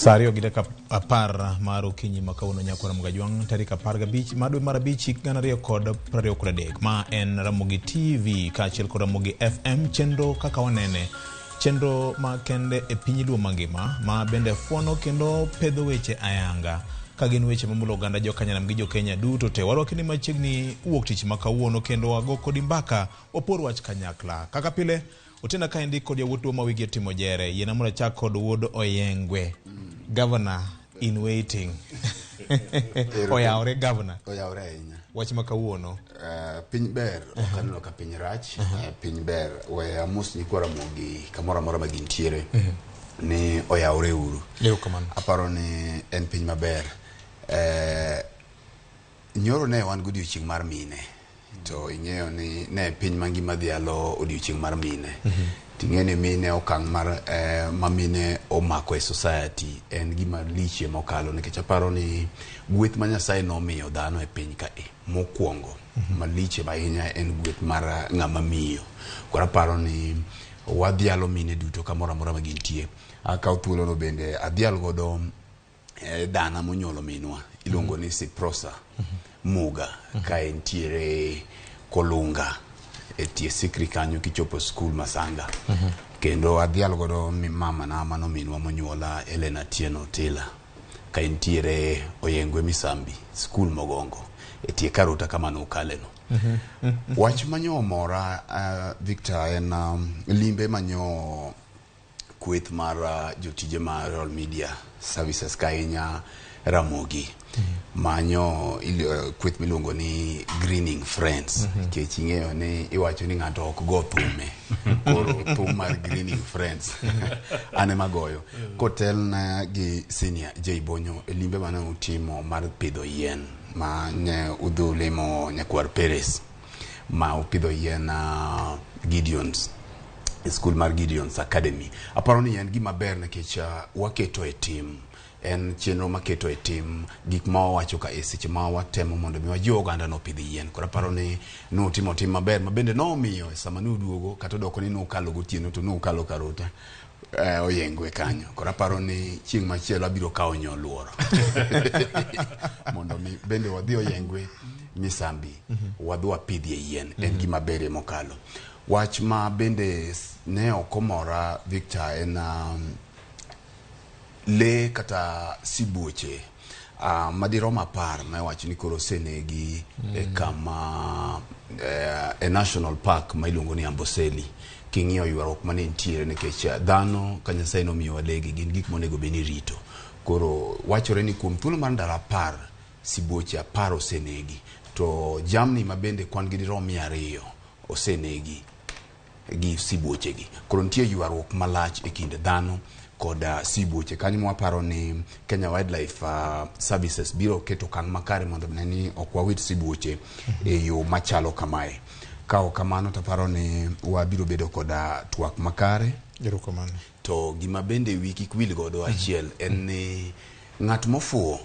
Saa ariyo gi dakika 10 mar okinyi ma kawuono nyakora Mgajwang' tarik 15 mar dwe mar abich hik 2023. Ma en Ramogi TV kaachiel kod Ramogi FM, chenro kaka wanene, chenro ma kende e piny Luo mangima ma bende fuono kendo pedho weche ayanga ka gin weche mamulo oganda jokanyanam gi jokenya duto te. Warwaki ni machiegni wuok tich ma kawuono kendo wago kodi mbaka, wapor wach kanyakla kaka pile. Otiena kaendi kod yawuot Luo ma wigi otimo jere. Yiena mondo achak kod wuod Oyengwe. Governor in waiting. Oyawore governor. Oyawore ahinya. Wach ma kawuono. Piny ber, ok aneno ka piny rach. Piny ber. We amos nyikwa Ramogi kamoro amora ma gintiere ni oyawore uru. Erokamano. Aparo ni en piny maber. Nyoro ne wan godiochieng' mar mine. To ing'eyo ni ne piny mangima dhialo odiochieng' mar mine. To ing'eyo ni mine okang' mar ma mine omako e society en gima lichie mokalo nikech aparo ni gweth ma Nyasaye nomiyo dhano e piny ka e mokwongo malich ahinya en gweth mar ng'ama miyo. Koro aparo ni wadhialo mine duto kamoro amora ma gintie. Akawo thuolono bende adhial godo dana monyuolo minwa iluongo ni Siprosa Muga ka entiere Kolunga e tie Sikri kanyo kichopo skul Masanga. Kendo adhial godo mama na mano minwa monyuola Elena Tieno Tila ka entiere Oyengwe Misambi skul Mogongo e tie Karota kama nokale no. Wach manyo omora Victor en limbe manyo kweth mar jotije mar Royal Media Services ka ahinya Ramogi manyo kweth miluongo ni Greening Friends nikech ing'eyo ni iwacho ni ng'ato ok go thume koro thum mar Greening Friends an ema goyo kotelna gi Senior J Bonyo e limbe mane utimo mar pidho yien ma ne udhi limo Nyakwar Peres ma upidho yien Gideons e skul mar Gideons Academy. Aparo ni en gima ber nikech waketo e tim en chenro maketo e tim gik ma wawacho ka e seche ma watemo mondo mi wajiw oganda no opidh yien. Koro aparo ni nutimo tim maber ma bende nomiyo e sama nuduogo kata odoko ni nukalo gotieno to nukalo Karota Oyengwe kanyo. Koro aparo ni chieng' machielo abiro kawo nyoluoro mondo mi bende wadhi Oyengwe Misambi wadhi wapidhie yien. En gima berie mokalo. Wach ma bende ne ok omora Victor en lee kata sibuoche madirom 10 ma iwacho ni koro osenegi e kama e national park ma iluongo ni Amboseli. King'iyo ywaruok mane nitiere nikech dhano ka Nyasaye nomiyowa legi gin gik monego bed ni irito. Koro wachore ni kuom thuolo mar ndalo 10 sibuoche 10 osenegi to jamni ma bende kwan gi dirom 200 osenegi gi sibuochegi. Koro nitie ywaruok malach e kind dhano kod sibuoche kanyo mwaparo ni Kenya Wildlife Services biro keto okang' makare mondo ne ni ok wawit sibuoche e yo machalo kamae. Ka ok kamano to aparo ni wabiro bedo kod twak makare. Erokamano. To gima bende wi kik wil godo achiel en ni ng'at mofuwo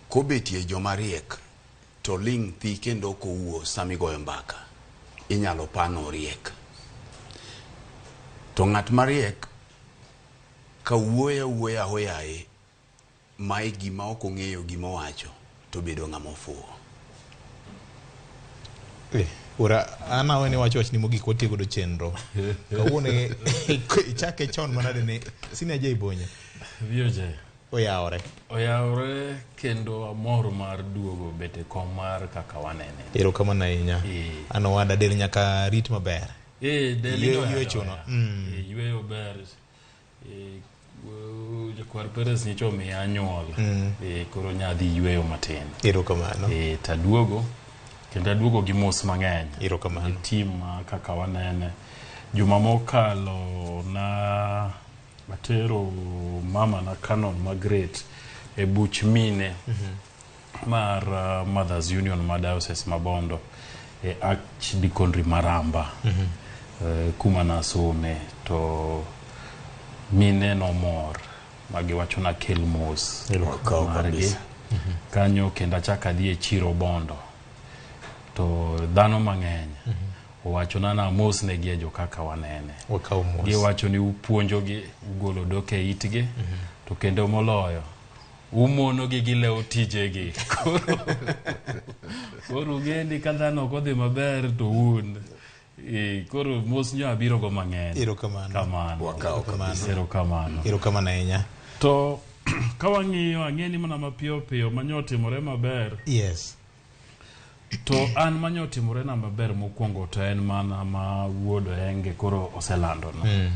kobetie joma riek to ling' thi kendo ok owuo sama igoyo mbaka inyalo pano oriek. To ng'at mariek ka wuoyo awuoya ahoyaye ma e gima ok ong'eyo gima owacho to bedo ng'ama ofuwo. Ura an awe ni wacho wachni mogik watiyo godo chenro. Kawuono ichake chon manade ni Senior J Bonyo. VOJ. Oyawore. Oyawore kendo amor mar duogo bet e kom mar kaka wanene. Erokamano ahinya. An owada del nyaka rit maber. Del Yweyo chuno. Yweyo ber. Jakwar Perez nyicho omiya anyuol. Koro nyadhi yweyo matin. Erokamano. Taduogo kendo aduogo gi mos mang'eny. Erokamano. Gi team kaka wanene. Juma mokalo na atero mama na Canon Margaret e buch mine mar Mothers Union ma Diocese ma Bondo e Archdeaconry Maramba kuma nasome to mine nomor magiwacho na kel mos margi kanyo kendo achak adhi e chiro Bondo to dhano mang'eny owachona na mos negi e jo kaka wanene. Wakaw mos. Giwacho ni upuonjogi, ugolo dok e itgi, to To kendo moloyo, umonogi gilewo tijegi. Koro koro ung'eni ka dhano ok odhi maber to un. Koro mos nyo abiro go mang'eny. Erokamano. Kamano. Wakawo kabisa. Erokamano. Erokamano ahinya. To ka wang'iyo ang'e ni mana mapiyo piyo manyo otimore maber. Yes. To an manyo otimore na maber mokwongo to en mana ma wuod Ohenge koro oselando no.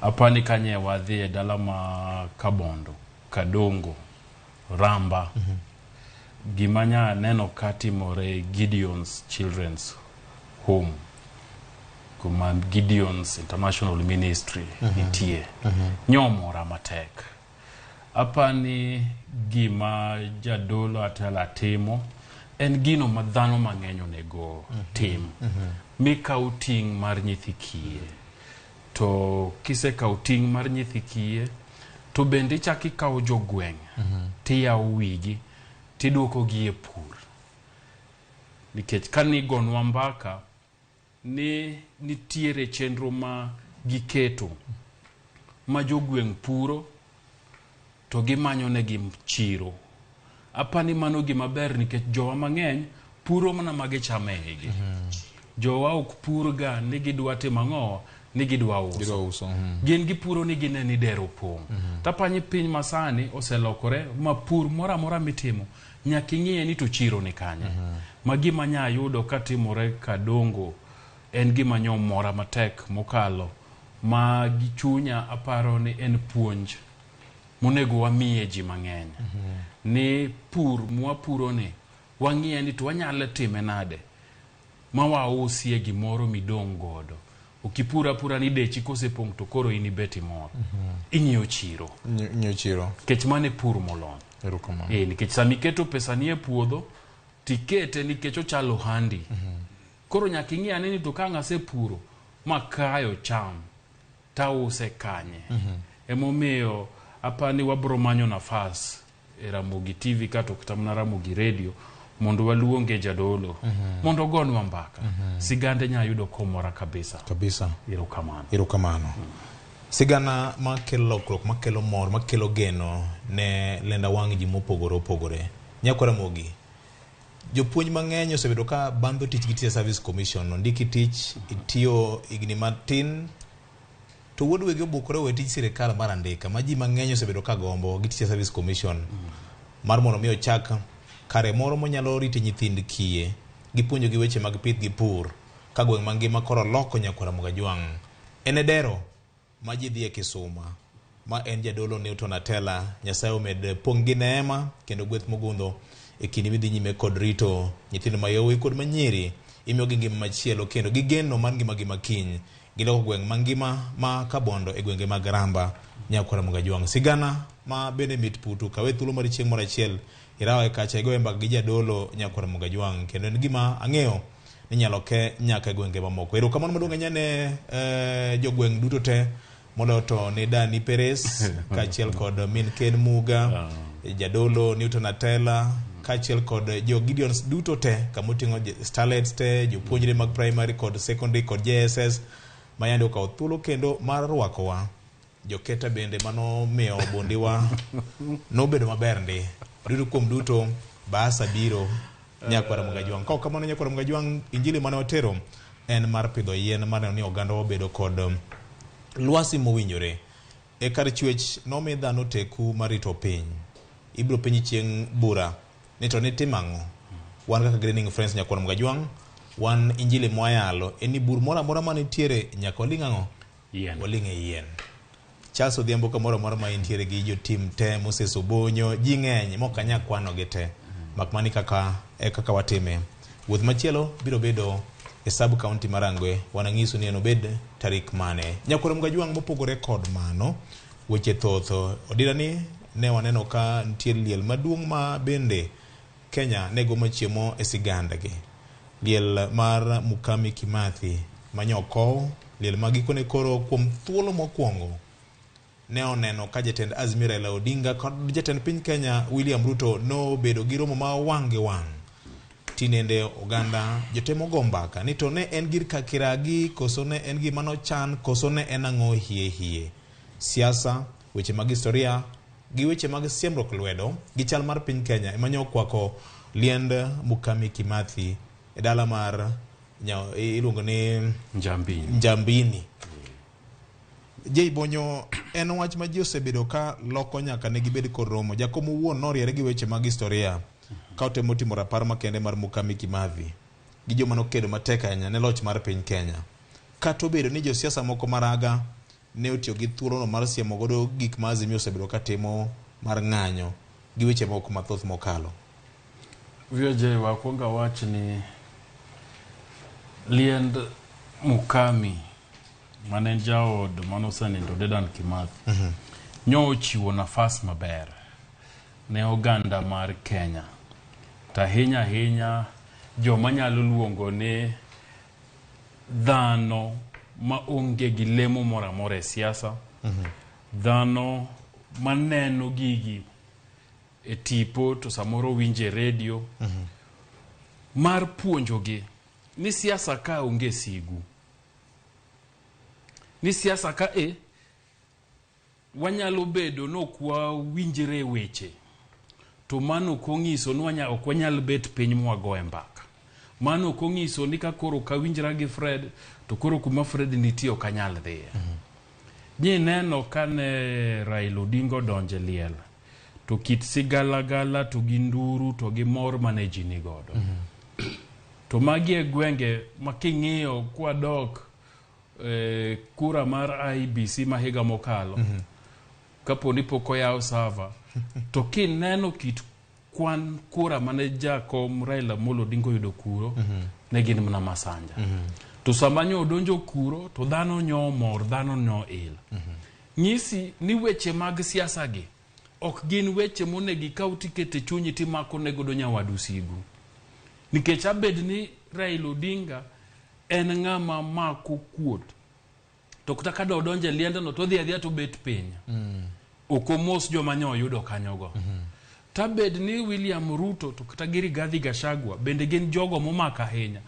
Apani kanye wadhi e dala ma Kabondo, Kadongo, Ramba. Gima nya neno ka timore Gideon's Children's Home kuma Gideon's International Ministry nitie. Nyomora matek. Apani gima jadolo Atela timo en gino ma dhano mang'eny onego tim. Mikaw ting' mar nyithi kiye. To kisekawo ting' mar nyithi kiye, to bende ichak ikawo jogweng' tiyawo wigi tiduoko gi e pur. Nikech kanigonwa mbaka ni nitiere chenro ma giketo ma jogweng' puro to gimanyo negi chiro. Apani mano gima ber nikech jowa mang'eny puro mana ma gichamo e igi. Jowa ok pur ga ni gidwa timo ang'o ni gidwa uso. Gidwa uso. Gin gipuro ni gine ni dero opong'. Tapanyi piny masani oselokore ma pur moro amora mitimo nyaka ing'iye ni to chiro ni kanye. Ma gima nya yudo katimore Kadongo en gima nyomora matek mokalo ma gi chunya aparo ni en puonj monego wamiye ji mang'eny. Ni pur mwapuro ni wang'iye ni to wanyalo time nade ma wausie gimoro midong' godo. Ok ipur apura ni dechi kosepong' to koro in ibet imor. Ing'iyo chiro. Ng'iyo chiro. Nikech mano e pur molony. Erokamano. Nikech sama iketo pesani e puodho, tikete nikech ochalo ohandi. Koro nyaka ing'i ane ni to ka ang' asepuro makayo cham, tause kanye. Emomiyo apani wabro manyo nafas e Ramogi TV kata kata mana Ramogi Radio mondo waluonge jadolo mondo ogonwa mbaka. Sigande nya yudo komora kabisa. Kabisa. Erokamano. Erokamano. Sigana makelo lokruok, makelo mor, makelo geno ne lenda wang' ji mopogore opogore. Nyako Ramogi, jopuonj mang'eny osebedo ka bandho tich gi Teacher Service Commission. Ondiki tich, itiyo higni matin, to wuod wegi obukore owe tij sirikal mar andika ma ji mang'eny osebedo ka gombo gi Teacher Service Commission mar mondo mi ochak kare moro monyalo rite nyithind kiye gi puonjogi weche mag pith gi pur ka gweng' mangima koro loko nyakwar Ramogi Ajwang'. En e dero ma ji dhi e Kisuma ma en jadolo Newton Atela. Nyasaye omed pong' gi neema kendo gweth mogundho e kinde midhi nyime kod rito nyithindo ma yawuoyi kod manyiri, imiyogi ngima machielo kendo gi geno mar ngimagi makiny. Giloko gweng' mangima ma Kabondo e gwenge mag Ramba, nyakwar Ramogi Ajwang'. Sigana ma bende mit putu, kawe thuolo mar chieng' moro achiel irawe kacha igoye mbaka gi jadolo nyakwar Ramogi Ajwang', kendo en gima ang'eyo ni inyalo ke nyaka e gwenge mamoko. Erokamano maduong' ahinya ne jogweng' duto te, moloyo to ne Dani Perez kaachiel kod min Ken Muga, jadolo Newton Atela, kaachiel kod jo Gideons duto te, kamoting'o starlets te, jopuonjre mag primary kod secondary kod JSS ma yande okawo thuolo kendo mar rwakowa. Joketa bende manomiyo bondiwa nobedo maber ndi. Duto kuom duto, Baasa biro nyakwar Ramogi Ajwang'. Kaok kamano nyakwar Ramogi Ajwang', injili mane watero en mar pidho yien mar neno ni oganda obedo kod lwasi mowinjore. E kar chwech nomi dhano teku mar rito piny. Ibiro penji chieng' bura ni to nitimo ang'o? Wan kaka Greening Friends nyakwar Ramogi Ajwang', wan injili mwayalo en ni bur moro amora manitiere nyaka waling' ang'o? Yien. Waling' e yien. Charles Odhiambo kamoro amora ma intiere gi jotim te, Moses Obonyo, ji ng'eny mok anyal kwano gi te. Mak mani kaka e kaka watime. Wuoth machielo biro bedo e sub county mar Rangwe, wanang'isu ni enobed tarik mane. Nyakwar Ramogi Ajwang' mopogore kod mano, weche thoth. Odira ni ne waneno ka nitie liel maduong' ma bende Kenya ne gomo chiemo e sigandgi. Liel mar Mukami Kimathi manyokow, liel ma gikone koro kuom thuolo mokwongo ne oneno ka jatend Azimio Raila Odinga kod jatend piny Kenya William Ruto nobedo gi romo ma wang' gi wang'. Tinende oganda jotemo go mbaka ni to ne en gir kakiragi koso ne en gima nochan koso ne en ang'o hie hie. Siasa, weche mag historia gi weche mag siemruok lwedo gi chal mar piny Kenya ema nyo okwako liend Mukami Kimathi e dala mar iluongo ni Njambini. Njambini. Jay Bonyo en wach ma ji osebedo ka loko nyaka ne gibed kod romo. Jakom owuon noriere gi weche mag historia ka otemo timo rapar makende mar Mukami Kimathi gi joma nokedo matek ahinya ne loch mar piny Kenya. Kata obedo ni josiasa moko maraga ne otiyo gi thuolono mar siemo godo gik ma Azimio osebedo ka timo mar ng'anyo gi weche moko mathoth mokalo. VOJ wakwongo awach ni liend Mukami mane en jaod mane osenindo Dedan Kimathi nyo ochiwo nafas maber ne oganda mar Kenya to ahinya ahinya joma nyalo luongo ni dhano ma onge gi lemo moro amora e siasa, dhano maneno gigi e tipo to samoro winjo e redio, mar puonjogi ni siasa ka onge sigu, ni siasa ka e wanyalo bedo ni ok wawinjre e weche, to mano ok onyiso ni ok wanyal bet piny mwagoe mbaka. Mano ok onyiso ni ka koro ok awinjra gi Fred to koro kuma Fred nitie ok anyal dhiye. Nyi neno kane Raila Odinga odonjo e liel to kit sigalagala to gi nduru to gi mor mane ji ni godo. To magi e gwenge ma king'iyo kwadok kura mar IEBC ma higa mokalo, kapo ni pok oyaw server, to kineno kit kwan kura mane jakom Raila Amolo Odinga oyudo kuro, ne gin mana masanja. To sama nyo odonjo kuro to dhano nyo mor, dhano nyo il. Nyisi ni weche mag siasa gi ok gin weche monego ikaw tikete chunyi timako ne godo nyawadu sigu. Nikech abed ni Raila Odinga en ng'ama mako kuot, to kata ka dodonjo e liendno to odhi adhiya to obet piny. Ok omos joma nyo oyudo kanyogo. Tabed ni William Ruto to kata gi Rigathi Gachagua bende gin jogo momako ahinya.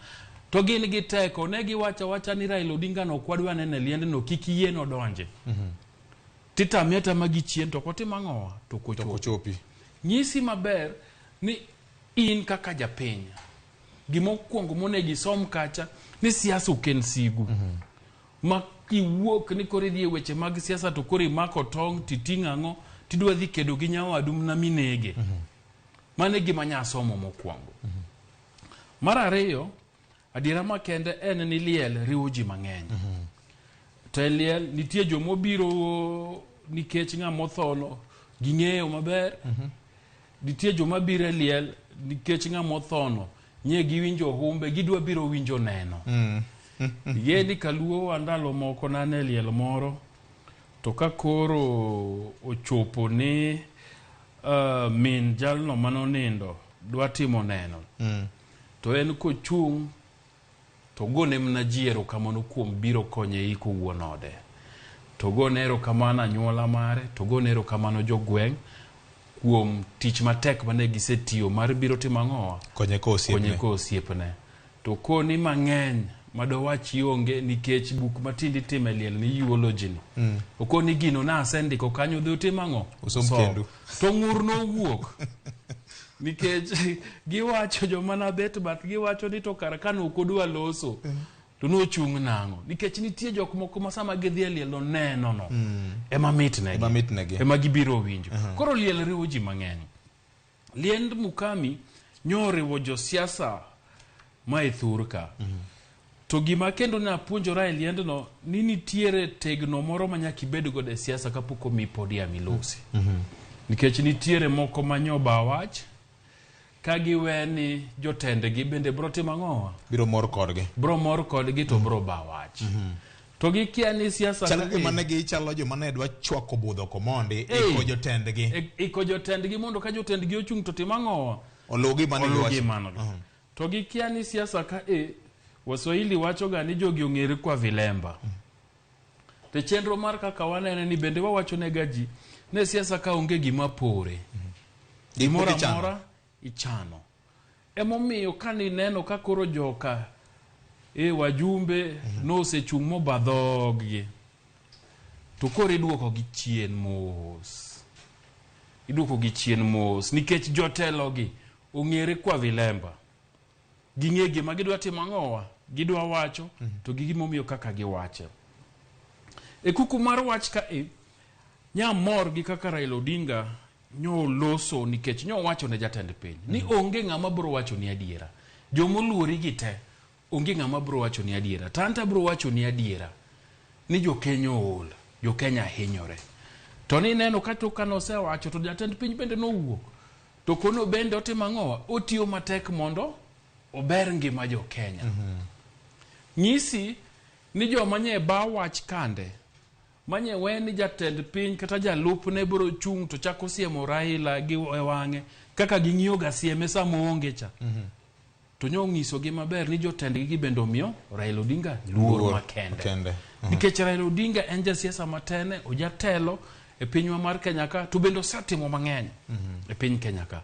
To gin gi teko, ne giwacho awacha ni Raila Odinga no ok wadwa neno e liendno, kik yie nodonje. Titame atama gi chien to ok otim ang'owa to ok To ok ochopi. ochopi. Nyisi maber ni in kaka japiny, gimokwongo monego isom kacha ni siasa ok en sigu. Ma kiwuok ni koro idhi e weche mag siasa to koro imako tong' titing'o ang'o tidwa dhi kedo gi nyawadu mana minege. Mano e gima nya somo mokwongo. Mar ariyo, adiera makende en ni liel riwo ji mang'eny. To e liel nitie jomobiro nikech ng'ama othono ging'eyo maber. Nitie joma biro e liel nikech ng'ama othono nye giwinjo humbe gidwa biro winjo neno. Ing'e ni kaluo wa ndalo moko nane e liel moro to ka koro ochopo ni min jalno manonindo dwa timo neno to en kochung' to gone mana ji erokamano kuom biro konye iko wuon ode, to gone erokamano anyuola mare, to gone erokamano jogweng' kuom tich matek mane gisetiyo mar biro timo ang'owa Konye ko osiepne. Konye ko osiepne. To koni mang'eny madowachi onge nikech buk matinde itime e liel ni eulogy ni. Okoni gino nasendiko kanyo dhi utim ang'o? Usom Som. kendu. To ng'ur nowuok. Nikech giwacho joma nabet bath giwacho ni to kar kane ok odwa loso to nochung' nang'o? Nikech nitie jok moko ma sama gidhi e liel no neno no ema mitnegi. Ema mitnegi. Ema gibiro winjo. Koro liel riwo ji mang'eny. Liend Mukami nyo oriwo josiasa ma e thur ka. To gima kendo napuonjora e liendno ni nitiere tegno moro ma nyaka ibed godo e siasa kapok omiyi podium ilosi. Nikech nitiere moko ma nyoba wach ka giwe ni jotendgi bende bro timo ang'owa? Biro mor kodgi. Bro mor kodgi to bro ba wach. To gikia ni siasa Chalo ka gima e- ne gichalo joma ne dwa chwako budho komondi Ei. iko jotendgi. Iko jotendgi mondo ka jotendgi ochung' to tim ang'owa? Oluw gima ne Oluw giwacho. gimano. To gikia ni siasa ka e Waswahili wacho ga ni jogi ong'ere kwa vilemba. To chenro mar kaka wanene ni bende wawacho ne ga ji ne siasa ka onge gima pore. Gik Gimoro moko ichano. amora ichano. Emomiyo kane ineno ka koro joka e wajumbe nosechung' moba dhoggi to koro iduoko gi chien mos. Iduoko gi chien mos nikech jotelo gi ong'ere kwa vilemba. Ging'e gima gidwa timo ang'owa, gidwa wacho to gi gimomiyo kaka giwache. E kuku mar wach ka e, nyamor gi kaka Raila Odinga nyoloso nikech nyowacho ne jatend piny ni onge ng'ama biro wacho ni adiera. Jomoluori gi te onge ng'ama biro wacho ni adiera. To an to abiro wacho ni adiera ni jokenya ool, jokenya hinyore. To ni neno ka tok kane osewacho to jatend piny bende nowuok. To kono bende otimo ang'owa? Otiyo matek mondo ober ngima jokenya. Nyisi ni joma nye ba wach kande manye we ni jatend piny kata jalupne biro chung' to chako siemo Raila gi wang'e kaka ging'iyo ga sieme sama oonge cha. To nyo nyisogi maber ni jotendgi gi bende omiyo Raila Odinga luor makende. makende. Nikech Raila Odinga en jasiasa matene, ojatelo e pinywa mar Kenya ka, to bende osetimo mang'eny e piny Kenya ka.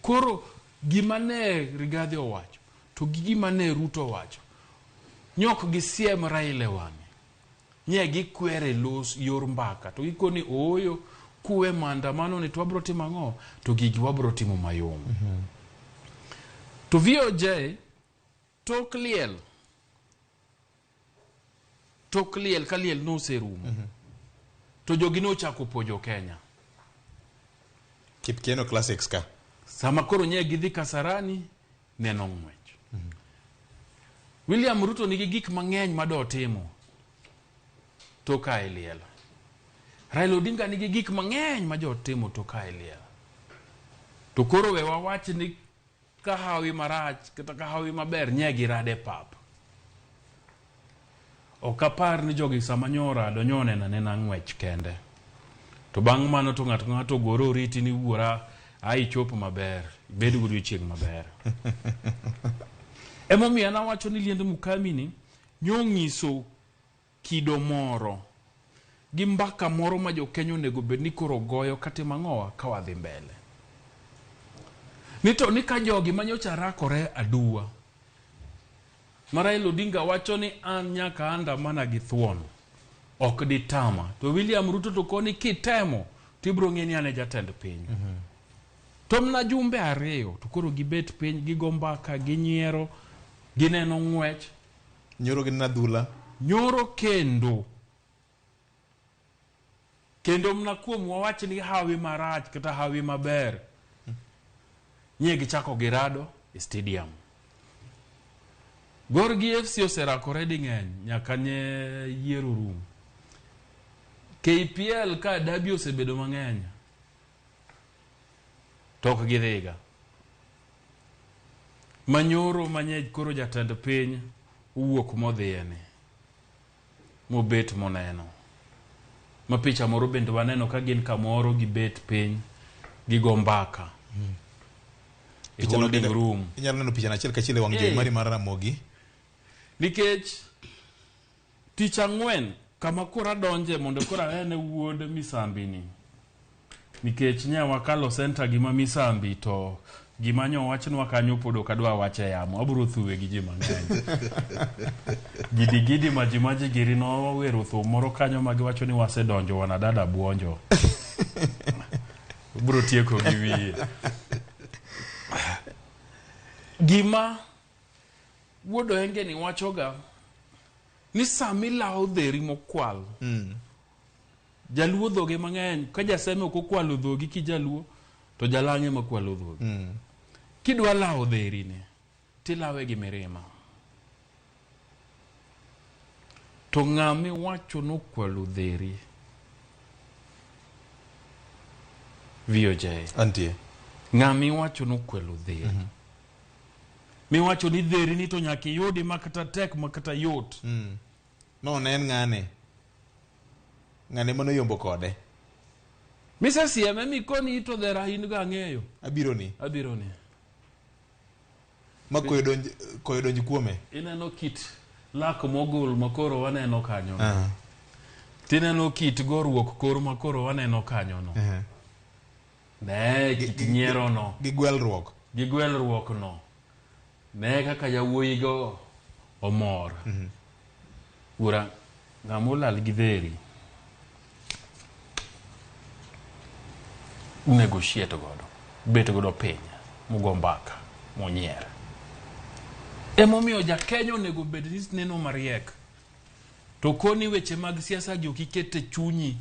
Koro gima ne Rigathi owacho to gi gima ne Ruto owacho, nyok gisiem Raila e wang'e. Nye gikwere los yor mbaka to gikoni ooyo kuwe maandamano ni to wabro timo ang'o to gigi wabro timo mayom. To VOJ tok liel ka liel noserumo to jogi nochako puonjo Kenya. Kipkeno Classics ka. Sama koro nye gidhi Kasarani neno ng'wech. William Ruto nigi gik mang'eny mado timo to ka e liel. Raila Odinga nigi gik mang'eny ma jotimo to ka e liel. To koro we wawach ni ka hawi marach kata ka hawi maber nye girade pap. Ok apar ni jogi sama nyorado nyoneno anena ng'wech kende. To bang' mano to ng'ato ng'ato ogore oriti ni wuora ai chopo maber, ibed godiochieng' maber. Emomiyo an awacho ni liend Mukami ni nyong'iso kido moro gi mbaka moro ma jokenya onego bed ni koro goyo katimo ang'owa ka wadhi mbele. Ni to ni ka jogi manyocha rakore aduwa ma Raila Odinga wacho ni an nyaka andamana gi thuon ok ditama, to William Ruto to koni kitemo tibiro ng'e ni an e jatend piny. To mna jumbe ariyo to koro gibet piny gigo mbaka ginyiero gineno ng'wech Nyoro gi nadhula. Nyoro kendo kendo mna kuom wawach ni hawi marach kata hawi maber nye gichako girado e stadium. Gor gi FC oserakore ding'eny nyaka nye yiero rum. KPL ka derby osebedo mang'eny to ok gidhiga. Manyoro manye koro jatend piny owuok modhiye ni mobet moneno. Ma picha moro bende waneno ka gin kamoro gibet piny gigo mbaka. E holding room. Inyalo neno picha achiel kachiel e wang' jowi mari mar Ramogi. Nikech tich ang'wen kama koro adonje mondo koro anene wuod Misambi ni. Nikech nya wakalo center gima Misambi to gima nyo wachnwa kanyo pod ok adwa wache yamo. Abiro thuwe gi ji mang'eny. Gidi gidi maji maji giri nowero thum moro kanyo ma giwacho ni wasedonjo wanadada buonjo. Biro tieko gi wiye. Gima wuod Oenge ni wachoga ni sama ilawo dheri mokwal Jaluo dhoge mang'eny ka jaseme ok okwalo dhogi ki jaluo to jalang'e ma kwalo dhogi. Kidwa lawo dheri ni tilawe gi mirima. To ng'ama iwacho nokwalo dheri VOJ. Antie. Ng'ama iwacho nokwalo dheri. Miwacho ni dheri ni to nyaka iyudi makata tek makata yot. No ne en ng'ane. Ng'ane mano yombo kode. Misesieme mikoni to dhera in go ang'eyo. Abiro ni. Abiro ni. Ma koyo donj kuome. Ineno kit lak mogol makoro waneno kanyo. Tineno kit goruok kor makoro waneno kanyo no. Ne kit nyiero no. Gi gwelruok. Gi gwelruok no. Ne kaka yawuoyi go omor. Wuora ng'ama olal gi dheri. Unegotiate godo, ubet godo piny, mugo mbaka, munyier. Emomiyo ja Kenya onego bed ni neno mariek. To koni weche mag siasa gi ok iket e chunyi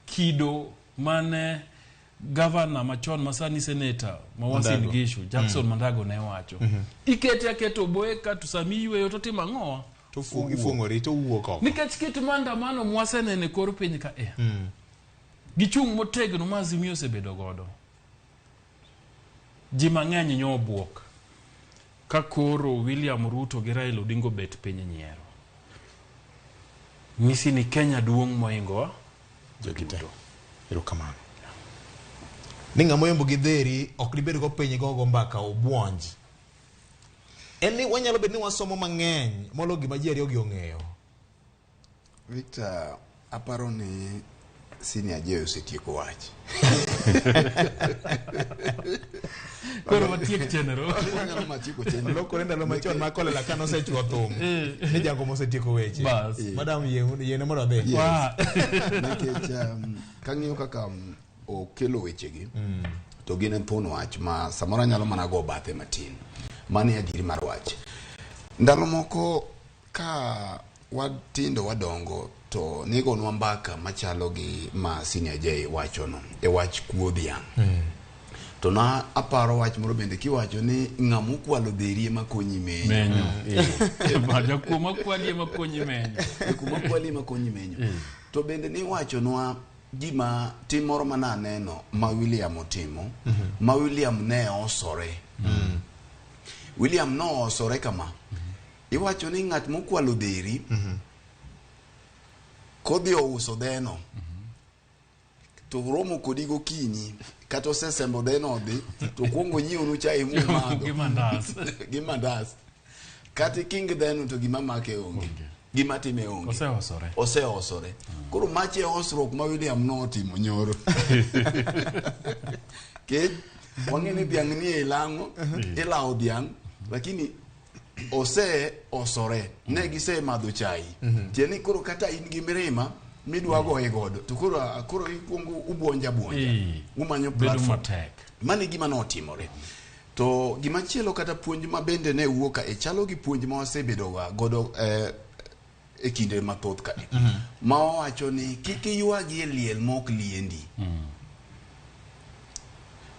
kido mane gavana machon masani seneta ma Uasin Mandago. Gishu Jackson Mandago ne wacho. Ikete aketa oboye ka to sami yweyo to timo ang'owa? To ifuong'ori to wuok oko. Nikech kit maandamano mwaseneno e kor piny ka e. Gichung' motegno ma Azimio osebedo godo. Ji mang'eny nyo obuok ka koro William Ruto gi Raila Odinga obet piny nyiero. Nyisi ni Kenya duong' mohingo Jogi te. Erokamano. Ni ng'ama oyombo gi dheri ok dibed go piny gogo mbaka obuonj. En ni wanyalo bedo ni wasomo mang'eny molo gima ji ariyo gi ong'eyo. Victor, aparo ni Senior J osetieko wach. Koro watiek chenro. Wanyalo matieko chenro. Lokore ndalo machon ma Kolela ka nosechuo thum. Ni jakom osetieko weche. Bas. Madam yiene mondo odhi. Yes. Wa. Nikech kang'iyo kaka okelo wechegi to gin en thuon wach ma samoro anyalo mana go bathe matin. Mano e adieri mar wach. Ndalo moko ka watindo wadongo to nigonwa mbaka machalo gi ma Senior J wachono e wach kuo dhiang'. To na aparo wach moro bende kiwacho ni ng'ama okwalo dheri ema konyi menyo. Menyo. Eh. Jakuo makwali ema konyi menyo. Kuma kwali ema konyi menyo. To bende niwachonwa gima tim moro mana aneno ma William otimo, ma William ne osore. William noosore kama. Iwacho ni ng'at mokwalo dheri kodhi ouso dheno to romo kodi gokinyi kata osesembo dheno odhi to kuongo nyiewnu chai mumadho Gi mandas. gi mandas kata iking dheno to gima make onge gima time onge Oseosore. oseosore koro mache osruok ma William notimo nyoro kech wang'e ni dhiang' nie ilang'o ilawo dhiang' lakini ose osore ne gisemadho chai tiende ni koro kata in gi mirima midwa goye godo to koro koro ikuongo ubuonja buonja Eh. umanyo Bedo platform matek. mano e gima notimore to gimachielo kata puonj ma bende ne wuok ka e chalo gi puonj ma wasebedo ga godo e kinde mathoth kae ma wawacho ni kik iywagi e liel ma ok liendi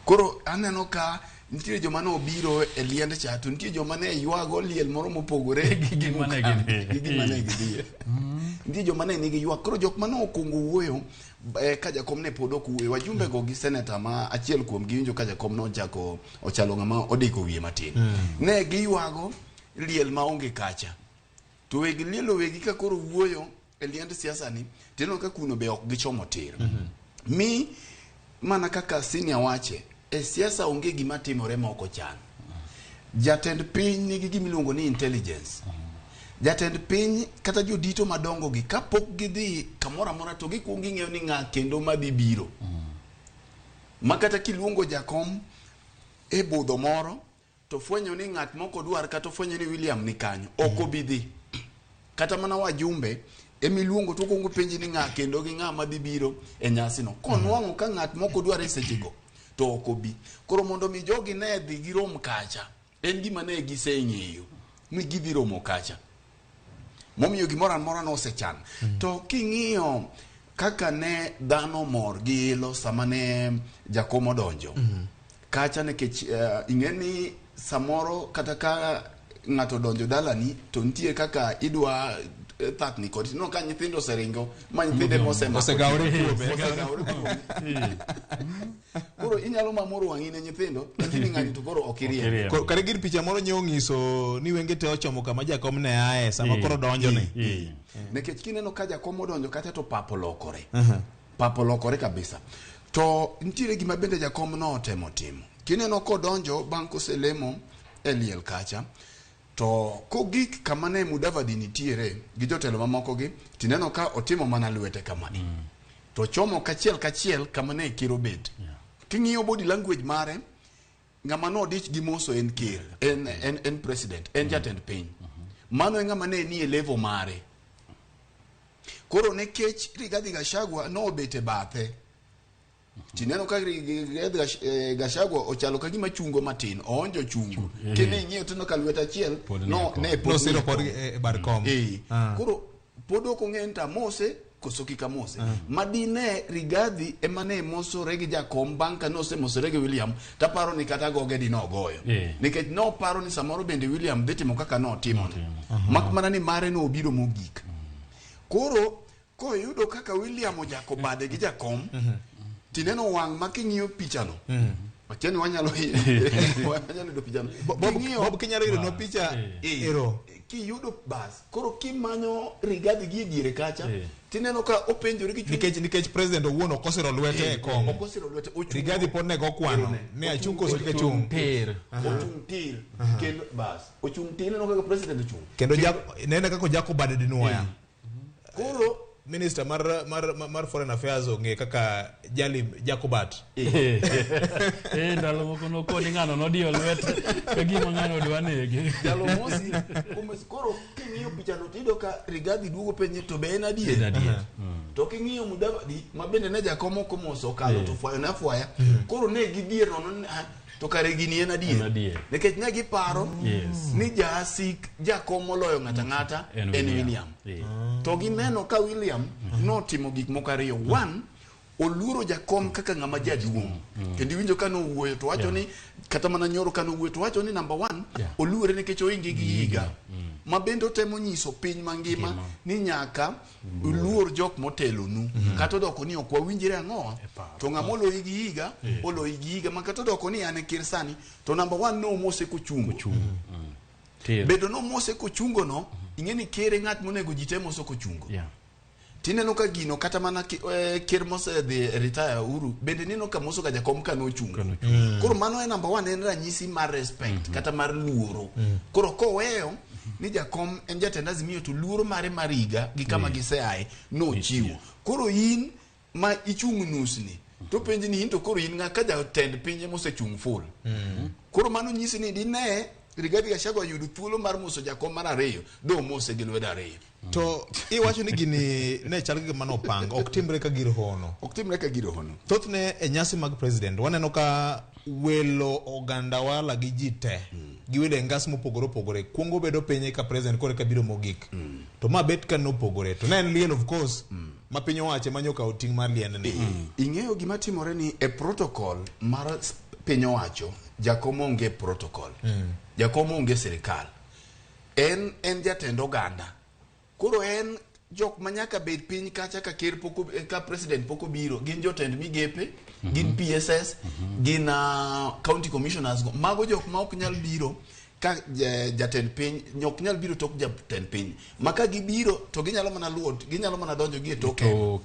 koro aneno ka nitie joma ne obiro e liend cha to nitie joma ne ywago liel moro mopogore Gi gima ne gidhiye. gi gima ne gidhiye nitie joma ne nigi ywak koro jok mane okwongo wuoyo ka jakom ne pod ok wuoyo wajumbe go gi seneta ma achiel kuom gi winjo ka jakom nochako ochalo ng'ama odiko wiye matin ne giywago liel maonge kacha to weg liel owegi ka koro wuoyo e liend siasa ni tineno ka kuno be ok gichomo tir mi mana kaka senior wache e siasa onge gima timore ma ok ochan jatend piny nigi gima iluongo ni intelligence jatend piny kata jodito madongo gi kapok gidhi kamoro amora to gikuongo ging'eyo ni ng'a kendo madhi biro ma kata kiluongo jakom e budho moro to fwenyo ni ng'at moko dwar kata ofwenyo ni William ni kanyo ok obi dhi kata mana wajumbe emiluongo to okuongo penji ni ng'a kendo gi ng'a madhi biro e nyasino konwang'o ka ng'at moko dwar e sechego to ok obi koro mondo mi jogi ne dhi girom kacha en gima ne giseng'eyo ni gidhi romo kacha momiyo gimoro amora nosechan to king'iyo kaka ne dhano mor gi ilo sama ne jakom odonjo kacha nikech ing'e ni samoro kata ka ng'ato odonjo dalani to nitie kaka idwa thakni kod ineno ka nyithindo oseringo ma nyithinde mosemako Osegawore kuome. osegawore kuome koro inyalo mamoro wang'i ne nyithindo lakini ng'ani to koro ok iriemb Iriembo. Koro kare gir picha moro nye ong'iso ni wenge te ochomo kama jakom ne ae sama koro donjo ni. Nikech kineno ka jakom odonjo kacha to pap olokore pap olokore kabisa to nitiere gima bende jakom notemo timo kineno kodonjo bang' koselemo e liel kacha to kogik kama ne Mudavadi nitiere gi jotelo mamoko gi tineno ka otimo mana lwete kamae to chomo kachiel kachiel kama ne ker obet king'iyo body language mare ng'ama nodich gi moso en ker en president en jatend piny mano e ng'ama ne nie level mare koro nikech Rigathi Gachagua nobet e bathe Tineno ka Rigathi Gachagua ochalo ka gima chungo matin, oonjo chungo. Kendo ing'iyo tineno ka lwete achiel Pod no nie kom. ne pod Nosiro nie pod kom. e bar kom. Ah. Koro pod ok ong'e ni to amose koso kik amose. Ma dine Rigathi ema ne mosore gi jakom bang' ka nosemosore gi William, taparo ni kata goge di nogoyo. Nikech noparo ni samoro bende William dhi timo kaka notimo. Mak mana ni mare nobiro mogik. Koro koyudo kaka William ojako bade gi jakom, tineno wang' ma king'iyo pichano. Akia ni wanyalo wanyalo yudo pichano. King'iyo- Bob kinyalo yudo no picha ero. Kiyudo bas koro kimanyo Rigathi gi e diere kacha tineno ka openjore gi chuny Nikech president owuon ok osiro lwete e kom. Ok osiro lwete, ochung'. Rigathi pod ne go kwano. Erone. Ne achung' koso kik achung'. Tir. Ochung' tir kendo bas ochung' tir, ineno kaka president ochung'. Kendo nene kaka ojako bade dinuoya. Koro Minister mar Foreign Affairs ong'e kaka Jali Jacobat. Ndalo moko nokoni ng'ano nodiyo lwete ka gima ng'ano dwa nege. Jalo mosi koro king'iyo pichano tiyudo ka Rigathi duogo penje to be en adier. En adier. To king'iyo Mudavadi ma bende ne jakom ok omoso okalo to fwayo ne afwaya. Koro ne gidhier nono ni, ah, to kare gini en adier. En adier. Nikech ne giparo ni jasik jakom moloyo ng'ato ang'ata En en William. William. To gineno ka William notimo gik moko ariyo. One, oluoro jakom kaka ng'ama jaduong'. Kendo iwinjo ka nowuoyo to wacho ni kata mana nyoro ka nowuoyo to wacho ni number one, oluore nikech oinge gi higa. Ma bende otemo nyiso piny mangima ni nyaka uluor jok motelonu. Kata odoko ni ok wawinjre ang'o, to ng'ama oloyi gi higa, oloyi gi higa. Ma kata odoko ni an e ker sani, to number one nomose kochungo. Tir. Bedo nomose kochungo no, ing'e ni ker e ng'at monego ji te moso kochungo. Tineno ka gino kata mana ker mosedhi retire Uhuru bende neno ka moso ka jakom ka nochungo. Koro mano e number one, en ranyisi mar respect kata mar luoro. Koro koweyo ni jakom en jatend Azimio to luoro mare mar higa gi kama giseaye nochiwo. Koro in ma ichung' nusni to penji ni in to koro in ng'a ka jatend piny mosechung' full. Koro mano nyisi ni dine Rigathi Gachagua oyudo thuolo mar moso jakom mar ariyo, do mose gi lwedo ariyo. To iwacho ni gini ne chal gi gima nopang, ok timre ka gir hono. Ok timre ka gir hono. Thothne e nyasi mag president waneno ka welo oganda wala gi ji te gi welo e ngas mopogore opogore kuongo bedo piny ka president koro eka biro mogik. To ma bet ka nopogore to ne en liel of course ma piny owacho ema nyoka oting' mar liendni. Ing'eyo gima timore ni e protocol mar piny owacho jakom onge protocol. Jakom onge sirikal. En jatend oganda. Koro en jok ma nyaka bed piny kacha ka ker pok ka president pok obiro gin jotend migepe, gin PSS, gin county commissioners go. Mago jok ma ok nyal biro ka jatend piny, ok nyal biro tok jatend piny. Ma ka gibiro to ginyalo mana luwo, ginyalo mana donjo gi e tok hema.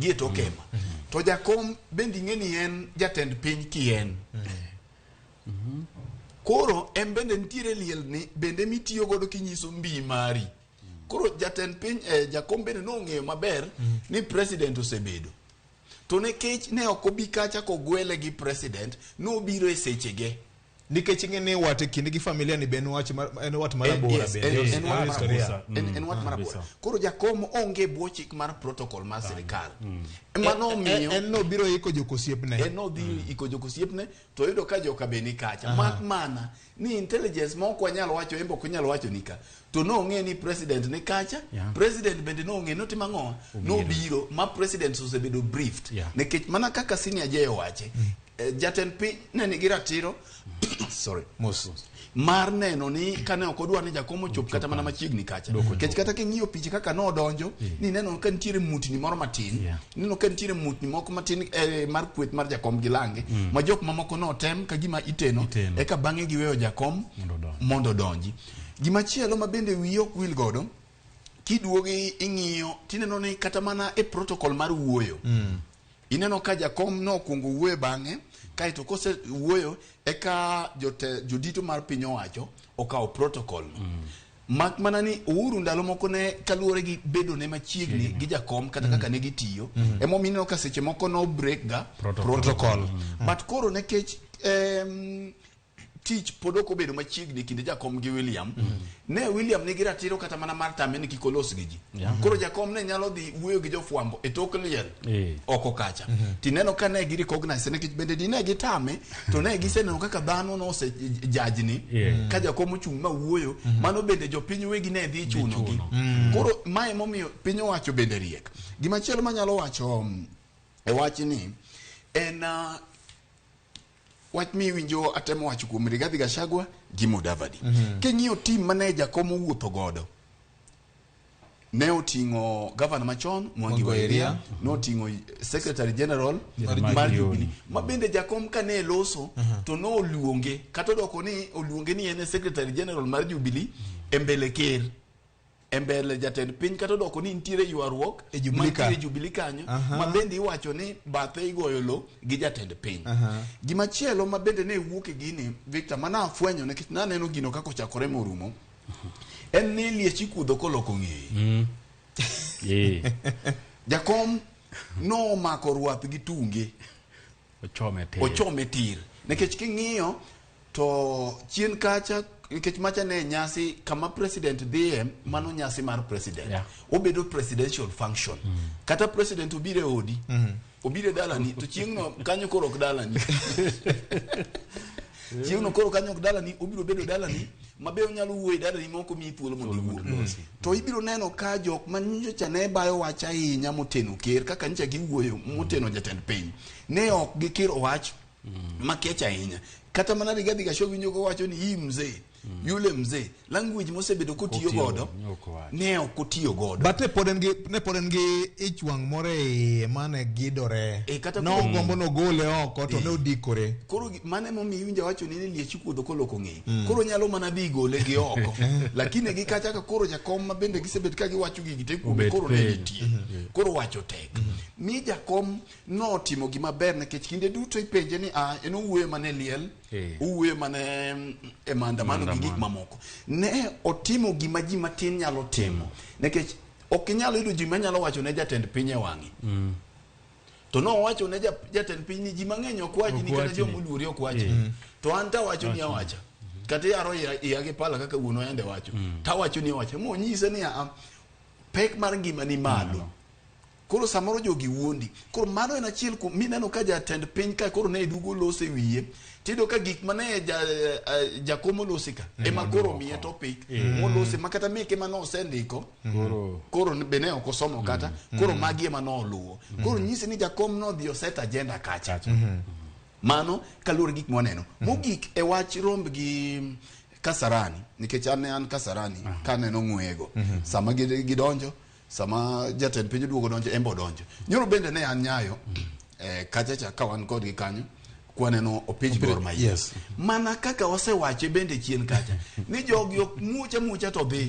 Gi e tok hema. To jakom bende ing'e ni en jatend piny kien. Koro en bende nitiere liel ni bende mitiyo godo kinyiso mbi mari. Koro jatend piny, jakom bende nong'eyo maber ni president osebedo. To nikech ne ok obi kacha kogwele gi president, nobiro e sechege. Nikech ing'e ni wat e kinde gi familia ni be en wach mar, en wat mar abora bende. En wat mar Historia. abora. En wat mar abora. Koro jakom onge bwo chik mar protocol mar sirikal. Mano omiyo En nobiro iko jokosiepne. En nodhi iko jokosiepne to oyudo ka joka be ni kacha. Mak mana ni intelligence ma ok wanyal wacho, en be ok onyal wacho ni ka. To nong'e ni president ni kacha, president bende nong'e notimo ang'o? Nobiro ma president osebedo briefed. Nikech mana kaka senior J owache, jatend piny ne nigi ratiro, sorry, Mos. mar neno ni kane ok odwar ni jakom ochop kata mana machiegni kacha. Nikech kata king'iyo picha kaka nodonjo, ni neno ka nitiere mutni moro matin. Neno ka nitiere mutni moko matin, mar kweth mar jakom gi lange, ma jok mamoko notem ka gima iteno, eka bang'e giweyo jakom mondo odonji. Gimachielo ma bende wiyi ok wil godo, kiduogi ing'iyo, tineno ni kata mana e protocol mar wuoyo. Ineno ka jakom nokwongo wuoyo bang'e, kaeto kose wuoyo, eka jodito mar piny owacho okawo protocol no. Mak mana ni Uhuru ndalo moko ne kaluwore gi bedo ne machiegni gi jakom kata kaka ne gitiyo, emomiyo ineno ka seche moko no break ga Protocol. protocol. But koro nikech, tich pod ok obedo machiegni e kind jakom gi William. Ne William nigi ratiro kata mana mar tame ni kik olos gi ji. Koro jakom ne nyalo dhi wuoyo gi jofwambo e tok liel oko kacha. Tineno ka ne gi recognize nikech bende dine gitame to ne giseneno kaka dhano nose jajni ka jakom ochung' ma wuoyo mano bende jopiny wegi ne dhi chunogi. Koro mae momiyo piny owacho bende riek. Gimachielo manyalo wacho e wachni en wach miwinjo atemo wacho kuom Rigathi Gachagua gi Mudavadi. King'iyo team mane jakom owuotho godo, ne oting'o gavana machon Mwangi Mwangi Wa Iria, Iria. noting'o Secretary General Jeremiah mar Kioni. Jubilee, ma bende jakom kane loso to noluonge kata odoko ni oluonge ni en e Secretary General mar Jubilee e mbele ker e mbele jatend piny kata odoko ni nitiere ywaruok E Jubilee ka. mantiere e Jubilee kanyo ma bende iwacho ni bathe igoyo lo gi jatend piny. Gimachielo ma bende ne wuok e gini Victor mana afwenyo nikech naneno gino kaka ochakore morumo en ni liech ikudho koloko ng'eye. Jakom nomako rwath gi tunge Ochome tir. ochome tir nikech king'iyo to chien kacha nikech macha ne nyasi kama president dhiye mano nyasi mar president obedo presidential function kata president obiro e odi obiro e dalani to chieng'no kanyo koro ok dalani chieng'no koro kanyo ok dalani obiro bedo dalani mabe onyalo wuoyo e dalani ma ok omiyi thuolo mondo iwuo to ibiro neno ka jok ma nyocha ne bayo wach ahinya moteno ker kaka nyocha giwuoyo moteno jatend piny ne ok gikiro wach makech ahinya kata mana Rigathi Gachagua winjo kowacho ni hii mzee yule mzee language mosebedo kotiyo Otiyo godo ok owacho. ne ok otiyo godo But ne pod en gi ne pod en gi ich wang' moro e iye mane gidore. Eh, kata No koro- gombo nogole oko to ne odikore. koro mano emomiyo iwinjo awacho ni liech ikuodho koloko ng'eye koro nyalo mana dhi gole gi oko lakini gi kacha ka koro jakom ma bende gisebet ka giwacho gigi te kuome Obet koro ne piny. nitie koro wacho tek mi jakom notimo gima ber nikech kinde duto ipenje ni ah, en owuoyo mana e liel owuoyo mana e maandamano gi gik mamoko ne otimo gima ji matin nyalo timo nikech ok inyal yudo ji manyalo wacho ne jatend piny e wang'e to nowacho ne jatend piny ni ji mang'eny ok wachni Ok kata wachni. joma oluori ok wachni to an tawacho ni awacha kata yaro iya gi pala kaka wuon oyande wacho tawacho ni awacha monyise ni a pek mar ngima ni malo koro samoro jogi wuondi koro mano en achiel kuom mineno ka jatend piny ka koro ne dugo lose wiye tiyudo ka gik mane jakom olosi ka ema koro miye topic molose ma kata meke mane osendiko Koro be ne ok osomo kata koro magi ema noluwo koro nyisi ni jakom nodhi oset agenda kacha mano kaluwore gi gik mwaneno mogik e wach romb gi Kasarani nikech an ne an Kasarani kaneno ng'wego sama gidonjo sama jatend piny oduogo donjo en be odonjo nyoro bende ne an Nyayo kacha cha ka wan kodgi kanyo kwaneno opich Gor Mahia mana kaka wasewache bende chien kacha ni jogi ok muocha muocha to dhi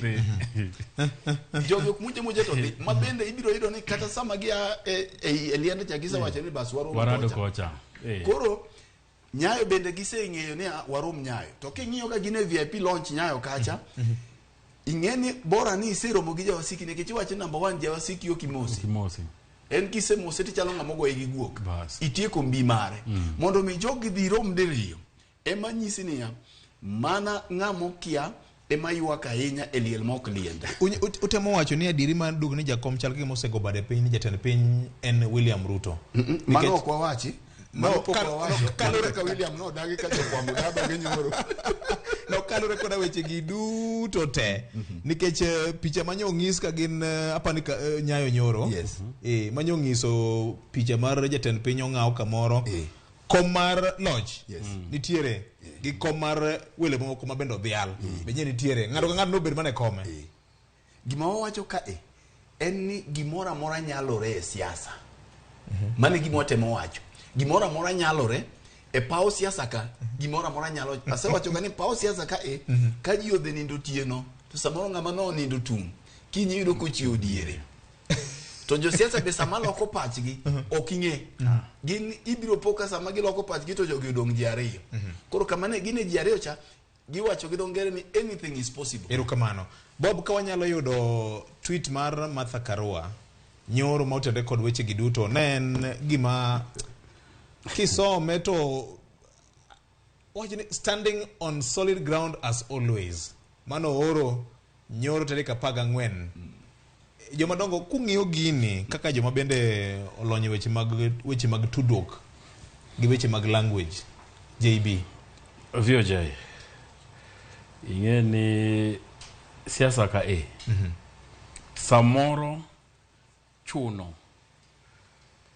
jogi ok muocha muocha to dhi ma bende ibiro yudo ni kata sama gia e liende cha gisewacho ni bas warom warado kocha. kocha. Koro Nyayo bende giseng'eyo ni warom Nyayo to king'iyo ka gin e VIP launch Nyayo kacha ing'e ni bora ni iseromo gi jawasiki nikech iwacho number 1 jawasiki ok imosi Imosi. en kisemose tichalo ng'ama ogoye gi guok Bas. itieko mbi mare mondo mi jogi dhi rom diriyo ema nyisi niya mana ng'ama okia ema ywak ahinya e liel ma ok liende. Utemo wacho ni adieri mar duogo ni jakom chal gima osego bade piny ni jatend piny en William Ruto. Mano ok wawachi. Mano No, pok wawacho. kaluwore ka William nodagi ka jofwambo dadhoge nyoro. No, kaluwore koda weche gi duto te nikech picha manye onyis ka gin apani ka, Nyayo nyoro Yes. Manye onyiso picha mar jatend piny ong'aw kamoro kom mar loch Yes. Nitiere gi kom mar wele moko ma bende odhial be nitiere ng'ato ka ng'ato nobed mana e kome. Gima wawacho kae en ni gimoro amora nyalore e siasa. Mano e gima watemo wacho. Gimoro amora nyalore e paw siasa ka, gimoro amora nyalo. Asewacho ga ni paw siasa ka e, ka ji odhi nindo otieno, to samoro ng'ama no nindo tung', kiny iyudo kochiewo diere. To josiasa be sama loko pachgi, ok ing'e. Gin ibiro po ka sama giloko pachgi to jogi odong' ji ariyo. Koro kama ne gin e ji ariyo cha, giwacho gi dho ngere ni anything is possible. Erokamano. Bob, ka wanyalo yudo tweet mar Martha Karua nyoro ma otenore kod weche gi duto, ne en gima kisome to Owacho ni standing on solid ground as always. Mano ooro nyoro tarik 14. Joma dongo kung'iyo gini kaka joma bende olony e weche mag tudruok gi weche mag language. JB. VOJ. Ing'e ni siasa ka e. Samoro chuno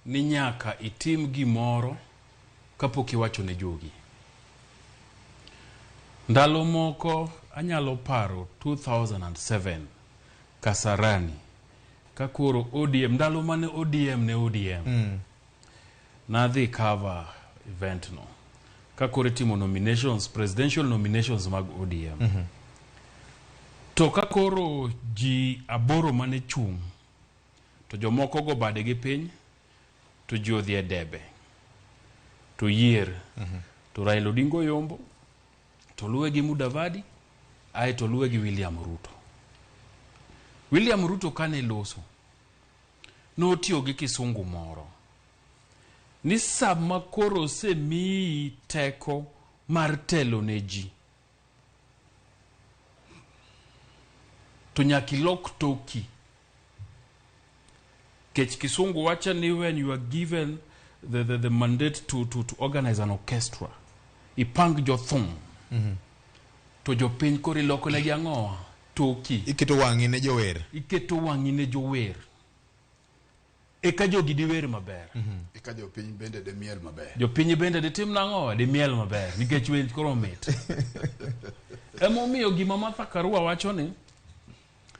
ni nyaka itim gimoro kapok iwacho ne jogi. Ndalo moko anyalo paro 2007 Kasarani ka koro ODM ndalo mane ODM ne ODM nadhi cover event no ka koro itimo nominations, presidential nominations mag ODM. To ka koro ji 8 mane chung' to jomoko go badegi piny to ji odhi e debe to yier to Raila Odinga oyombo to luwe gi Mudavadi ae to luwe gi William Ruto. William Ruto kane loso notiyo gi kisungu moro ni sama koro osemiyi teko mar telo ne ji to nyaka ilok toki. Kech kisungu wacho ni when you are given the mandate to organize an orchestra, ipang jothum to jopiny koro iloko negi ang'o? Toki. Iketo wang'i ne jower. Iketo wang'i ne jower. Eka jogi diwer maber. Eka jopiny bende dimiel maber. Jopiny bende ditim nang'o? Dimiel maber nikech wer koro mit. Emomiyo gima Martha Karua wacho ni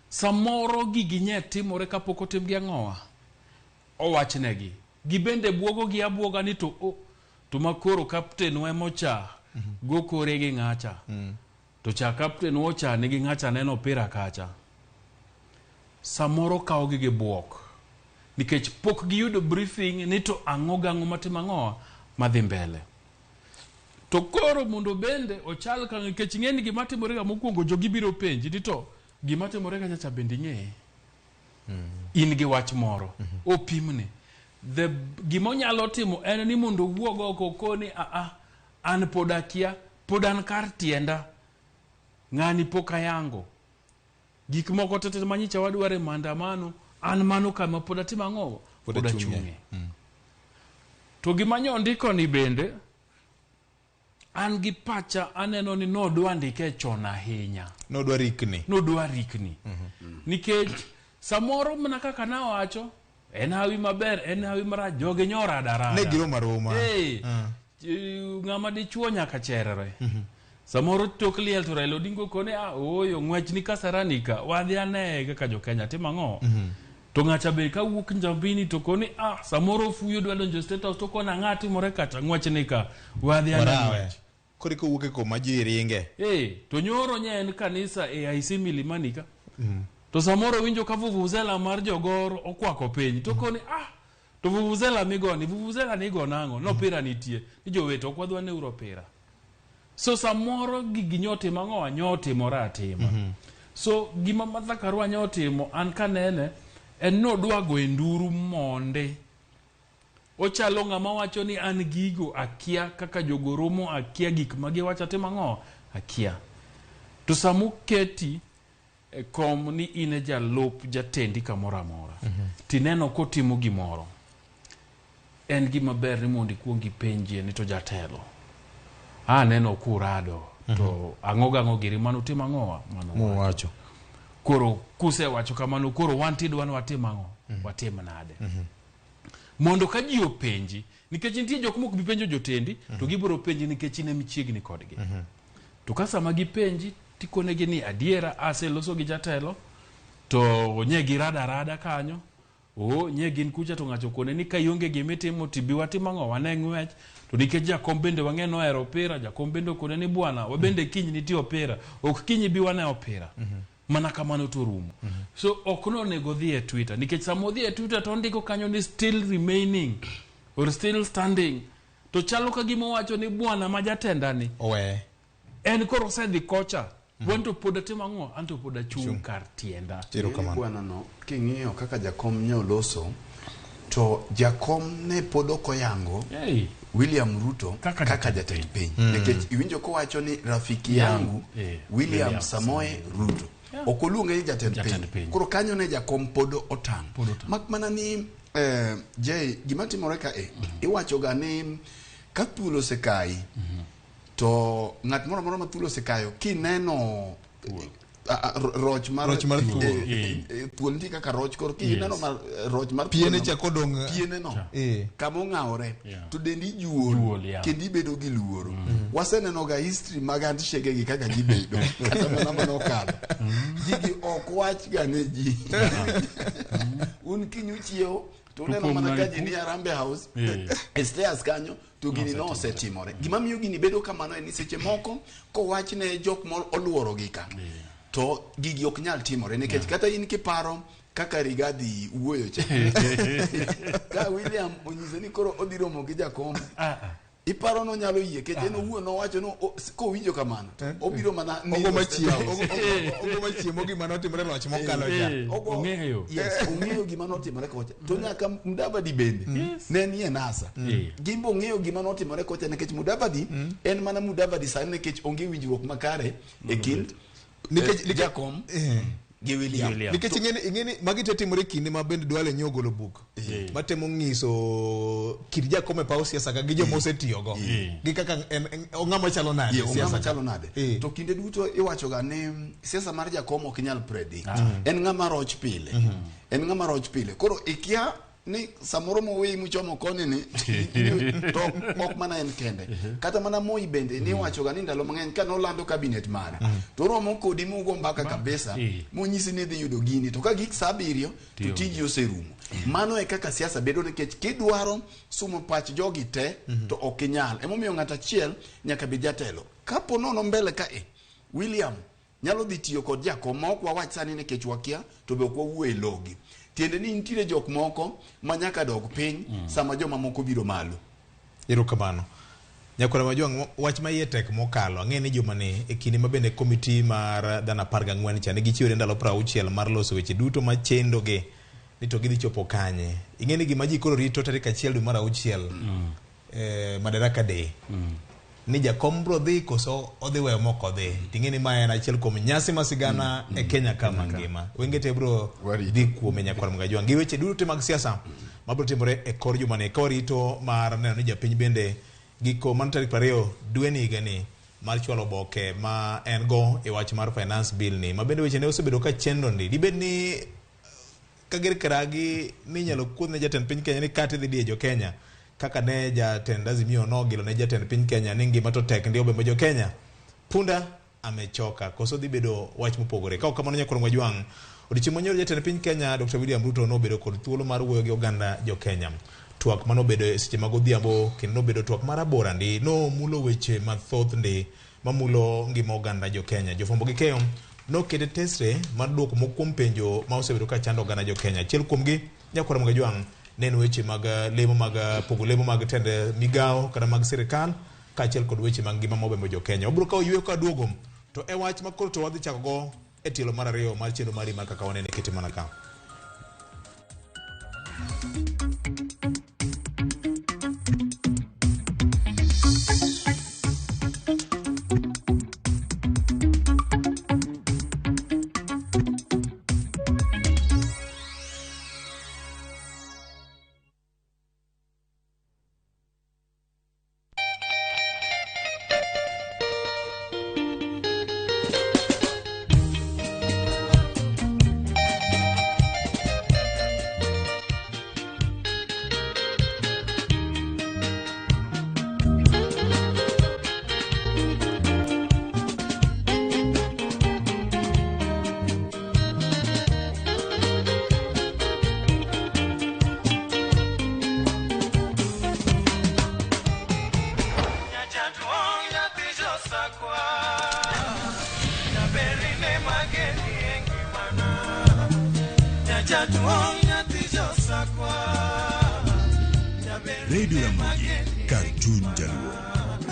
samoro gigi nye timore kapok otim gi ang'owa. Owachnegi. Gibende buogo gi abuoga ni to o to makoro captain wa emocha go kore gi ng'acha. To cha captain wa cha nigi ng'acha neno opira kacha. Samoro kawo gi gi buok. Nikech pok giyudo briefing ni to ang'o gang'o matimo ang'o madhi mbele. To koro mondo bende ochal ka nikech ing'e ni gima timore ga mokwongo jogi biro penji ni to gima timore kacha cha bende ing'eye. In gi wach moro. Opimne. The gima onyalo timo en ni mondo owuog oko koni a a an pod akia, pod an kar tienda. Ng'ani pok ayango. Gik moko tete manyicha wadware maandamano, an mano kama pod atimo ang'o? Pod Pod achung'e. achung'e. To gima nyo ndiko ni bende an gi pacha aneno ni nodwa ndike chon ahinya. Nodwa rikni. Nodwa rikni. Nikech samoro mana kaka nawacho, en hawi maber, en hawi marach, jogi nyorado arada. Ne giromo aroma. Hey, ng'ama dichuo nyaka cherre. Samoro tok liel to Raila Odinga okone a ooyo ng'wech ni Kasarani ka wadhi ane kaka jo Kenya timo ang'o. To ng'acha be kawuok Njambini to koni a samoro ofuyo dwa donjo State House to koni ang'a timore kacha ng'wech ni ka wadhi ane Warawe. ng'wech. Koro kowuok e koma ji ringe. To nyoro nye en kanisa e AIC Milimani ka. To samoro winjo ka vuvuzela mar jogor okwako piny to koni ah to vuvuzela migoni vuvuzela nigo nang'o no opira nitie ni jowete ok wadwa neuro opira. So samoro gigi nyotimo ang'o nyotimore atima. So gima Martha Karua nyotimo an kanene en nodwa go e nduru monde. Ochalo ng'ama wacho ni an gigo akia kaka jogo romo akia gik ma giwacho atimo ang'o akia. To samoketi e kom ni in e jalup jatendi kamoro amora tineno kotimo gimoro en gima ber ni mondo ikuong ipenjie ni to jatelo aneno kurado to ang'o gang'o giri mano timo ang'owa mano Mowacho. Koro kusewacho kamano koro wan tidwa ni watim ang'o watim nade mondo ka ji openji nikech nitie jok mok bi penjo jotendi to gibiro penji nikech in ema ichiegni kodgi to ka sama gipenji tikonegi ni adiera aseloso gi jatelo to nye girada arada kanyo o nye gin kucha to ng'ato okone ni ka ionge gimitimo tibi watim ang'o wane ng'wech to nikech jakom bende wang'e nohero opira jakom bende okone ni bwana wabende kiny nitie opira ok kiny ibi wane opira mana kamano to rumo so ok nonego dhi e Twitter nikech sama odhi e Twitter to ondiko kanyo ni still remaining or still standing to chalo ka gima owacho ni bwana ma jatendani Owe. en koro osedhi kocha wan to pod atimo ang'o an to pod achung' kar tienda Erokamano. Bwana no king'iyo kaka jakom ne oloso to jakom ne pod ok oyango hey. William Ruto Kaka kaka jatend jatend piny nikech iwinjo kowacho ni rafiki yangu William William Samoei Ruto ok oluonge ni jatend Jatend piny piny. koro kanyo ne jakom pod otang' Pod otang'. mak mana ni Jay gima timore ka e iwacho ga ni ka thuol osekayi to ng'at moro amora ma thuol osekayo kineno roch mar Roch mar thuol. Thuol nitie kaka roch koro kineno roch mar Piene thuol no- cha kodong' piene no kama ong'awore to dendi juol Juol, yeah. kendo ibedo gi luoro. Waseneno ga history mag handshake gi kaka gibedo kata mana manokalo gigi ok wach ga ne ji un kiny uchiewo to uneno kuom mana ka nagi ji ni Harambee House e stairs kanyo to gini no osetimore. Gima miyo gini bedo kamano en ni seche moko kowach ne jok ma oluorogi ka to gigi ok nyal timore nikech kata in kiparo kaka Rigathi wuoyo cha ka William onyise ni koro odhi romo gi jakom iparo nonyalo yie kech en owuon nowacho no kowinjo kamano obiro mana Ogo nindo machiemo State House. ogo machiemo gima notimore loch mokalo cha. Ong'eyo. Yes, ong'eyo gima notimore kocha to nyaka Mudavadi bende ne nie NASA gimbe ong'eyo gima notimore kocha nikech Mudavadi en mana Mudavadi sani nikech onge winjruok makare e kind jakom gi William. William. Nikech ing'eni magi te timore kinde ma bende Duale nyo ogolo buk matemo nyiso kit jakom e paw siasa ka gi joma osetiyogo gi kaka en ong'ama chalo nade Ye, e siasa ong'ama ka. chalo nade to kinde duto iwacho ga ni siasa mar jakom ok inyal predict en ng'ama roch pile en ng'ama roch pile koro ikia ni samoro moweyi muchomo koni ni to ok mana en kende kata mana Moi bende niwacho ga ni ndalo mang'eny ka nolando cabinet mare to romo kodi mugo mbaka kabisa monyisi ni idhi yudo gini to ka gik saa abiriyo to tiji oserumo. Mano e kaka siasa bedo nikech kidwaro sumo pach jogi te to ok inyal. Emomiyo ng'at achiel nyaka bed jatelo. Kapo nono mbele ka e William nyalo dhi tiyo kod jakom ma ok wawach sani nikech wakia to be ok wawuo e logi. Tiende ni nitiere jok moko ma nyaka dog piny sama joma moko biro malo. Erokamano. Nyakwara Majwang', wach ma iye tek mokalo. Ang'e ni juma ni e kinde ma bende komiti mar dhano 14 cha ne gichiwore ndalo 60 mar loso weche duto machendogi ni to gidhi chopo kanye. Ing'e ni gima ji koro rito tarik 1 dwe mar 6 Madaraka Day. Ni jakom bro dhi koso odhi weyo mok odhi. Ting'e ni ma en achiel kuom nyasi ma sigana e Kenya ka mangima. Wenge te bro dhi kuome nyakwar Mgajwang'. Gi weche duto te mag siasa mabro timore e kor juma ni ka warito mar neno ni japiny bende giko mano tarik 20 dweni higani mar chwalo oboke ma en go e wach mar finance bill ni ma bende weche ne osebedo ka chendo ndi. Dibed ni Kager Karagi ni inyalo kuodh ne jatend piny Kenya ni kata idhi diye jo Kenya kaka ne jatend Azimio nogilo ne jatend piny Kenya ni ngima to tek ndi obembo jo Kenya. Punda amechoka koso dhi bedo wach mopogore. Ka ok kamano nyakwar Mwajwang', odiochieng' manyoro jatend piny Kenya Dr. William Ruto nobedo kod thuolo mar wuoyo gi oganda jo Kenya. Twak manobedo e seche mag odhiambo kendo nobedo twak marabora ndi nomulo weche mathoth ndi mamulo ngima oganda jo Kenya. Jofwambo gi keyo nokete tesre mar duoko moko kuom penjo ma osebedo ka chando oganda jo Kenya. Achiel kuomgi nyakwar Mwajwang' ne en weche mag lemo mag pogo lemo mag tend migawo kata mag sirikal kaachiel kod weche mag ngima mobembo jo Kenya. Wabiro kawo yweyo ka duogo to e wach ma koro to wadhi chako go e tielo mar ariyo mar chenro mari mar kaka wanene kete mana ka. Radio Ramogi, kar chuny jaluo.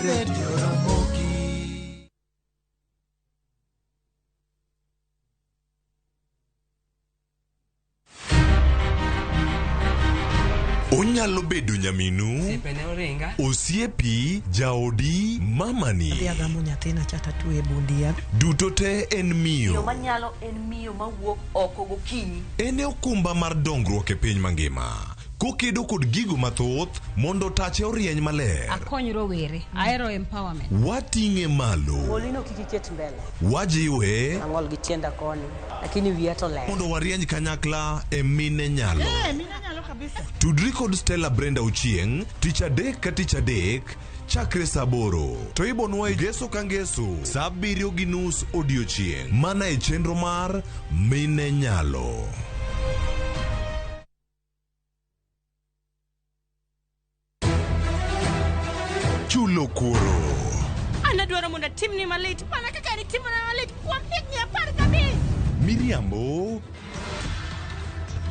Radio Ramogi. Onyalo bedo nyaminu, Osiepene oringa. osiepi, jaodi, mamani. Adhi agamo nyathina cha tatwe e bund yath. Duto te en Miyo miyo. manyalo en miyo mawuok oko gokinyi. En e okumba mar dongruok e piny mangima. Kokedo kod gigo mathoth mondo tache orieny maler. Akony rowere. Ahero empowerment. Wating'e malo. Ng'olino kik iket mbele. Wajiwe Ang'ol gi tienda koni, lakini wiya to ler. mondo warieny kanyakla e mine nyalo. Mine nyalo kabisa. Tudri kod Stella Brenda Ochieng' tich adek ka tich adek chakre saa aboro to ibonwa e ngeso ka ngeso saa abiriyo gi nus odiochieng' mana e chenro mar Mine Nyalo. Chulo kuoro. An adwaro mondo atimni malit mana kaka nitimona malit kuom higni 15. Miriambo,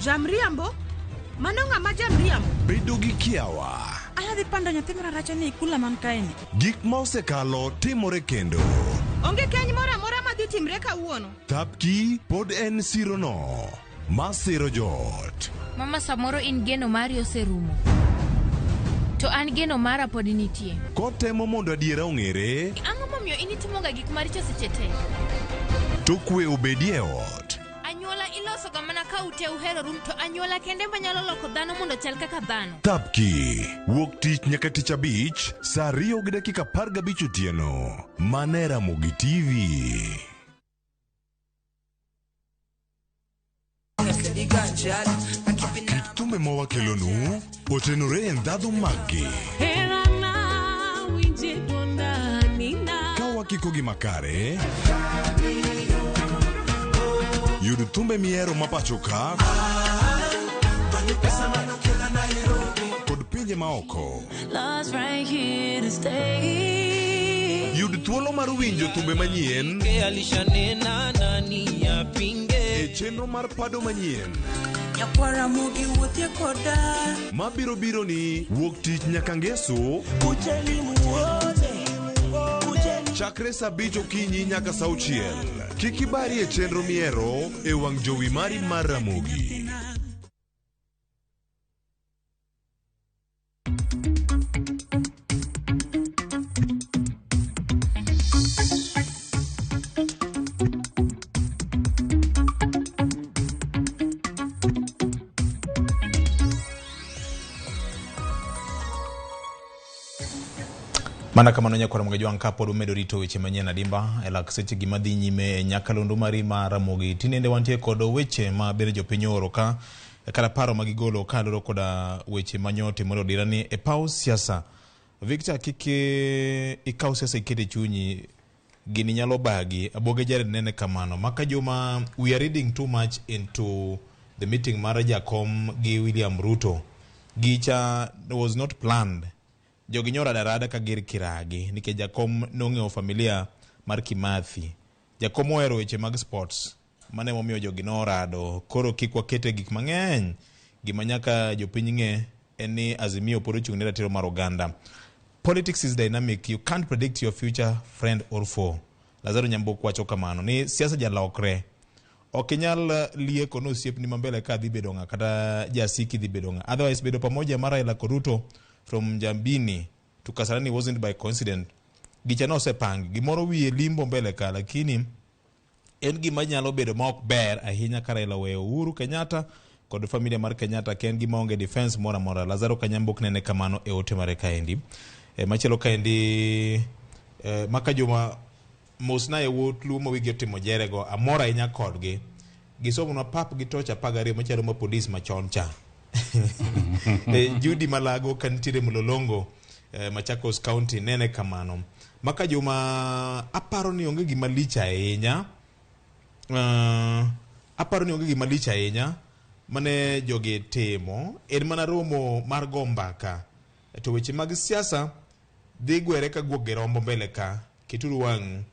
Jamriambo? Mano ng'ama jamriambo? bedo gi kiawa. An adhi pando nyathi mararacha ni e kula man kae ni. Gik ma osekalo timore kendo. Onge keny moro amora madhi timre kawuono. Thapki pod en sirono ma siro joot. Mama samoro in geno mari oserumo. To an geno mara pod nitie. Kotemo mondo adiera ong'ere, Ang'o momiyo in itimoga gik maricho seche te? to kwe obedie e ot. Anyuola ilosoga mana ka ute uheroru to anyuola kende manyalo loko dhano mondo chal kaka dhano. Thapki wuok tich nyaka tich abich saa 2:15 otieno. Mana e Ramogi TV. Kit thumbe ma wakelonu otenore e ndhadhu maggi. Ka wakikogi makare, yud thumbe mihero ma pacho ka kod pinje maoko. Yud thuolo mar winjo thumbe manyien e chenro mar pado manyien Nyakwara mogi wuothie koda. mabiro biro ni wuok tich nyaka ngeso Kujeni muone. Kujeni. chakre saa abich okinyi nyaka saa auchiel. Kik ibari e chenro mihero e wang' jowi mari mar Ramogi. Mana kamano nyakwar Ramogi Jwang' kapod umedo rito weche manyien adimba e lak seche gima dhi nyime e nyakalondo mari mar Ramogi. Tinende wantie kod weche ma bende jopiny ooro ka kata paro ma gigolo kaluwore koda weche manyotimore odirani e paw siasa. Victor, kik ikaw siasa iket e chunyi, gini nyalo bagi. Aboge Jared nene kamano. Maka juma, we are reading too much into the meeting mar Jakom gi William Ruto. Gicha was not planned. Jogi nyoro adarada ka gir kiragi nikech Jakom nong'eyo familia mar Kimathi. Jakom ohero weche mag sports, mano emomiyo jogi norado. Koro kik wakete gik mang'eny. Gima nyaka jopiny ng'e en ni Azimio pod ochung' ne ratiro mar oganda. Politics is dynamic. You can't predict your future friend or foe. Lazaro Nyambok wacho kamano ni siasa jalokre. Ok inyal lieko ni osiepni ma mbele ka dhi bedo ng'a kata jasiki dhi bedo ng'a. Otherwise bedo pamoja mar Raila kod Ruto from Jambini to Kasarani wasn't by coincidence. Gicha nosepangi. Gimoro wiye limbo mbele ka lakini en gima nyalo bedo ma ok ber ahinya ka Raila oweyo Uhuru Kenyatta kod familia mar Kenyatta ka en gima onge defense moro amora. Lazaro Kanyambok nene kamano e ote mare kaendi. Machielo kaendi maka juma mosna yawuot Luo ma wigi otimo jerego amor ahinya kodgi. Gisomonwa pap gi toch 12 machalo ma polis machon cha. Judy Malago ka nitiere Mlolongo Machakos County nene kamano. Maka juma aparo ni onge gima lich ahinya. Aparo ni onge gima lich ahinya mane jogi timo en mana romo mar go mbaka to weche mag siasa dhi gwere ka guok gi rombo mbele ka keturu wang'u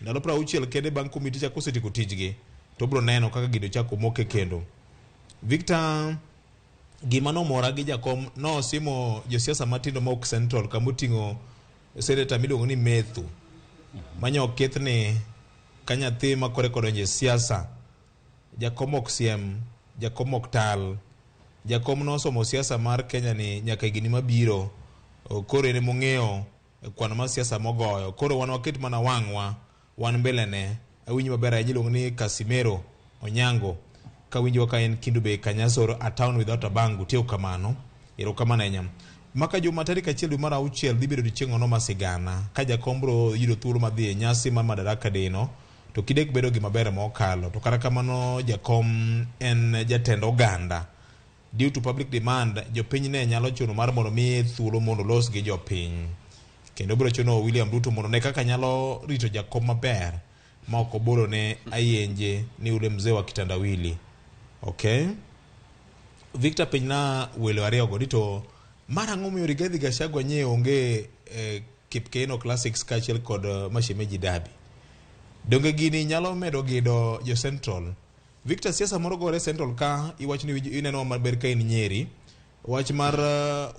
ndalo 60 kende bang' komiti cha kosetieko tijgi to bro neno kaka gino chako moke kendo. Victor, gima nomora gi Jakom nosimo josiasa matindo ma ok Central kamoting'o seneta miluongo ni Methu manyo okethni ka nyathi ma kore kodonjo e siasa. Jakom ok siem, Jakom ok tal. Jakom nosomo siasa mar Kenya ni nyaka higni mabiro. Koro en emong'eyo kwano mar siasa mogoyo. Koro wan waket mana wang'wa wan mbele ne. Awinjo maber ahinya iluongo ni Casimero Onyango. Kawinjo ka en Kindu Bay Kanyasoro, a town without a bank. Tiyo kamano. Erokamano ahinya. Maka juma tarik 1 dwe mar 6 dhi bedo odiechieng' ono ma sigana. Ka jakom biro yudo thuolo mar dhi e nyasi mar Madaraka Day no, to kidek bedo gima ber mokalo. To kata kamano jakom en jatend oganda. Due to public demand, jopiny ne nyalo chuno mar mondo miye thuolo mondo olos gi jopiny. Kendo biro chuno William Ruto mondo ne kaka nyalo rito jakom maber ma ok obolo ne ayenje ni ule mzee wa kitandawili. Okay. Victor penjna welo ariyo go to mar ang'o miyo Rigathi Gachagua nye onge Kipkeino Classics kaachiel kod Mashemeji Derby? Donge gini nyalo medo gido jo Central? Victor, siasa moro gore Central ka iwacho ni ineno maber ka in Nyeri. Wach mar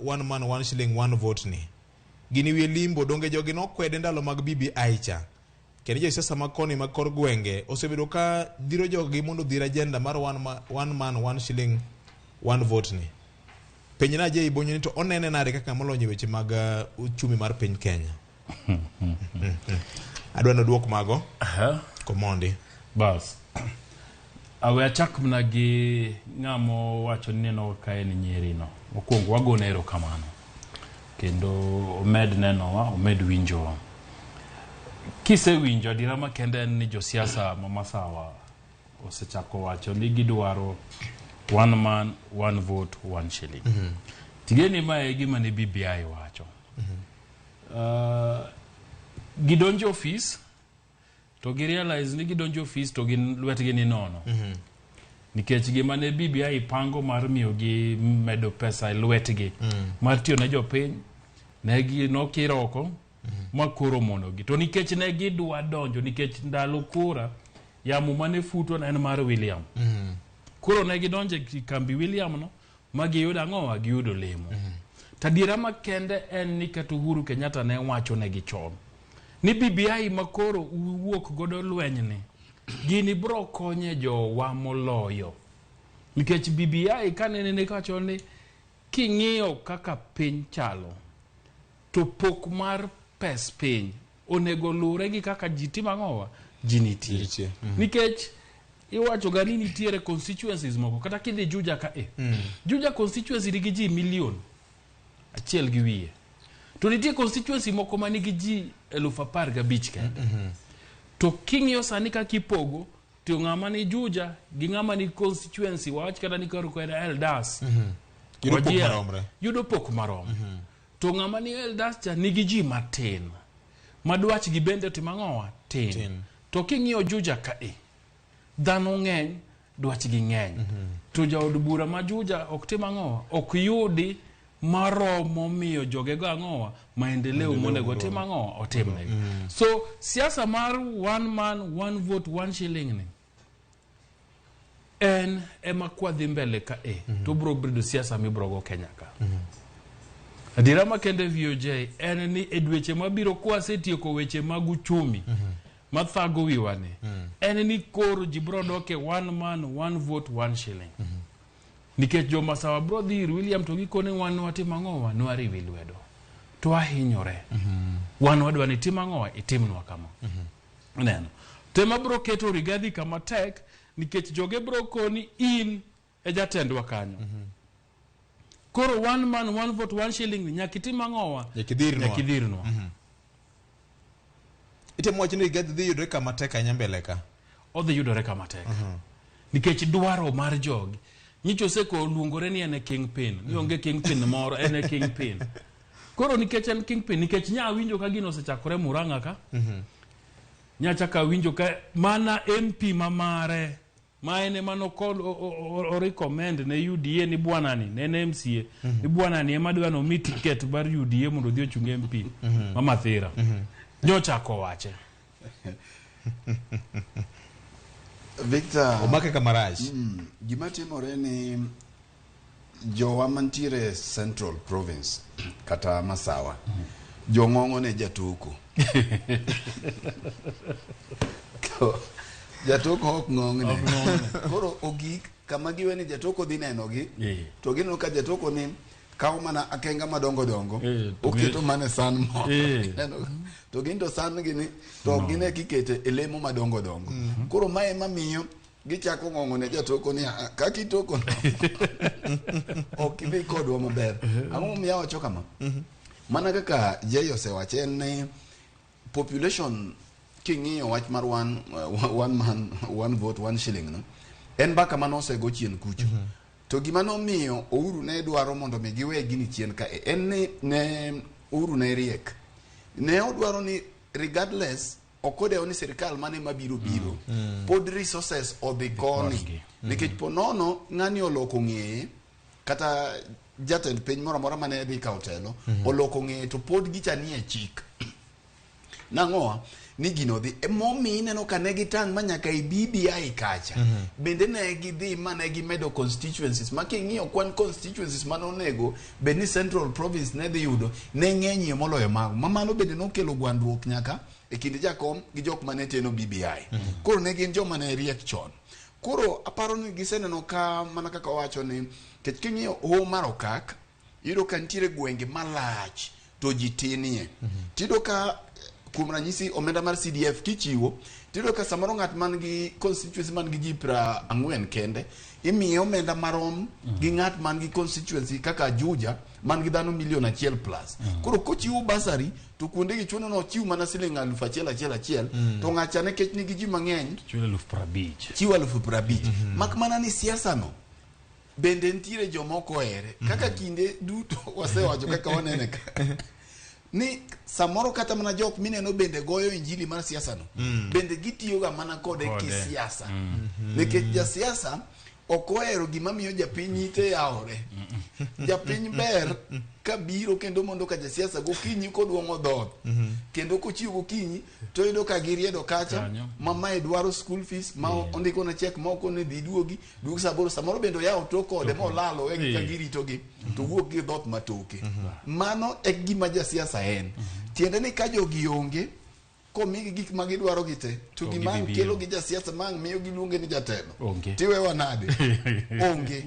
one man one shilling one vote ni. Gini wiye limbo, donge jogi nokwede ndalo mag BBI cha. Kendo josiasa ma koni ma kor gwenge osebedo ka dhiro jogi mondo odhir agenda mar one man one shilling one vote ni. Penjna Jay Bonyo ni to onene nade kaka molony e weche mag uchumi mar piny Kenya. Adwa ni oduok mago. Komondi. Bas. Awe achak mana gi ng'amo wacho ni neno ka en Nyeri no. Mokwongo wagone erokamano. Kendo omed nenowa, omed winjowa. Kisewinjo adiera makende en ni josiasa ma Masawa osechako wacho ni gidwaro one man, one vote, one shilling. Tigeni ma e gima ne BBI wacho. Gidonjo ofis to gi realize ni gidonjo ofis to gin lwetgi ni nono. Nikech gima ne BBI pango mar miyogi medo pesa e lwetgi mar tiyo ne jopiny ne gi nokir oko ma koro monogi. To nikech ne gidwa donjo nikech ndalo kura yamo mane futo ne en mar William. Koro ne gidonjo e kambi William no ma giyudo ang'owa giyudo lemo. To adiera makende en ni kata Uhuru Kenyatta ne wacho negi chon ni BBI ma koro uwuok godo lweny ni gini bro konye jowa moloyo. Nikech BBI kanene ne kawacho ni king'iyo kaka piny chalo to pok mar pes piny onego lure gi kaka ji timo ang'owa ji nitie. Nikech iwacho ga ni nitiere constituencies moko kata kidhi Juja ka e Juja constituency nigi ji milion 1.5 to nitie constituency moko manigi ji 15,000 kende. To king'iyo sani kaka ipogo to ng'ama ni Juja gi ng'ama ni constituency wawach kata ni koro kod Eldas Yudo pok Wajir, maromre. yudo pok marom. To ng'ama ni Eldas cha nigi ji matin ma dwachgi bende otimo ang'owa tin. Tin. To king'iyo Juja ka e dhano ng'eny dwachgi ng'eny. To jaod bura ma Juja ok tim ang'owa ok yudi maromo miyo jogego ang'owa maendeleo monego tim ang'owa otimnegi. So siasa mar one man one vote one shilling ni en ema kwadhi mbele ka e to bro bedo siasa mibro go Kenya ka. Adiera makende VOJ en ni e dweche mabiro kwasetieko weche mag uchumi mathago wiwa ni en ni koro ji bro dok e one man one vote one shilling. Nikech jo Masawa bro dhi ir William to gikone wan watimo ang'owa nwariwi lwedo to wahinyore. Wan wadwa ni tim ang'owa itimnwa kama. Neno. Tema bro keto Rigathi kama tek nikech joge bro koni in e jatendwa kanyo. Koro one man one vote one shilling ni nyaka itim ang'owa Nyaka idhirnwa. nyaka idhirnwa. Itemo wacho ni Rigathi dhi yudore kama tek ahinya mbele ka. Odhi yudore kama tek. Nikech dwaro mar jogi. Nyicho oseko oluongore ni en e kingpin. Ni onge kingpin moro, en e kingpin. Koro nikech en kingpin, nikech nya winjo ka gino osechakore Murang'a ka. Nyachaka winjo ka mana MP ma mare ma en ema o recommend ne UDA ni bwana ni ne en MCA ni bwana ni ema dwa nomi ticket mar UDA mondo odhi ochung MP ma Mathira. Nyochako wache. Victor, Omake kama rach. Gima timore ni jowa mantiere Central Province kata Masawa jong'ong'o ne jatoko to jatoko ok ng'ong'ne koro ogik Kama giwe ni jatoko dhi nenogi, to gineno ka jatoko ni kawo mana akenga madongo dongo, oketo mana e san moro. To gin to san gi ni to ok gine kikete e lemo madongo dongo. Koro mae ema miyo gichako ng'ong'o ne jatoko ni, "Ah, kaka itoko no ok idhi kodwa maber." Ang'o momiyo awacho kama? Mana kaka Jay osewacho, en ni population, king'iyo wach mar one man one vote one shilling no, en mbaka mane osego chien kucho. To gima nomiyo Uhuru ne dwaro mondo mi giwe gini chien ka en ni ne Uhuru ne riek, ne odwaro ni regardless, ok odewo ni sirikal mane mabiro biro, pod resources odhi koni Korgi. Nikech po nono ng'ani oloko ng'eye, kata jatend piny moro amora mane dhi kawo telo oloko ng'eye, to pod gicha nie chik nang'owa ni gino dhi. Emomiyo ineno ka ne gitang' ma nyaka e BBI kacha bende ne gidhi ma ne gimedo constituencies, ma king'iyo kwan constituencies mane onego bed ni Central Province ne dhi yudo ne ng'enyie moloyo mago, ma mano bende nokelo gwandruok nyaka e kind jakom gi jok mane teno BBI. Koro ne gin joma ne riek chon. Koro aparo ni giseneno ka mana kaka owacho ni kech king'iyo Hoho mar Okak, iyudo ka nitiere gwenge malach to ji tinie. Tiyudo ka kuom ranyisi omenda mar CDF kichiwo, tiyudo ka samoro ng'at man gi constituency man gi ji 40 kende imiye omenda marom gi ng'at man gi constituency kaka Juja man gi dhano milion 1 plus. Koro kochiwo bursary to kuonde gi chuno ni ochiw mana siling 1000 achiel achiel, to ng'acha nikech nigi ji mang'eny Chulo 50,000. Chiwo 50,000. Mak mana ni siasa no bende nitiere joma ok ohere, kaka kinde duto wasewacho, kaka wanene ka ni samoro kata mana jok mineno bende goyo injili mar siasa no bende gitiyoga mana kode Kode. kisiasa, nikech jasiasa ok ohero gima miyo japiny ite yawore. Japiny ber ka biro kendo mondo ka jasiasa gokinyi koduong'o dhoot kendo kochiwo gokinyi, to yudo ka giriedo kacha. Kanyo. Ma mae dwaro school fees, ma ondiko na cheque, ma okone dhi duogi duog saa 8, samoro bende oyawo tok ode molalo wegi ka giritogi to wuok gi dhoot matoke. Mano e gima jasiasa en. Tiende ni ka jogi onge komigi gik ma gidwaro gi te, to To gima ang' gidhi biro. kelo gi jasiasa ma ang' miyo giluonge ni jatelo Onge. tiwewa nade onge.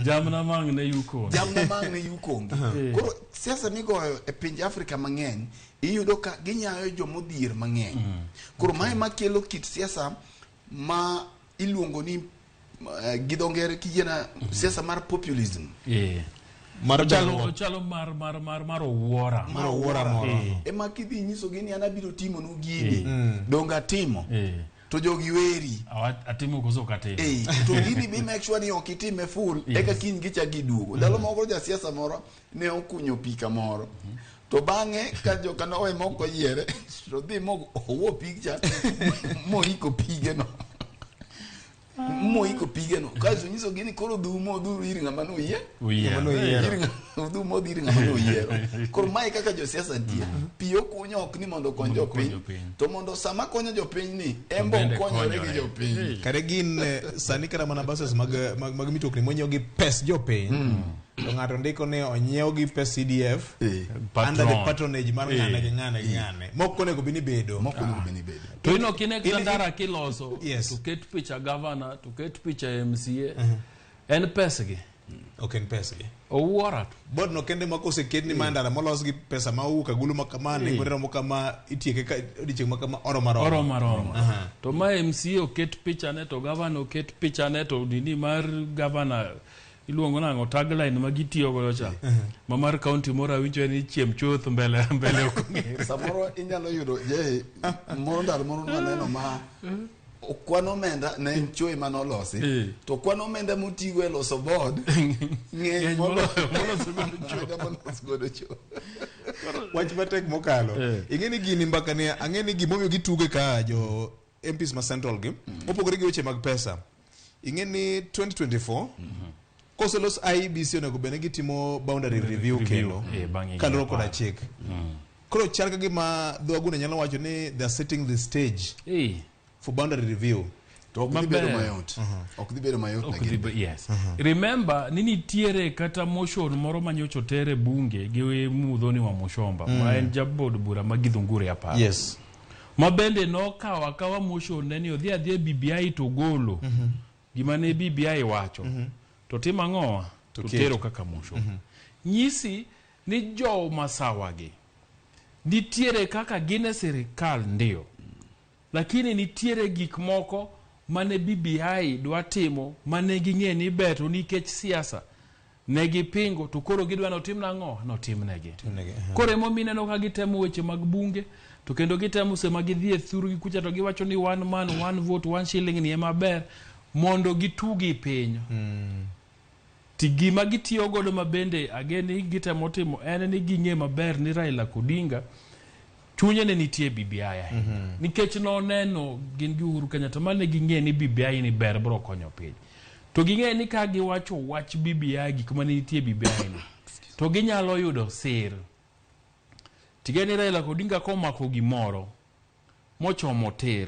Jamna mang' ne yuko. Jamna ma ang' ne yuk onge. Koro siasa migoyo e pinje Afrika mang'eny, iyudo ka ginyayo jomodhier mang'eny. Koro mae makelo kit siasa ma iluongo ni gi dho ngere kiyiena siasa mar populism. Mar Ochalo berruok. ochalo mar owuora. Mar owuora moro. Ema kidhi nyisogi ni an abiro timonu gini, donge atimo, to jogi weri. Atimo koso ok atimo? Eh, to gini bi make sure ni ok itime full eka kiny gichak giduogo. Ndalo moko jasiasa moro ne okunyo pi kamoro, to bang'e ka joka nowe mok oyiere, to dhi mo owuo picture moiko pigeno, moiko pigeno, kaeto nyisogi ni koro dhumo odhuru ir ng'ama noyie. Oyiero. Ng'ama noyiero. Ir odhumo odhi ir ng'ama noyiero. Koro mae kaka josiasa nitie, pi okunyo ok ni mondo okony Mondo okony jopiny, jopiny. to mondo sama konyo jopiny ni en bo bende okonyore gi konyore. jopiny. Kare gin sani kata mana buses mag mitokni monyiew gi pes jopiny, to ng'ato ndiko ni onyiew gi pes CDF under the Patron. patronage mar ng'ane gi ng'ane gi ng'ane, mok onego bed ni bedo. Mok onego bed ni bedo. To ino kine kata ndara kiloso, Yes. to ket picha governor, to ket picha MCA, en pesgi. Ok en pesgi. Owuora to. Board no kende ma koseket ni ma ndara molos gi pesa ma owuok agulu ma kama, nengone romo kama, itieke ka odiochieng' ma kama, oromo aroma. Oromo aroma. To ma MCA oket pichane, to governor oket pichane, to nini mar governor iluongo nang'o, tagline ma gitiyo godo cha ma mar county moro awinjo en ni chiem chuth mbele mbele ok ong'ere. Samoro inyalo yudo je moro ndalo moro nwaneno ma kwan omenda ne en choe manolosi, to kwan omenda motigo e loso board ng'eny Ng'eny moloyo moloso godo choo. omenda molos godo choo. Wach matek mokalo. Ing'e ni gini mbaka ni, ang'e ni gimomiyo gituge ka jo MPs ma Central gi mopogore gi weche mag pesa. Ing'e ni 2024 koselos IEBC, onego bed ni gitimo boundary review Review, kendo bang' higni kaluwore koda 10. chik. Koro chal ka gima dho Wagunda nyalo wacho ni they are setting the stage for boundary review. To ok dhi bedo Maber. mayot, ok dhi bedo mayot Ok ne dhi gin. Yes. Remember ni nitiere kata motion moro manyocha oter e bunge gi Muthoni wa Muchomba ma en jabod bura ma Githunguri aparo. Ma bende nokawo akawa motion ne ni odhi adhiya e BBI to golo. Gima ne BBI wacho to timo ang'owa to keto. tero kaka motion. Nyisi ni jo masawa gi nitiere kaka gin e sirikal ndio, lakini nitiere gik moko mane BBI dwa timo mane ging'e ni ber, to nikech siasa ne gipingo, to koro gidwa notim nang'o notimnegi. Koro emomiyo ineno ka gitemo weche mag bunge, to kendo gitemo sema gidhi e thurgi kucha to giwacho ni one man one vote one shilling ni ema ber mondo gitugi piny. Ti gima gitiyo godo ma bende ageni gitemo timo en ni ging'e maber ni Raila Odinga chunye ne nitie BBI ahinya. Nikech noneno gin gi Uhuru Kenyatta mane ging'e ni BBI ni ber bro konyo piny, to ging'e ni ka giwacho wach BBI, gik mane nitie BBI ni to ginyalo yudo sir. Tigeni ni Raila Odinga komako gimoro mochomo tir,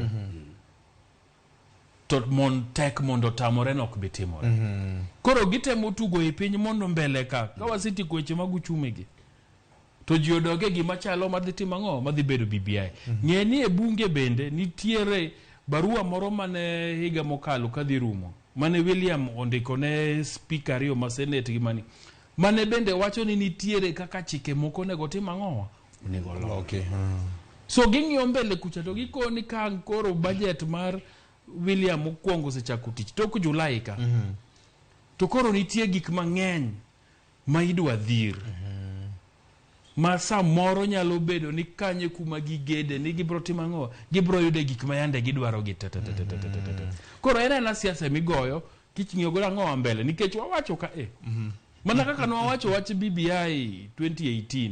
to mon tek mondo otamore nok bi timore. Koro gitemo tugo e piny mondo mbele ka wasetieko weche mag uchumi gi to ji odog e gima chalo madhi timo ang'o madhi bedo BBI. Ng'e ni e bunge bende nitiere barua moro mane higa mokalo kadhi rumo mane William ondiko ne speaker ariyo ma senate gi mani mane bende wacho ni nitiere kaka chike moko onego tim ang'o onego loki. So ging'iyo mbele kucha to gikoni ka koro budget mar William mokwongo osechako tich tok Julai ka, to koro nitie gik mang'eny ma idwa dhir ma samoro nyalo bedo ni kanye kuma gigede ni gibro timo ang'o, gibro yude gik ma yande gidwaro gi te te te te te te te te. Koro en aena siasa migoyo kiching'iyo godo ang'o mbele, nikech wawacho ka e mana kaka nwawacho wach BBI 2018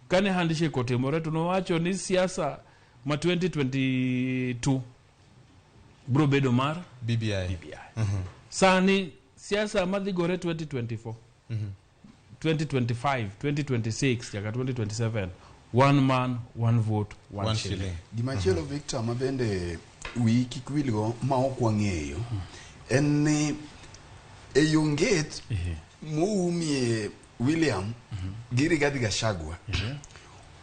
kane handshake otimore, to nwawacho ni siasa ma 2022 bro bedo mar BBI. Sani siasa madhi gore 2024, 2025, 2026 nyaka 2027, one man one vote one, One shilling. shilling. Gimachielo, Victor, ma bende wiyi kik wilgo ma ok wang'eyo en ni e yo nget moumie William gi Rigathi Gachagua,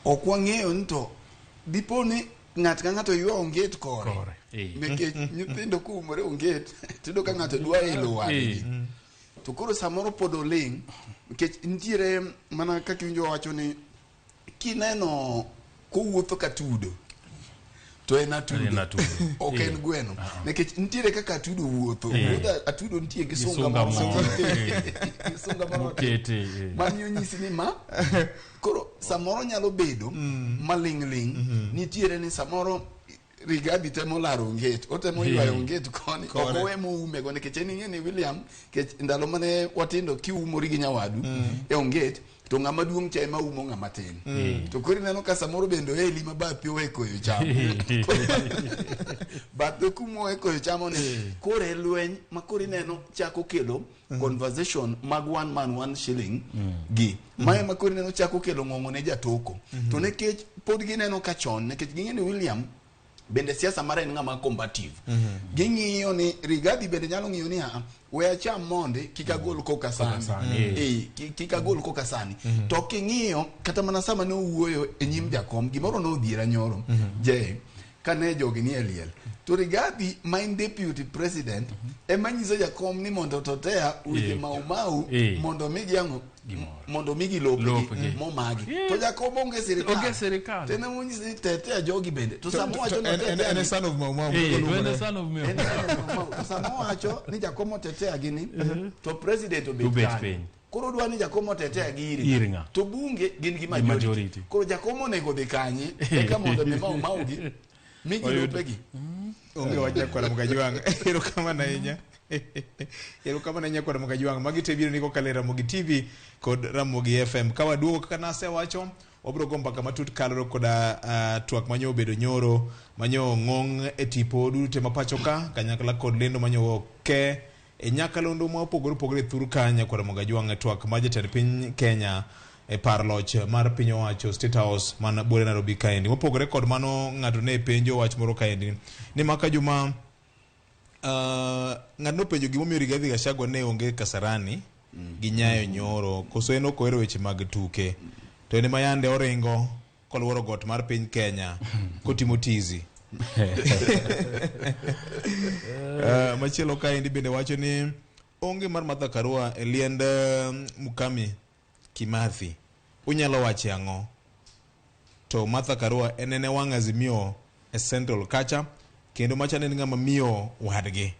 ok wang'eyo ni to dipo ni ng'at ka ng'ato ywa onget kore. Kore, eh. Nikech nyithindo koumore onget tiyudo ka ng'ato dwa elo wadgi, to koro samoro pod oling' nikech nitiere mana kaka iwinjo wacho ni kineno kowuotho ka tudo to en atudo. En atudo. Ok en gweno, nikech nitiere kaka atudo wuotho. Wuodh atudo nitie gi Gi sunga sunga moro moro. gi sunga moro Mokete, eh. mamiyo nyisi ni ma koro samoro nyalo bedo maling'ling'. Nitiere ni samoro Rigathi temo laro onget, otemo ywayo onget koni, ok Kore. owe moumego, nikech en ing'e ni William kech ndalo mane watindo kiumori gi nyawadu e onget to ng'ama duong' cha ema umo ng'ama tin, to koro ineno ka samoro bende oeli ma bathi owe koyo chamo, bathe kuma owe koyo chamo ni koro e lweny ma koro ineno chako kelo conversation mag one man one shilling gi mae ma koro ineno chako kelo ng'ong'o ne jatoko. To nikech pod gineno ka chon, nikech ging'e ni William bende siasa mare en ng'ama combative, ging'iyo ni Rigathi bende nyalo ng'iyo ni "Ah, we acham mondi kik agol koka sani." Sani, eh. Eh, kik agol koka sani. To king'iyo kata mana sama ne owuoyo e nyim jakom, gimoro nodhiera nyoro je kane jogi nie liel, to Rigathi ma en deputy president ema nyiso jakom ni mondo totea weche Mau Mau mondo migi ang'o, mondo migi lopgi Lopgi. momagi, to jakom onge sirikal. Onge sirikal. To en ema onyiso ni tetea jogi bende, to sama To- owacho to ni en- en otetea en ni- son of Mau Mau. Eh, to en oluongore. son of Mau. En son of Mau Mau. To sama owacho ni jakom otetea gini to president obet Obet kanyo. piny. Koro odwa ni jakom otetea gi Ir ire ng'a? to bunge gin gi majority. majority, koro jakom onego dhi kanye eka mondo mi Mau Mau gi migi Oyud- lopegi? Onge wach nyakwara Mgajwang'. Erokamano ahinya. Erokamano ahinya kwara Mgajwang'. Magi te biro ni kokalo e Ramogi TV kod Ramogi FM. Ka waduogo kaka nasewacho, wabiro go mbaka matut kaluwore koda twak manyo obedo nyoro manyo ng'ong e tipo duto te ma pacho ka kanyakla kod lendo manyo ke e nyakalondo ma opogore opogore e thur ka nyakwara Mgajwang' e twak ma jatend piny Kenya e par loch mar piny owacho State House man buore Nairobi kaendi. Mopogore kod mano, ng'ato ne penjo wach moro kaendi ni maka juma ng'ato nopenjo gimomiyo Rigathi Gachagua ne onge Kasarani gi Nyayo nyoro, koso en ok ohero weche mag tuke, to en ema yande oringo koluoro got mar piny Kenya kotimo tizi. Machielo kaendi bende wacho ni onge mar Martha Karua e liend Mukami Kimathi. Unyalo wache ang'o? To Martha Karua en ene wang' Azimio e Central kacha kendo macha ne en ng'ama miyo wadgi.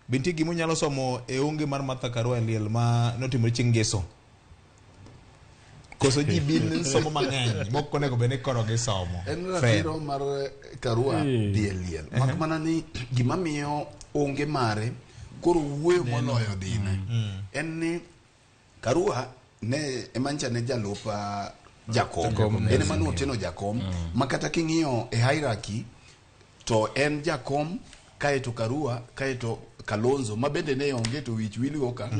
Be nitie gima unyalo somo e onge mar Martha Karua e liel ma notimore chieng' Ngeso? Koso ji bin somo mang'eny mok onego bed ni koro gisomo. En Fred. ratiro mar Karua dhi e liel. Mak mana ni gima miyo onge mare koro wuoyo moloyo dhine. En ni Karua ne emancha ne jalup jakom. Jakom, En ema noteno jakom. Ma kata king'iyo e hierarchy to en jakom kaeto Karua kaeto Kalonzo ma bende ne onge to wich wilgo ka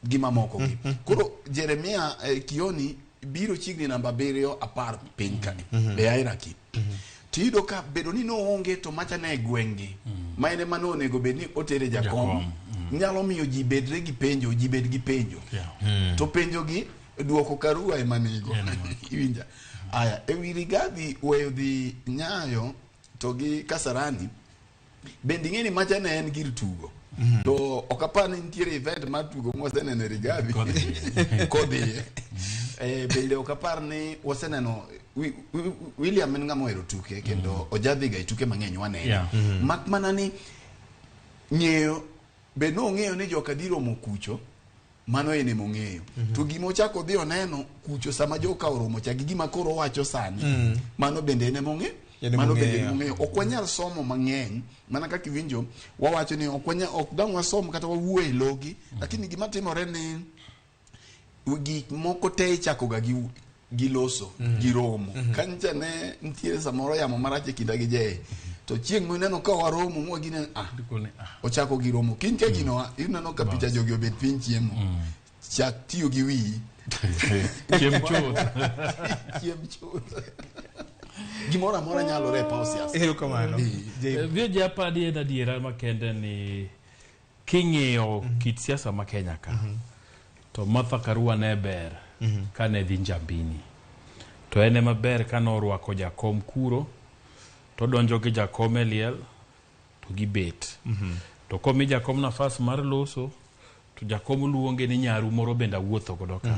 gi mamoko gi. Koro Jeremia Kioni biro chiegni namba 7 10 piny ka e hierarchy. Tiyudo ka bedo ni noonge to macha ne e gweng'gi ma en ema nonego bed ni otere jakom nyalo miyo ji bedre gi penjo, ji bed gi penjo. To penjo gi duoko Karua ema nigo. Iwinja? Aya, e wi Rigathi weyo dhi Nyayo to gi Kasarani, bende ing'e ni macha ne en gir tugo. To ok apar ni nitiere event mar tugo mwaseneno Rigathi kodhiye. Bende ok apar ni waseneno William en ng'ama ohero tuke kendo ojadhiga e tuke mang'eny wanene. Mak mana ni ng'eyo be nong'eyo ni joka dhi romo kucho, mano en ema ong'eyo. To gima ochako dhi oneno kucho sama joka oromo cha gi gima koro owacho sani, mano bende en ema ong'eyo. Mano bende en ong'eyo. Ok wanyal somo mang'eny, mana kaka iwinjo wawacho ni ok wanyal, ok dang' wasom kata wawuo e logi, lakini gima timore ni gik moko te ichako ga gi loso, gi romo. Ka nyicha ne nitiere samoro yamo marach e kinda gi Jay, to chieng' mineno ka waromo mwagine, ochako gi romo. Kiny ka gino ineno ka picha jogi obet piny chiemo. Chak tiyo gi wiyi. Chiem chuth. Chiem chuth. Gimoro amora nyalore e paw siasa. Erokamano. VJ apadi en adiera makende ni king'iyo kit siasa ma Kenya ka, to Martha Karua ne ber kane dhi Njambini. To en ema ber kane orwako jakom kuro, to donjo gi jakom e liel, to gibet. To komi jakom nafas mar loso, to jakom luonge ni nyaru moro bende awuotho godo ka.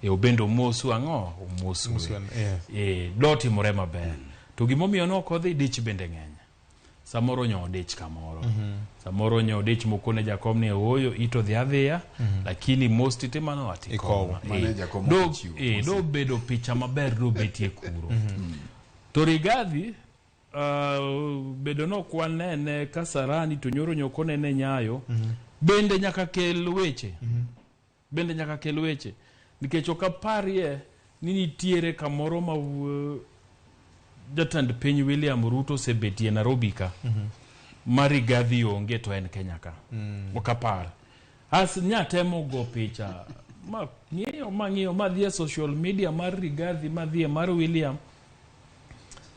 E obende omosu ang'o? Omosu. Dotimore maber. To gimomiyo ne ok odhi dich bende ng'eny. Samoro nyo odich kamoro. Samoro nyo odich mokone jakom ni ooyo ito dhi adhiya, lakini most itimano ati Ikowo. Do bedo picha maber do betie kuro. To Rigathi bedo no ok wanene Kasarani to nyoro nyoko nene Nyayo, bende nyaka kel weche. Bende nyaka kel weche. Nikech ok aparie ni nitiere kamoro ma jatend piny William Ruto osebetie Nairobi ka. Ma Rigathi onge to en Kenya ka. Ok apar. As nyatemo go picha ma ng'iyo ma dhi e social media mar Rigathi, ma dhi e mar William.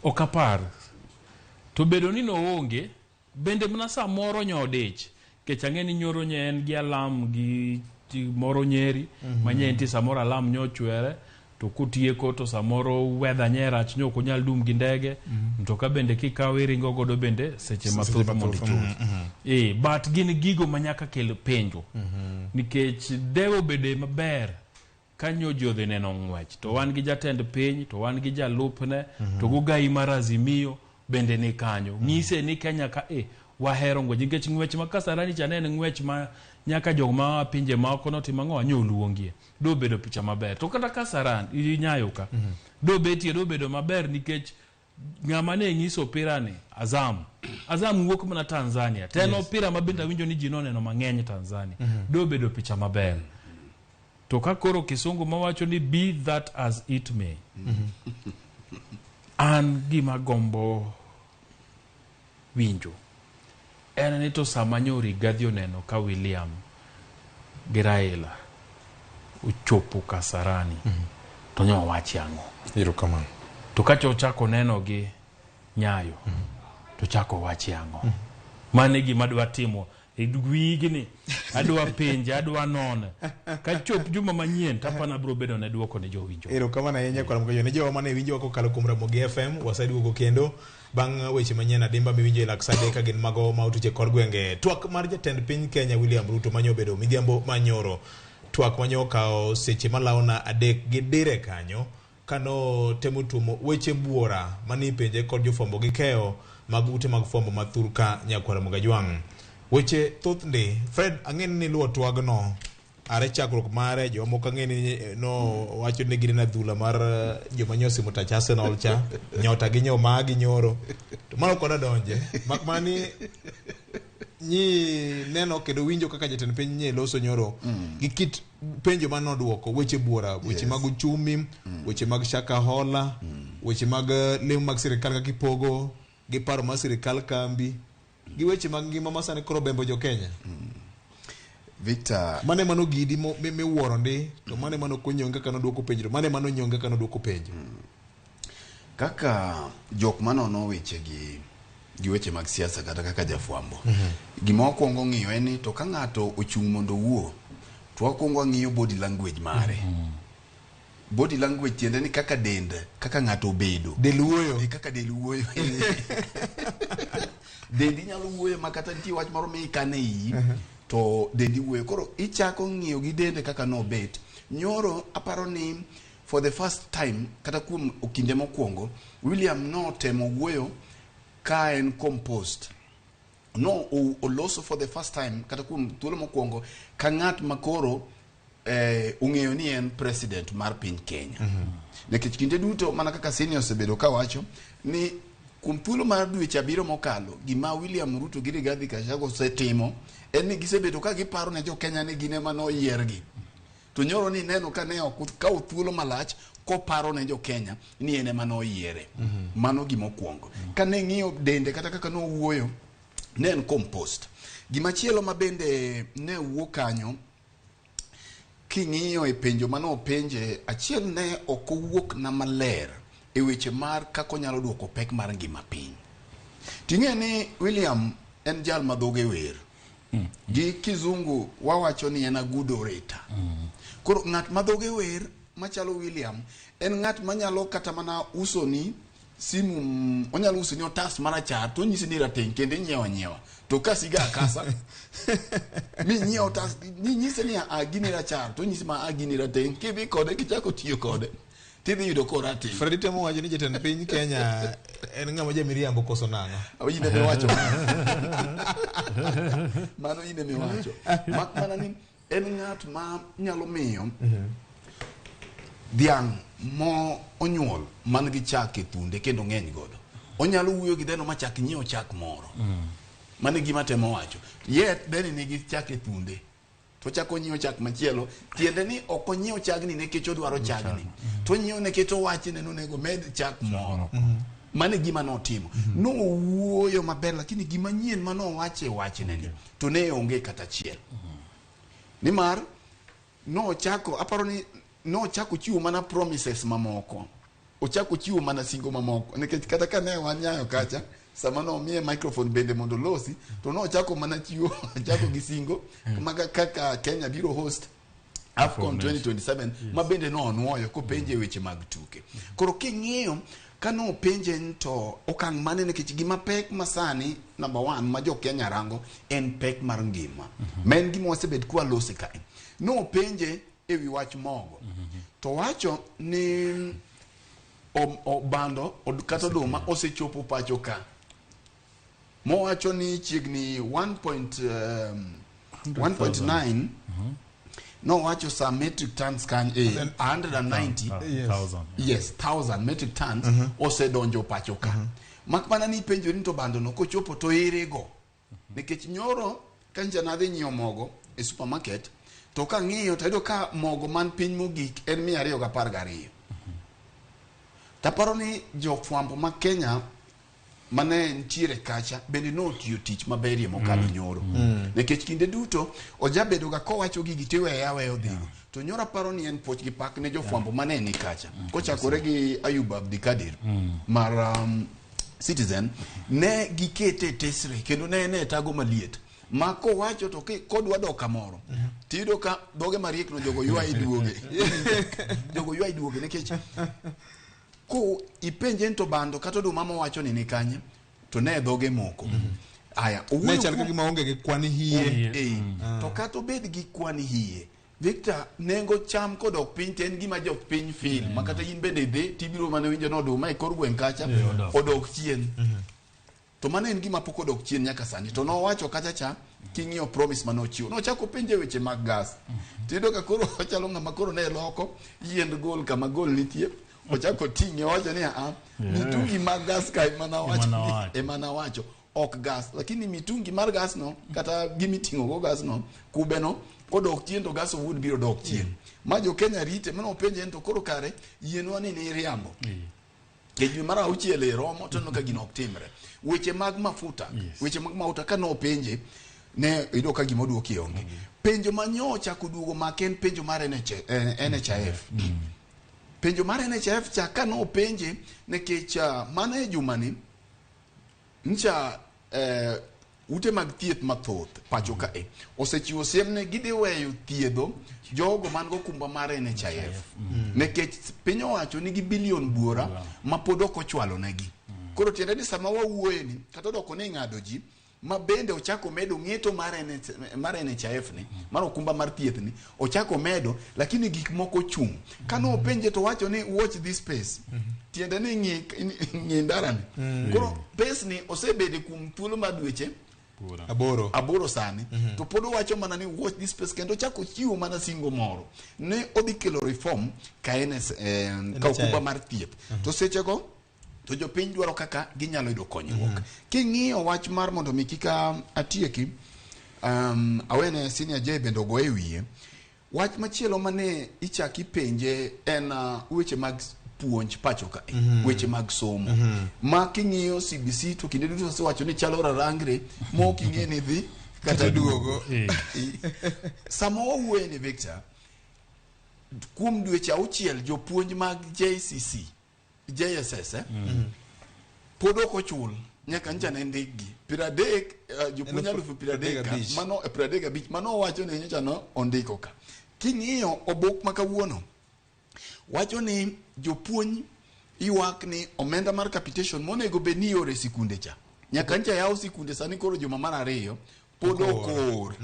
Ok apar. To bedo ni noonge, bende mana samoro nyo odich. Nikech ang'e ni nyoro nye en gi alam gi moro Nyeri, ma nye nitie samoro alam nyo ochwere, to kotieko to samoro weather nye rach nyo ok onyal dum gi ndege, mtoka bende kikawo iringo godo bende seche mathoth mondo ichop. But gin gigo ma nyaka kel penjo. Nikech dewo bede maber kanyo ji odhi neno ng'wech, to wan gi jatend piny, to wan gi jalupne, to gogai mar Azimio bende ni kanyo. Ng'ise ni Kenya ka wahero ng'wech, nikech ng'wech ma Kasarani cha ne en ng'wech ma nyaka jok ma pinje maoko notimo ang'o, nyo oluongie. Do bedo picha maber. To kata Kasarani, Nyayo ka, do betie, do bedo maber nikech ng'ama ne ng'iso opira ni Azam. Azam wuok mana Tanzania. To en opira ma bende awinjo ni ji noneno mang'eny Tanzania. Do bedo picha maber. To ka koro kisungu mawacho ni be that as it may. An gima gombo winjo en ni to sama nyo Rigathi oneno ka William gi Raila ochopo Kasarani, to nyo owachi ang'o? Erokamano. To ka ochako neno gi Nyayo, to chako owachi ang'o? Mano e gima dwa timo. E wigni adwa penje, adwa none. Kachop juma manyien tapana abiro bedo ne duoko ne jowinjo. Erokamano ahinya kwa Ramogi. Ne jowa mane winjowa kokalo kuom Ramogi FM, waseduogo kendo bang' weche manyien adimba miwinjo e lak sa adek ka gin mago ma otuche kor gwenge. Twak mar jatend piny Kenya William Ruto manyo obedo midhiambo manyoro. Twak manyo okawo seche malawona 3 gi dire kanyo kano temo tuomo weche buora mane ipenje kod jofwambo gi keyo mag ute mag fwambo ma thurka nyakwar Ramogi Ajwang'. Weche thoth ndi. Fred, ang'e ni niluwo twagno are chakruok mare, jomoko ang'e ni no wacho ni gin adhula mar joma nyosimo tach Arsenal cha, nyota gi nyo magi nyoro. To mano koda donje. Mak mana ni nyi neno kendo winjo kaka jatend piny nye loso nyoro gi kit penjo mane oduoko weche buora, weche mag uchumi, weche mag Shakahola, weche mag lemo mag sirikal kaka ipogo, gi paro mar sirikal kambi, gi weche mag ngima ma sani koro bembo jo Kenya. Victor, Mane mano gidi miwuoro ndi, to mane mano konyonge kaka noduoko penjo, to mane mano nyonge kaka noduoko penjo. Kaka jok manono weche gi weche mag siasa kata kaka jafwambo, gima wakwongo ng'iyo en ni to ka ng'ato ochung' mondo owuo, to wakwongo wang'iyo body language mare. Body language tiende ni kaka dend, kaka ng'ato obedo. Del wuoyo. Kaka del wuoyo. Dendi nyalo wuoyo ma kata nitie wach moro mikane iyi, to dendi wuoyo. Koro ichako ng'iyo gi dende kaka nobet. Nyoro aparo ni for the first time, kata kuom kinde mokwongo, William notemo wuoyo ka en composed. No oloso for the first time, kata kuom thuolo mokwongo, ka ng'at makoro ong'eyo ni en president mar piny Kenya. Nikech kinde duto mana kaka senior osebedo kawacho ni kuom thuolo mar dweche 7 mokalo, gima William Ruto gi Rigathi Gachagua osetimo en ni gisebedo ka giparo ne jo Kenya ni gin ema noyiergi. To nyoro ni neno ka ne ok kawo thuolo malach koparo ne jo Kenya ni en ema noyiere. Mano gima okwongo. Ka ne ng'iyo dende kata kaka nowuoyo, ne en composed. Gimachielo ma bende ne wuok kanyo, king'iyo e penjo mane openje, achiel ne ok owuok na maler e weche mar kaka onyalo duoko pek mar ngima piny. Ting'e ni William en jal ma dhoge wer. Gi kizungu wawacho ni en a good orator. Koro ng'at ma dhoge wer machalo William en ng'at manyalo kata mana usoni simu, onyalo usoni otas marachar to onyisi ni rateng' kendo inyiewo anyiewa. To kasiga akasa minyiewo otas, ninyise ni a gini rachar to onyisi ma a gini rateng', kidhi kode kichako tiyo kode tidhi yudo korateng'. Fredi temo wacho ni jatend piny Kenya en ng'ama jamiriambo koso nang'o? In ema iwacho. Mano in ema iwacho. Mak mana ni en ng'at ma nyalo miyo dhiang' mo onyuol man gi chak e thunde kendo ng'eny godo. Onyalo wuoyo gi dhano ma chak nyiewo chak moro. Mano e gima temo wacho. Yet dheni nigi chak e thunde. To chako nyiewo chak machielo, tiende ni ok onyiew chagni nikech odwaro chagni. To onyiewo nikech owacho ni onego med chak moro. Mano e gima notimo. Nowuoyo maber, lakini gima nyien manowacho e wachne ni to ne onge kata achiel. Nimar nochako, aparo ni nochako chiwo mana promises mamoko. Ochako chiwo mana singo mamoko. Nikech kata ka ne wanyayo kacha, sama nomiye microphone bende mondo olosi, to nochako mana chiwo, ochako gi singo maga kaka Kenya biro host AFCON 2027, ma bende nonuoyo kopenje weche mag tuke. Koro king'iyo ka nopenje ni to okang' mane, nikech gima pek masani number 1 ma jo Kenya rango en pek mar ngima. Ma en gima wasebet kwalose kae. Nopenje ewi wach mogo. To wacho ni bando kata oduma osechopo pacho ka. Mowacho ni chiegni 1.9 nowacho sa metric tons kanyo, 190 Yes, 1000 metric tons osedonjo pacho ka. Mak mana ni ipenjori ni to bando no kochopo to ere go? Nikech nyoro ka ncha nadhi nyiewo mogo e supermarket, to kang'iyo to ayudo ka mogo man piny mogik en 212. Taparo ni jofwambo ma Kenya mane nitiere kacha bende notiyo tich maberie mokalo nyoro. Nikech kinde duto ojabedo ga kowacho gigi tiweye aweya odhigo. To nyoro aparo ni en puoch gi pak ne jofwambo mane ni kacha. Kochakore gi Ayub Abdikadir mar Citizen, ne gikete e tesre kendo ne en e tago maliet. Ma kowacho to kodwa dok kamoro tiyudo ka dhoge mariek no jogo ywa iduoge. Jogo ywa iduoge nikech ko ipenje to bando kata oduma mowacho ni nikanye to ne dhoge moko. Aya, ne chal ka gima onge gi kwan hie. To kata obed gi kwan hie, Victor, nengo cham kodok piny to en gima jopiny feel. Ma kata in bende idhi tibiro mana winjo ni oduma e kor gweng' kacha odok chien. To mano en gima pok odok chien nyaka sani. To nowacho kacha cha king'iyo promise mane ochiwo. Nochako penje weche mag gas. Tiyudo ka koro ochalo ng'ama koro ne loko yiend gol kama gol nitie. Ochako ting'e owacho ni a mitungi mag gas ka ema nawacho ok gas, lakini mitungi mar gas no kata gimiting'o go gas no kube no kodok chien to gas owuon biro dok chien. Ma jo Kenya rite mano openje en to koro kare yienwa ni iriambo. E dwe mar auchiel e romo to ka gino ok timre. Weche mag mafuta, weche mag mafuta ka nopenje ne iyudo ka gima oduoki onge. Penjo manyo ochako duogo make en penjo mar NHIF. Penjo mar NHIF cha ka nopenje nikech mano e jumani ncha ute mag thieth mathoth pacho kae osechiwo siem ne gidhi weyo thiedho jogo man go kumba mar NHIF nikech piny owacho nigi bilion buora ma pod ok ochwalo negi. Koro tiende ni sama wawuoye ni kata odoko ni ng'ado ji ma bende ochako medo ng'eto mar NHIF ni mar okumba mar thieth ni ochako medo, lakini gik moko chung'. Kano openje to wacho ni watch this space. Tiende ni ng'i ndarani. Koro pes ni osebede kuom thuolo mar dweche aboro sani. To pod owacho mana ni watch this space kendo ochako chiwo mana singo moro ne odhi kelo reform ka ka okumba mar thieth. To sechego to jopiny dwaro kaka ginyalo yudo konyruok. King'iyo wach mar mondo mi kik atieki, awene Senior J bende ogo e wiye. Wach machielo mane ichaki penje en weche mag puonj pacho ka, weche mag somo. Ma king'iyo CBC to kinde duto osewacho ni chalo rarangre ma ok ing'e ni dhi kata duogo. Sama wawuoye ni Victor, kuom dweche auchiel jopuonj mag JCC JSS pod ok ochul nyaka ncha ne ndikgi 30 jopuonj 35,000 mano 35 mano owacho ni nyocha no ondiko ka. King'iyo obok ma kawuono wacho ni jopuonj ywak ni omenda mar capitation monego bed ni ioro e sikunde cha nyaka ncha yaw sikunde sani koro juma mar ariyo pod ok oor.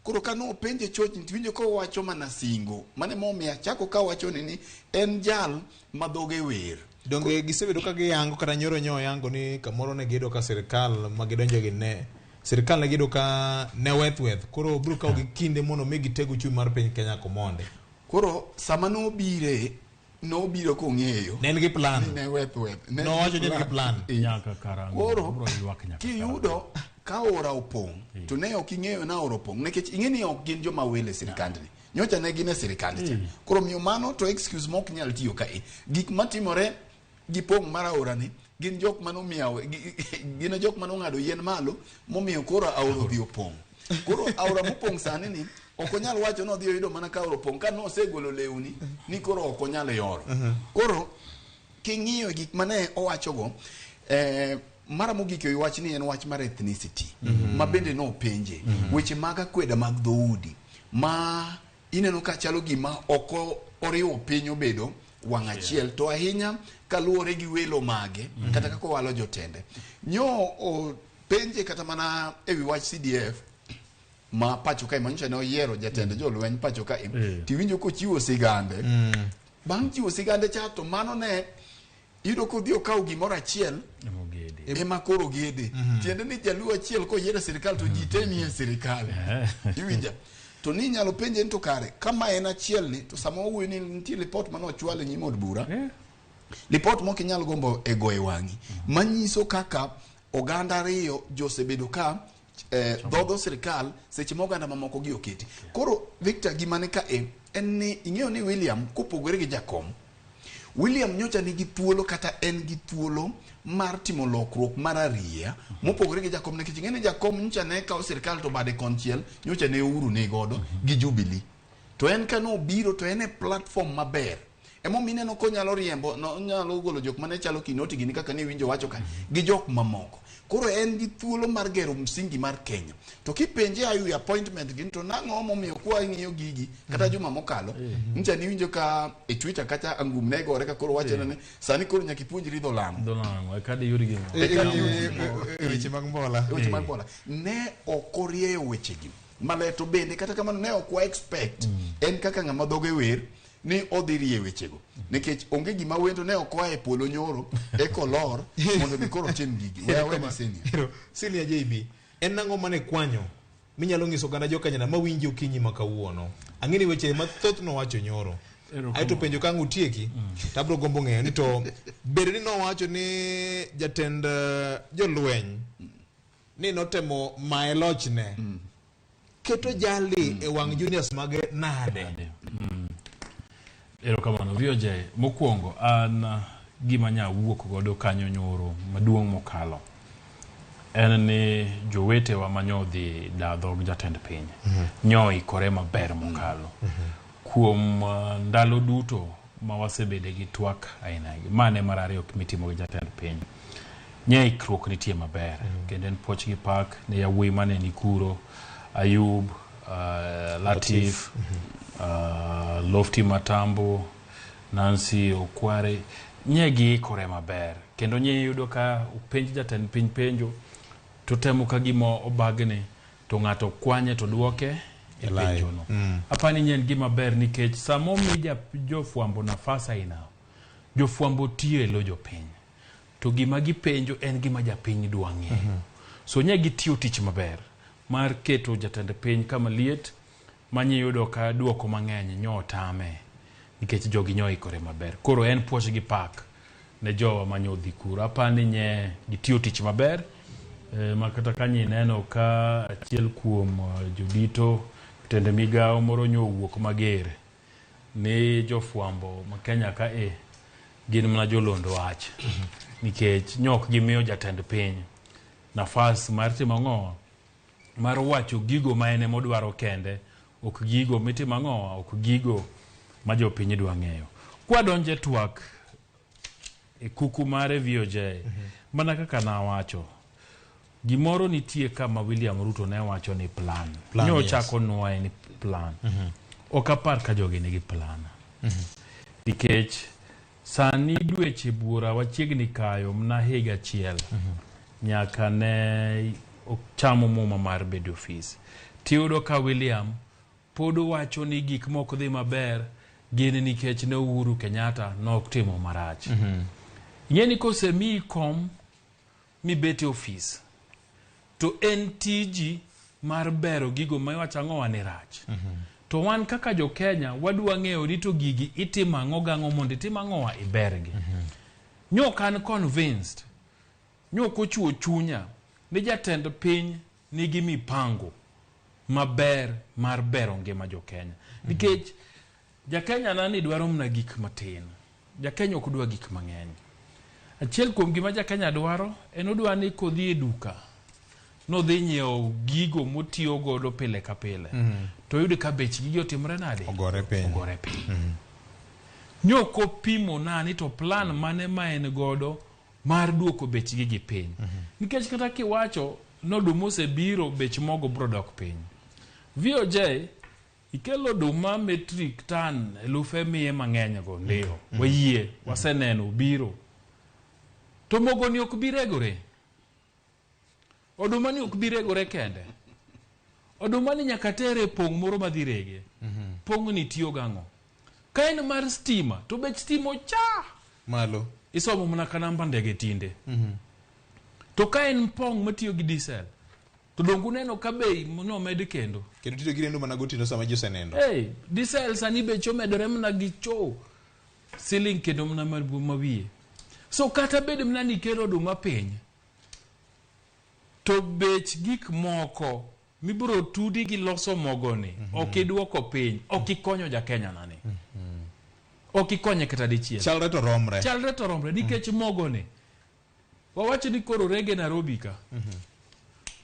Koro ka nopenje chochni tiwinjo ka owacho mana singo mane momiyo achako ka wacho ni en jal ma dhoge wer. Donge gisebedo ka giyango kata nyoro nyo yango ni kamoro ne giyudo ka sirikal ma gidonjo gi ne sirikal ne giyudo ka ne weth weth koro biro kawo gi kinde mondo mi giteg uchumi mar piny Kenya komonde. Koro sama nobire nobiro kong'eyo ne en gi plan ne weth weth nowacho ni en gi plan nyaka karango koro kiyudo ka aora opong' to ne ok ing'eyo na aora opong' nikech ing'e ni ok gin joma wele sirikandni. Nyocha ne gin e sirikand cha. Koro miyo mano to excuse mok nyal tiyo kae. Gik matimore gi pong' mar aora ni gin jok manomiyo gin jok manong'ado yien malo momiyo koro aora odhi opong'. Koro aora mopong' sani ni ok onyal wacho ni odhi oyudo mana ka aora opong' ka nosegolo lewni ni koro ok onyal yoro. Koro king'iyo gik mane owachogo mara mogik e wach ni en wach mar ethnicity ma bende nopenje weche mag akweda mag dhoudi ma ineno ka chalo gima ok oriwo piny obedo wang' achiel to ahinya kaluwore gi welo mage kata kaka owalo jotende. Nyo openje kata mana ewi wach CDF ma pacho kae manyocha ne oyiero jatend jolweny pacho kae tiwinjo kochiwo sigande. Bang' chiwo sigande cha to mano ne iyudo kodhi okawo gimoro achiel ema koro gede. Tiende ni jaluo achiel koyier e sirikal to ji te nie sirikal. Iwinja? To ni inyalo penje ni to kare kama en achiel ni to sama wawuoyo ni nitie lipot mane ochwal e nyim od bura. Lipot mok inyal gombo e go e wang'i manyiso kaka oganda ariyo josebedo ka dhodho sirikal seche ma oganda mamoko gi oketi. Koro Victor gima ni ka en ni ing'eyo ni William kopogore gi jakom William nyocha nigi thuolo kata en gi thuolo mar timo lokruok mar ariya mopogore gi jakom nikech ing'e ni jakom nyocha ne kawo sirikal to bade konchiel nyocha ne Uhuru ni godo gi Jubilee. To en ka nobiro to en e platform maber. Emomiyo ineno konyalo riembo, onyalo golo jok mane chalo Kinoti gini kaka niwinjo wacho ka, gi jok mamoko. Koro en gi thuolo mar gero msingi mar Kenya. To kipenje ayu appointment gin to nang'o momiyo kwa ng'iyo gigi kata juma mokalo, ncha niwinjo ka e Twitter kata angum ne gore ka koro wacho ni sani koro nyaka ipuonjri dho Lang'o. Dho Lang'o, eka diyud gimoro. Eka diyud gimoro. E weche mag mbola. E weche mag mbola. Ne ok orieyo wechegi. Maler to bende kata kamano ne ok wa expect en kaka ng'ama dhoge wer ni odhi rie wechego. Nikech onge gima wendo ne ok oa e polo nyoro eka olor mondo mi koro otim gigi. We awe ne senior. Senior JB, en nang'o mane kwanyo minyalo nyiso oganda jo Kenya mawinji okinyi ma kawuono? Ang'e ni weche mathoth nowacho nyoro. Aeto penjo ka ang' utieki, to abiro gombo ng'eyo ni to bedo ni nowacho ni jatend jolweny ni notemo maye lochne, keto jali e wang' juniors mage nade? Erokamano VOJ. Mokwongo an gima nya wuok godo kanyo nyoro maduong' mokalo en ni jowetewa manyodhi da dhog jatend piny nyo ikore maber mokalo kuom ndalo duto ma wasebede gi twak aina gi. Mane mar ariyo mitimo gi jatend piny. Nye ikruok nitie maber kendo en puoch gi pak ne yawuoyi mane ni kuro, Ayub, Latif, Lofty Matambo, Nancy Okware, nye giikore maber kendo nye yudo ka openj jatend piny penjo to temo ka gima obagne to ng'ato kwanye to duoke e penjono. Apani nye en gima ber nikech sama omi jofwambo nafas aina, jofwambo tiyo e lo jopiny to gima gipenjo en gima japiny dwa ng'eyo. So nye gitiyo tich maber mar keto jatend piny kama liet manye yudo ka duoko mang'eny nyo otame nikech jogi nyo ikore maber. Koro en puoch gi pak ne jowa manyo dhi kuro. Apani nye gitiyo tich maber ma kata ka nyineno ka achiel kuom jodito jotend migawo moro nyo owuok mager ni jofwambo ma Kenya ka gin mana jolond wach nikech nyo ok gimiyo jatend piny nafas mar timo ang'o, mar wacho gigo ma en emodwaro kende, ok gigo mitimo ang'o, ok gigo ma jopiny dwa ng'eyo. Kwadonje twak e kuku mare VOJ, mana kaka nawacho, gimoro nitie kama William Ruto ne wacho ni plan. Nyo ochako nwaye ni plan. Ok apar ka jogi nigi plan. Nikech sani dweche buora wachiegni kayo mna higa achiel. Nyaka ne ochamo muma mar bedo ofis. Tiyudo ka William pod wacho ni gik moko dhi maber gin nikech ne Uhuru Kenyatta nok timo marach. Ing'e ni kosemiyi kom mibet e ofis to en tiji mar bero gigo ma iwacho ang'o ni rach. To wan kaka jo Kenya wadwa ng'eyo ni to gigi itimo ang'o gang'o mondo itim ang'o ibergi. Nyok an convinced, nyok ochuo chunya ni jatend piny nigi mipango maber mar bero ngima jo Kenya. Nikech ja Kenya nani dwaro mana gik matin. Ja Kenya ok dwa gik mang'eny. Achiel kuom gima ja Kenya dwaro en odwa ni kodhi e duka nodhi nyiewo gigo motiyo godo pile ka pile. To oyud ka bech gigi otimore nade? Ogore piny. Ogore piny. Nyok opimo nani to plan mane ma en godo mar duoko bech gigi piny. Nikech kata kiwacho noduma osebiro bech mogo bro dok piny. VOJ ikelo oduma metric ton 1,100 mang'eny go ndio. Wayie, waseneno biro. To mogo ni ok bi regore. Oduma ni ok bi regore kende. Oduma ni nyaka tere pong' moro madhi rege. Pong' ni tiyo gang'o? Ka en mar stima to bech stima ocha malo. Isomo mana ka namba ndege tinde. To ka en pong' matiyo gi diesel to donge uneno ka bei nomed kendo. Kendo tinde girendo mana gotieno sama ji osenindo. Hey, diesel sani beche omedore mana gi cho siling kendo mana mawiye. So kata bed mana ni ikelo oduma piny to bech gik moko mibiro tudi gi loso mogoni ok iduoko piny, ok ikonyo ja Kenya nani. Ok ikonye kata dichiel. Chalre to romre. Chalre to romre nikech mogoni wawacho ni koro rege Nairobi ka.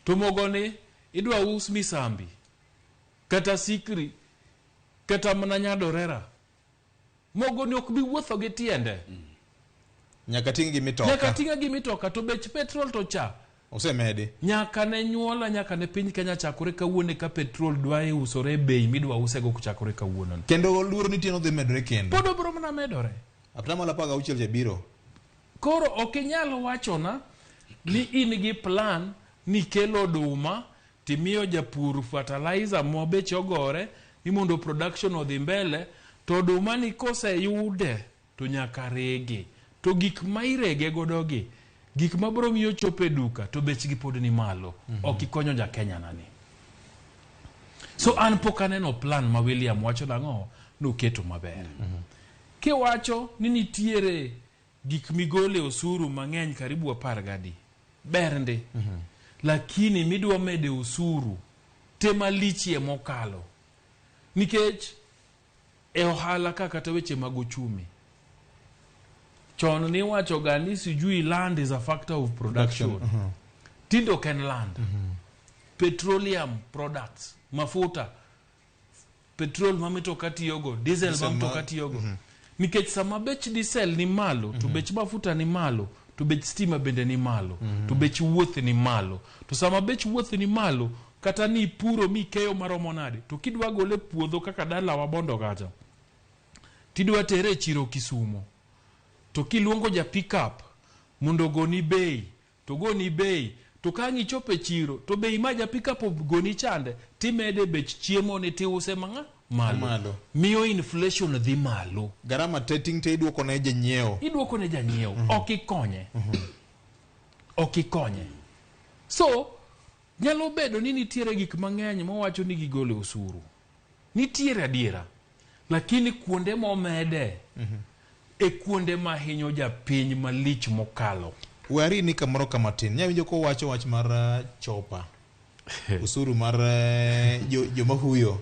To mogoni idwa us Misambi kata Sikri kata mana Nyadorera. Mogo ni ok bi wuotho gi tiende. Nyaka ting' gi mitoka. Nyaka ting'e gi mitoka to bech petrol to cha. Osemedi. Nyaka ne nyuola nyaka ne piny Kenya chakore kawuono ka petrol dwa usore e bei midwa usego kochakore kawuono. ni. Kendo luoro nitie nodhi medore kendo. Pod obiro mana medore. Atamalo 16 cha biro. Koro ok inyal wachona ni in gi plan ni kelo oduma timiyo japur fertilizer mo beche ogore ni mondo production odhi mbele to oduma ni koseyude to nyaka rege to gik ma irege godo gi gik ma biro miyo chopo e duka to bechgi pod ni malo ok ikonyo ja Kenya nani so an pok aneno plan ma William wacho nang'o noketo maber kiwacho ni nitiere gik migole osuru mang'eny karibu 10 gadi ber ndi lakini midwa mede osuru te malichie mokalo nikech e ohala ka kata weche mag uchumi chon niwacho ga ni sijui land is a factor of production tinde ok en land petroleum products mafuta petrol ma mitoka tiyogo diesel ma Diesel ma- mtoka tiyogo nikech sama bech diesel ni malo to bech mafuta ni malo to bech stima bende ni malo to bech wuoth ni malo to sama bech wuoth ni malo kata ni ipuro mikeyo maromo nade to kidwa gole puodho kaka dalawa Bondo kacha tidwa tere e chiro Kisumo to kiluongo ja pickup mondo ogoni bei to goni bei to ka ang' ichopo e chiro to bei ma ja pickup ogoni chande timede bech chiemo ni tiuse mang'a malo, Malo. miyo inflation dhi malo Garama te ting' te iduoko ne janyiewo. iduoko ne janyiewo ok ikonye ok ikonye so nyalo bedo ni nitiere gik mang'eny mowacho ni gigole osuru nitiere adiera lakini kuonde momede e kuonde ma hinyo japiny malich mokalo We arini kamoro kamatin. Nyawinjo kowacho wach mar chopa. Osuru mar joma huyo.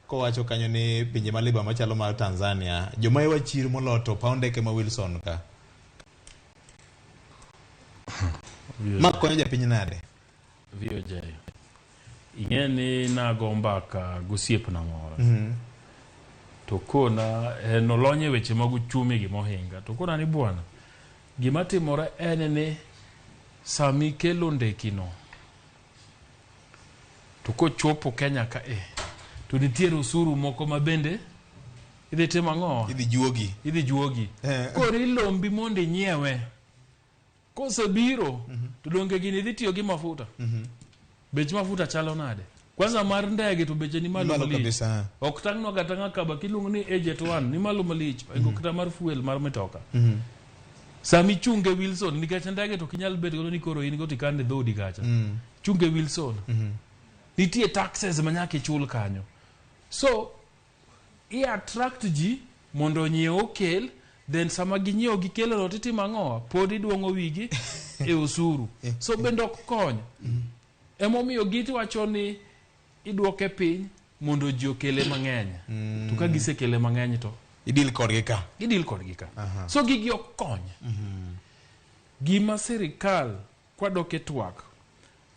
Kowacho kanyo ni pinje maliba machalo mar Tanzania, joma ewa chir moloyo to paw ndeke ma Wilson ka. Ma konyo japiny nade? VOJ ing'e ni nago mbaka gosiepna moro to kona en olony e weche mag uchumi gi mohinga to kona ni bwana gima timore en ni sami kelo ndekino to kochopo Kenya ka e to nitiere osuru moko ma bende idhi timo ang'o Idhi juogi. idhi juogi koro ilombi mondo inyiewe kosebiro to donge gini dhi tiyo gi mafuta bech mafuta chalo nade kwanza mar ndege to beche ni malo Malo malich kabisa. ok tang'nwa kata ng'akaba kiluongo ni AJet 1 ni malo malich mm kata mar fuel mar mitoka sami chunge Wilson nikech ndege to kinyal bet godo ni koro in go tikane dhodi kacha chunge Wilson nitie taxes ma nyaka ichul kanyo so i attract ji mondo onyiew okel then sama ginyiewo gikelo no titimo ang'owa pod iduong'o wigi e osuru so bende ok kony emomiyo giwacho ni iduoke piny mondo ji okele mang'eny to ka gisekele mang'eny to Idil kodgi ka. gidil kodgi ka so gigi ok kony gima sirikal kwadok e twak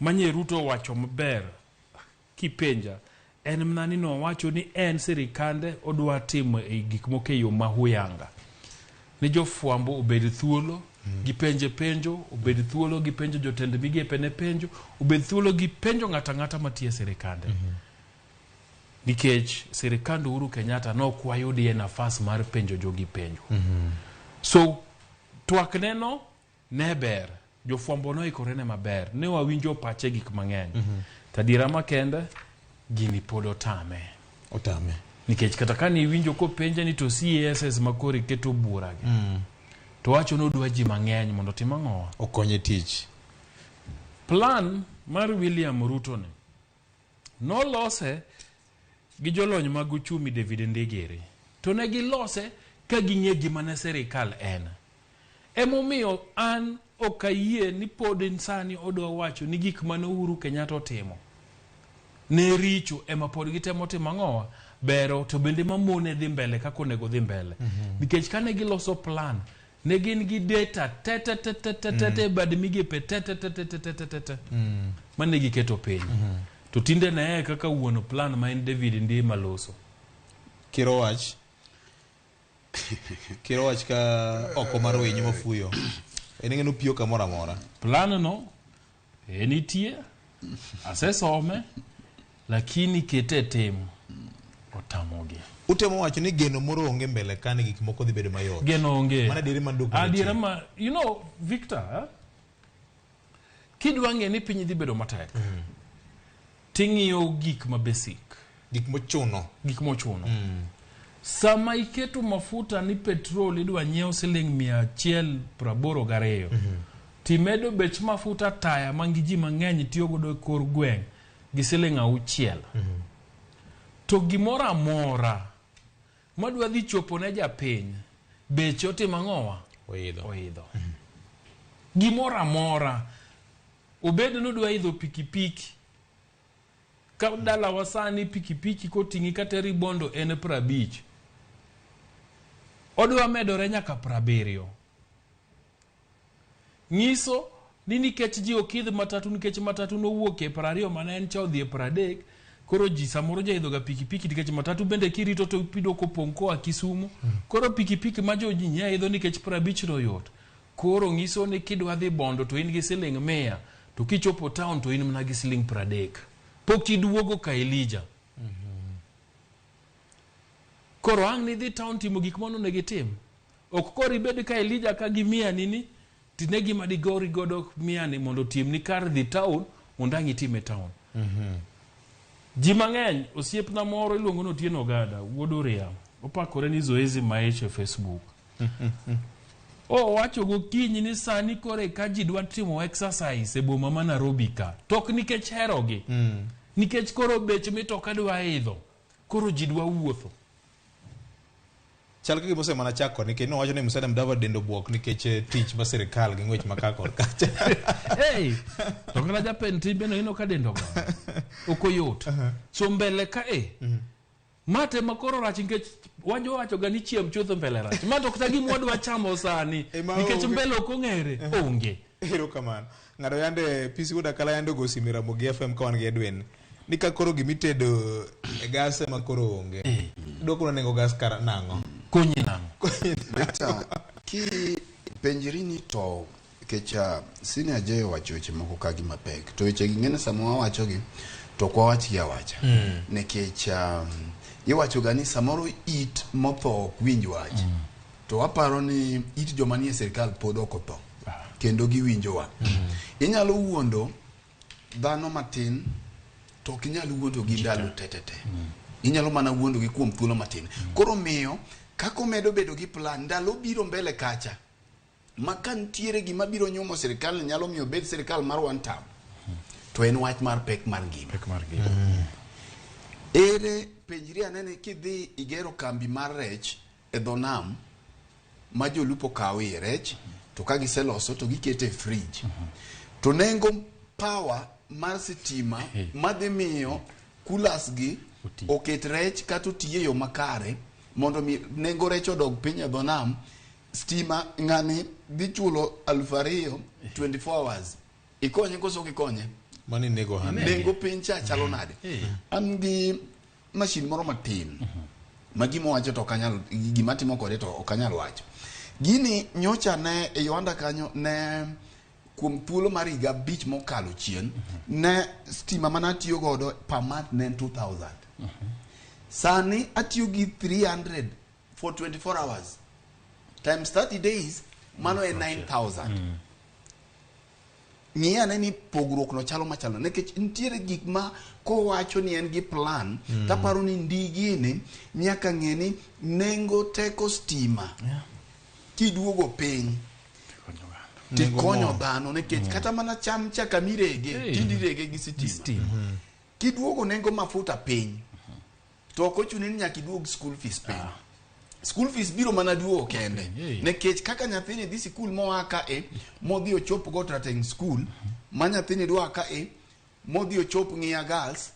manye Ruto owacho maber kipenja en mana ni nowacho ni en sirikande odwa timo e gik moko e yo ma huyanga ni jofwambo obed thuolo gipenje penjo obed thuolo gipenjo jotend migepe ne penjo obed thuolo gipenjo ng'ato ang'ata matiyo e sirikande nikech sirikand Uhuru Kenyatta nok wayudie nafas mar penjo jogi penjo so twak neno ne ber jofwambo noikore ne maber ne wawinjo pache gik mang'eny to adiera makende gini pod otame Otame. nikech kata ka niwinjo kopenje ni to CASS ma koro iketo bura gi to wacho ni odwa ji mang'eny mondo otim ang'owa Okonye tich. plan mar William Ruto ni nolose gi jolony mag uchumi David Ndigiri to ne gilose ka ging'e gima ne sirikal en emomiyo an ok ayie ni pod sani odwa wacho ni gik mane Uhuru Kenyatta otimo ne richo ema pod gitemo timo ang'owa bero to bende mamone dhi mbele kaka onego dhi mbele nikech kane giloso plan ne gin gi data te te te te te te te bad migepe te te te te te te te te te mane giketo piny to tinde neye kaka wuon plan ma en David Ndima loso Kiro wach. Kiro wach ka oko mar winyo mafuyo. En ing'e nopiyo kamoro amora. Plan no e nitie, asesome, lakini kete e tim otamogi. Utemo wacho ni geno moro onge mbele ka ni gik moko dhi bedo mayot. Geno onge. Mano adieri man duk Adiera ma, you know, Victor, eh? Kidwa ng'e ni piny dhi bedo matek, ting'iyo gik ma basic. Gik mochuno. Gik mochuno. Sama iketo mafuta ni petrol idwa nyiew siling 182, timedo bech mafuta taya ma gi ji mang'eny tiyo godo e kor gweng' gi siling 6. To gimoro amora madwa dhi chopo ne japiny, beche otimo ang'owa? Oidho. Oidho. Gimoro amora, obed ni odwa idho pikipiki, ka dalawa sani pikipiki koting'i kateri Bondo en 50, odwa medore nyaka 70. Nyiso ni nikech ji ok idh matatu, nikech matatu nowuok e 20 mane en cha odhi e 30, koro ji samoro jaidho ga pikipiki nikech matatu bende kirito to iyudo kopong' koa Kisumu. Koro pikipiki ma jo ji nya idho nikech 50 no yot. Koro nyiso ni kidwa dhi Bondo to in gi siling 100, to kichopo town to in mana gi siling 30. Pok iduogo ka Elija. Koro ang' nidhi town timo gik mano onego itim. Ok koro ibed ka Elija ka gi mia nini, tine gima digori godo mia ni mondo otimni kar dhi town, mondo ang' itim e town. Ji mang'eny, osiepna moro iluongo ni Otieno Ogada, wuod Uria, opakore ni Zoezi Maisha e Facebook. Owacho gokinyi ni sani kore ka ji dwa timo exercise e boma ma Nairobi ka, to ok nikech herogi, nikech koro bech mitoka dwa idho, koro ji dwa wuotho. Chal ka gima osemana chako nikech nowacho ni Musalia Mudavadi dende obuok nikech tich ma sirikal gi ng'wech ma ka kod kacha. Hey, to kata japend timbe no ineno ka dende ogoyo. Ok oyot. So mbele ka e, mate ma koro rach nikech wajo wacho ga ni chiem chutho mbele rach. Ma to kata gima wadwa chamo sani Ema nikech onge. mbele ok ong'ere, onge. Erokamano. Ng'ado yande PC Wuod Akala yande ogo simu e Ramogi FM ka wan gi Edwin. Ni ka koro gimitedo e gas ema koro onge. Dwoko na nengo gas kar nang'o? Konyi nang'o? Victor, ki penjri ni to nikech Senior J owacho weche moko ka gi mapek to weche gi ng'ene sama wawachogi to ok wawachgi awacha nikech iwacho ga ni samoro it motho ok winj wach to waparo ni it joma nie sirikal pod ok otho kendo giwinjowa. Inyalo wuondo dhano matin to ok inyal wuondo gi ndalo tetete. Inyalo mana wuondo gi kuom thuolo matin. Koro miyo kaka omedo bedo gi plan ndalo biro mbele kacha ma ka nitiere gima biro nyumo sirikal nyalo miyo obed sirikal mar one term to en wach mar pek mar ngima. Pek mar ngima. Ere penjri ane ni kidhi igero kambi mar rech e dho nam ma jolupo kawo iye rech to ka giseloso to gikete e fridge to nengo power mar sitima madhi miyo coolers gi oket rech kata oti e yo makare mondo mi nengo rech odog piny e dho nam stima ng'ani dhi chulo 2000 24 hours ikonye koso ok ikonye Mani nego ohande. nengo piny cha chalo nade an gi mashin moro matin ma gima owacho to ok anyal gima timo kode to ok anyal wacho gini nyocha ne e Yohanda kanyo ne kuom thuolo mar higa 5 mokalo chien ne stima mana atiyo godo per month ne en 2000 sani atiyo gi 300 for 24 hours times 30 days mano en 9000 ng'i ane ni pogruok no chalo machalo nikech nitiere gik ma kowacho ni en gi plan taparo ni ndigini nyaka ng'e ni nengo teko stima kiduogo piny tikonyo dhano nikech kata mana cham cha kamirege Hey. tinde irege gi sitima kiduogo nengo mafuta piny to ok ochuno ni nyaka iduog school fees piny school fees biro mana duogo kende nikech kaka nyathini dhi sikul moa ka e modhi ochop go Trateng school ma nyathini dwa ka e modhi ochop Ng'iya Girls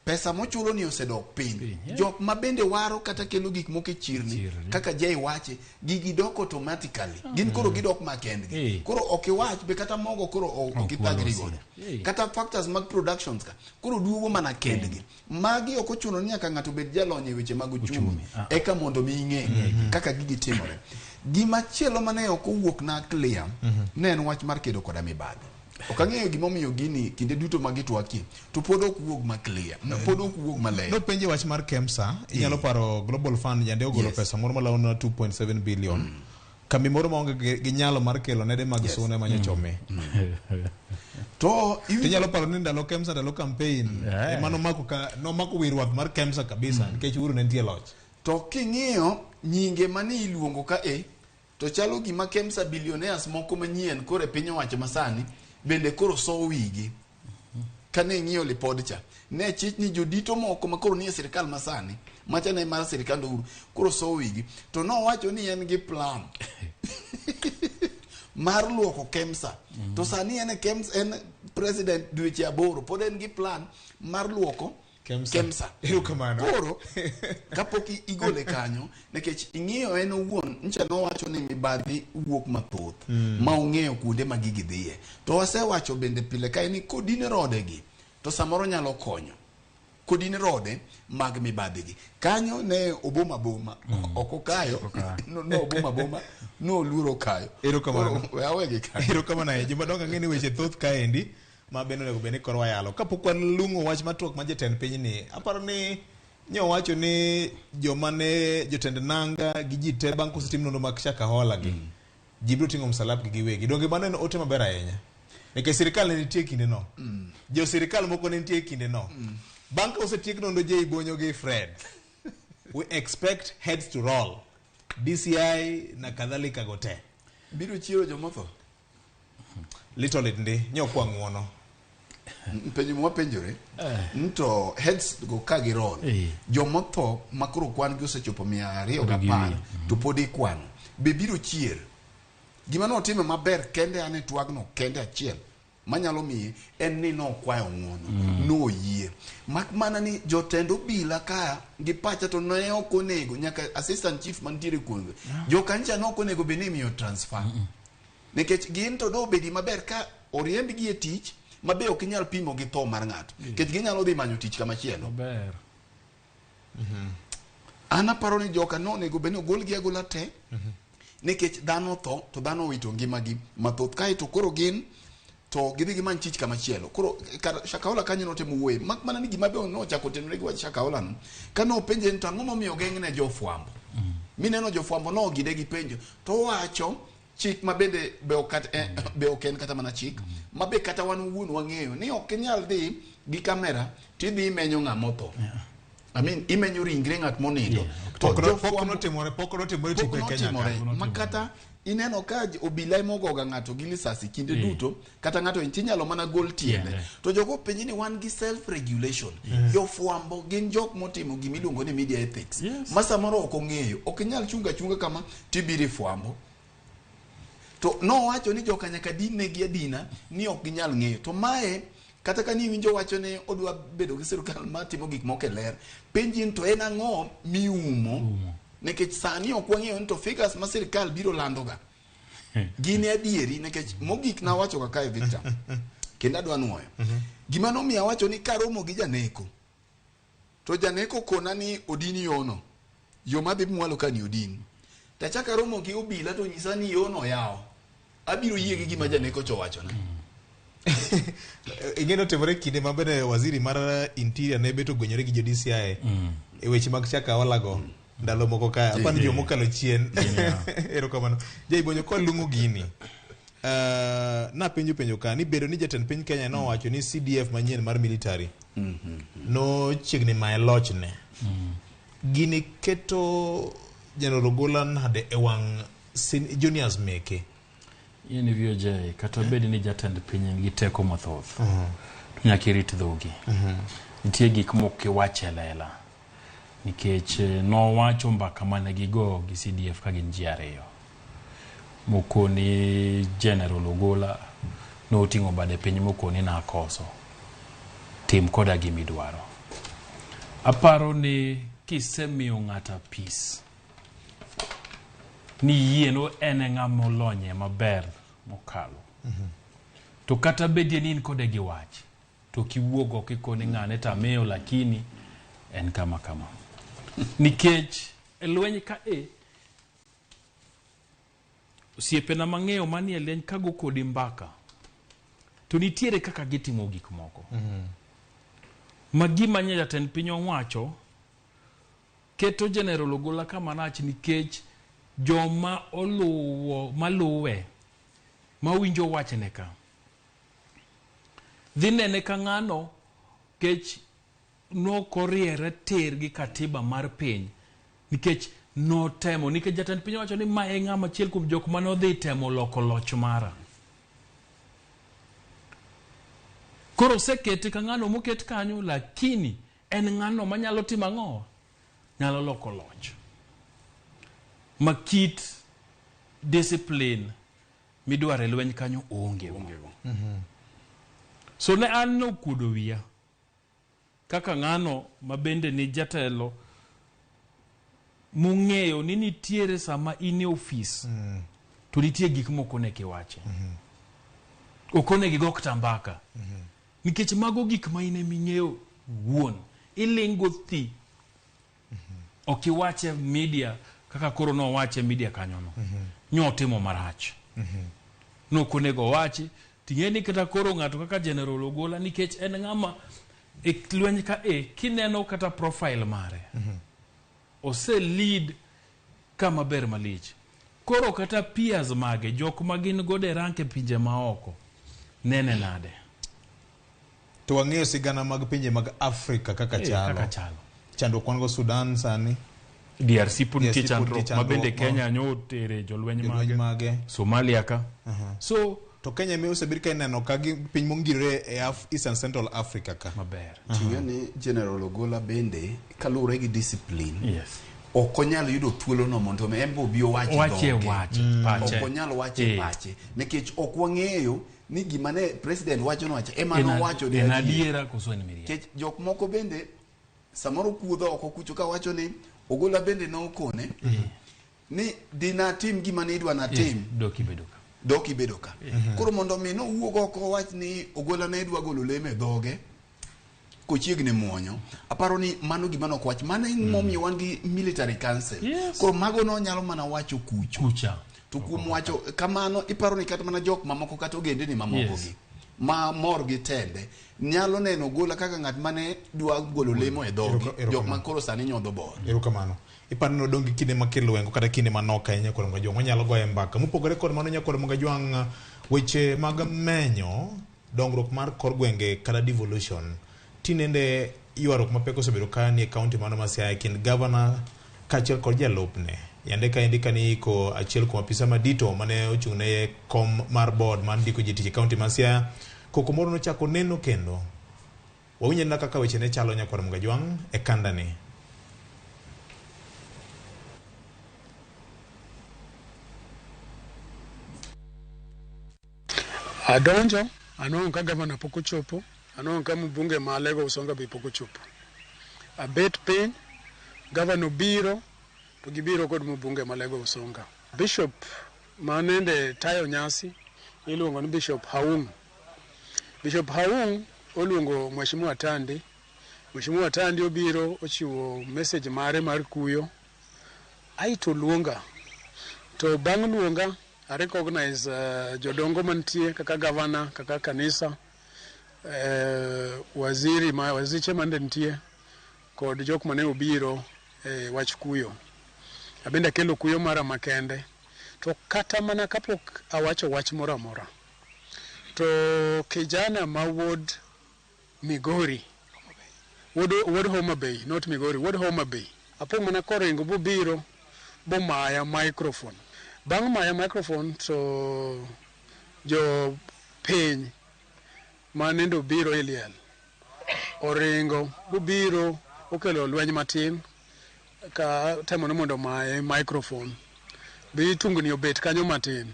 Pesa mochulo ni osedok piny. Jok ma bende waro kata kelo gik moko e chirni, kaka Jay wache, gigi dok automatically. Gin koro gidok makendgi. Koro ok iwach be kata mogo koro ok ithagri godo. Kata factors mag productions ka koro duogo mana kendgi. Magi ok ochuno ni nyaka ng'ato bed jalony e weche mag uchumi eka mondo mi ing'e kaka gigi timore. Gimachielo mane ok owuok na clear ne en wach mar kedo koda mibadhi. Ok ang'eyo gimomiyo gini kinde duto ma gitwakie to pod ok wuog ma clear, pod ok wuog maler. Nopenje wach mar KEMSA, inyalo paro Global Fund jande ogolo pesa moro malao na 2.7 billion. Kambi moro maonge gi nyalo mar kelo nede mag suna ema nyocha omi. To inyalo paro ni ndalo KEMSA, ndalo campaign, ema nomako wi rwath mar KEMSA kabisa nikech Uhuru ne nitie loch. To king'iyo nyinge mane iluongo ka to chalo gima KEMSA billionaires moko manyien koro e piny owacho masani bende koro sowo wigi. Kane ing'iyo lipod cha, ne chich ni jodito moko ma koro nie sirikal masani, macha ne mar sirikand Uhuru, koro sowo wigi. To nowacho ni en gi plan mar luoko KEMSA. To sani en KEMSA, en president dweche 8, pod en gi plan mar luoko KEMSA. Koro kapok igole kanyo, nikech ing'iyo en owuon, ncha nowacho ni mibadhi wuok mathoth ma ong'eyo kuonde ma gigi dhiye. To wasewacho bende pile kae ni kodine rodegi to samoro nyalo konyo. Kodine rode mag mibadhi gi. Kanyo ne oboma boma, ok okayo, no oboma boma, no oluoro kayo. Erokamano. We awegi kanyo. Erokamano ahinya. Jomadongo ang'e ni weche thoth kaendi ma bende onego bed ni koro wayalo. Kapok walung'o wach matwak ma jatend piny ni, aparo ni nyowacho ni joma ne jotend nanga gi ji te bang' kosetim nonro mag Shakahola gi, ji biro ting'o msalapgi giwegi. Donge mano en ote maber ahinya? Nikech sirikal ne nitie kinde no. Jo sirikal moko ne nitie kinde no. Bang' ka osetiek nonro Jay Bonyo gi Fred, we expect heads to roll. DCI na kadhalika go te. Biro chiero jomotho. Little lit ndi, nyokwa ng'uono. Penjo mwapenjore, nto heads go ka gi roll. Jomotho makoro kwan gi osechopo 210 to pod ikwano. Be biro chier? Gima notime maber kende ane twagno kende achiel manyalo miye en ni nokwayo ng'uono, noyie. Mak mana ni jotend obila ka gi pacha to ne ok onego nyaka assistant chief mantiere kuomgi. Jokancha ne ok onego bed ni imiyo transfer. Nikech gin to dobedi maber ka oriembgi e tich ma be ok inyal pimo gi tho mar ng'ato. Nikech ginyalo dhi manyo tich kamachielo. Maber. An aparo ni joka nonego bed ni ogolgi agola te. Nikech dhano tho to dhano owito ngimagi mathoth. Kaeto koro gin to gidhi gimany tich kamachielo. Koro Shakahola kanyo notemo wuoye. Mak mana ni gima be nochako tenore gi wach Shakahola no. Ka nopenje ni to ang'o momiyo ogeng'ne jofwambo. Mineno jofwambo nogide gi penjo. To owacho chik ma bende be ok en kata mana chik, ma be kata wan owuon wang'eyo ni ok inyal dhi gi kamera tidhi imenyo ng'ama otho. I mean, imenyo ringre ng'at monindo. Pok notimore tipo e Kenya ka. Ma kata ineno ka obila emogoga ng'ato gi lisasi kinde duto, kata ng'ato inyalo mana gol tiende. To jogo penji ni wan gi self regulation. Jofwambo gin jok motimo gima iluongo ni media ethics. Ma samoro ok ong'eyo, ok inyal chunga chunga kama tibiro ifwambo. To nowacho ni joka nyaka din negi adina ni ok ginyal ng'eyo. To mae kata ka ni iwinjo wacho ni odwa bedo gi sirkal matimo gik moko e ler, penji ni to en ang'o miumo? Nikech sani ok wang'eyo ni to figures ma sirkal biro landoga gin adieri. Nikech mogik nawacho kaka e Victor, kendo adwa nuoyo gima nomiyo awacho ni karomo gi janeko to janeko kona ni odin yono, yo madhi mwalo ka ni odin. Tachaka romo gi obila to nyisa ni yono yawo. Abiro yie gi gima janeko cho wachona. Ing'e notimore kinde ma bende waziri mar interior ne bet ogwenyore gi jo DCI e weche mag Shakahola go ndalo moko ka apani jo mokalo chien. Erokamano. Jay Bonyo kolung'o gini. Napenjo penjo ka ni bedo ni jatend piny Kenya nowacho ni CDF manyien mar military nochiegni maye lochne. Gini keto General Ogola nade e wang' juniors meke? In VOJ, kata bed ni jatend piny nigi teko mathoth, to nyaka irit dhogi. Nitie gik mok iwach e lela. Nikech nowacho mbaka mane gigo gi CDF ka gin ji ariyo. Mokoni General Ogola noting'o bade piny mokoni nakoso. Tim koda gimidwaro. Aparo ni kisemiyo ng'ato apis ni yieno en e ng'ama olonye maber mokalo. To kata bedie ni in kode gi wach, to kiwuog oko ikone ng'ane to amiyo lakini en kama kama. Nikech e lweny ka e, osiepena mang'eyo manie lweny kago kodi mbaka, to nitiere kaka gitimo gik moko. Ma gima nye jatend piny owacho keto General Ogola kama rach nikech joma oluwo maluwe mawinjo wachne ka dhi nene ka ng'ano kech nokoriere tir gi katiba mar piny nikech notemo nikech jatend piny owacho ni ma e ng'ama achiel kuom jok mane odhi temo loko loch mara. Koro osekete ka ng'ano moket kanyo lakini en ng'ano manyalo timo ang'o? Nyalo loko loch. Ma kit discipline midwaro e lweny kanyo oonge go. So ne an nokuodo wiya kaka ng'ano ma bende ni jatelo mong'eyo ni nitiere sama in e ofis to nitie gik moko onego iwachi. Ok onego igo kata mbaka. Nikech mago gik ma in ema ing'eyo wuon. Iling' go thi. Ok iwache media kaka koro nowache media kanyono. Nyotimo marach. Nok onego owachi. Ting'e ni kata koro ng'ato kaka General Ogola nikech en ng'ama e lweny ka e kineno kata profile mare. Ose lead kama ber malich. Koro kata peers mage, jok ma gin godo e rank e pinje maoko, nene nade? To wang'eyo sigana mag pinje mag Afrika kaka chalo. Kaka chalo. Chandruok wan go Sudan sani. DRC pod nitie DRC pod nitie chandruok ma bende chandruok, Kenya nyo otere jolweny Jolweny mage. Somalia ka. So to Kenya ema osebed ka ineno ka gi piny mongirore e East and Central Africa ka. Maber. Ting'e ni General Ogola bende kaluwore gi discipline Yes. ok onyal yudo thuolono mondo mi en be obi owach Owache dhoge. wache, pache. Ok onyal wache pache nikech ok wang'eyo ni gima ne president wacho no wacho ema nowacho En adiera koso en miriambo. Nikech jok moko bende samoro kuodho oko kucho ka wacho ni Ogola bende nokone ni dinatim gima ne idwa natim Dok ibedo ka. dok ibedo ka. Koro mondo mi nowuog oko owach ni Ogola ne dwa golo lemo e dhoge kochiegni muonyo, aparo ni mano gima nok wach. Mano en momiyo wan gi military council. Yes. Koro mago nonyalo mana wacho kucho. Kucha. To kuom wacho kamano iparo ni kata mana jok mamoko kata ogendini mamoko Yes. gi ma mor gi tende nyalo neno Ogola kaka ng'at mane dwa golo lemo e dhogi jok ma koro sani nyodho bor. Erokamano. Iparo ni odong' gi kinde makilwengo kata kinde manok ahinya kod Mgajwang'. Wanyalo goye mbaka. Mopogore kod mano nyakod Mgajwang' weche mag menyo dongruok mar kor gwenge kata devolution. Tinende ywaruok mapek osebedo ka nie kaunti mano ma Siaya kind gavana kaachiel kod jalupne. Yande kaendi kane iiko achiel kuom apisa madito mane ochung' ne kom mar board mar ndiko ji tich e kaunti ma Siaya, koko moro nochako neno kendo. Wawinj anena kaka weche ne chalo nyakwar Mgajwang' e kanda ni. Adonjo, anwang'o ka gavana pok ochopo, anwang'o ka mbunge ma Alego Usonga be pok ochopo. Abet piny, gavana obiro, to gibiro kod mbunge ma Alego Usonga. Bishop manende tayo nyasi iluongo ni Bishop Haung. Bishop Haung oluongo Mheshimiwa Tandi. Mheshimiwa Tandi obiro ochiwo message mare mar kuyo, aeto oluonga. To bang' luonga, I recognize jodongo mantie kaka gavana, kaka kanisa, waziri ma waziche mande nitie kod jok mane obiro e wach kuyo. Abende akelo kuyo mara makende. To kata mana kapok awacho wach moro amora, to kijana ma wuod Migori, wuod Homa Bay, not Migori, wuod Homa Bay, apo mana koringo bobiro bomaya microphone. Bang' maya microphone to jo piny manende obiro e liel oringo bobiro okelo lweny matin ka temo ni mondo omaye microphone. Bi tungni obet kanyo matin.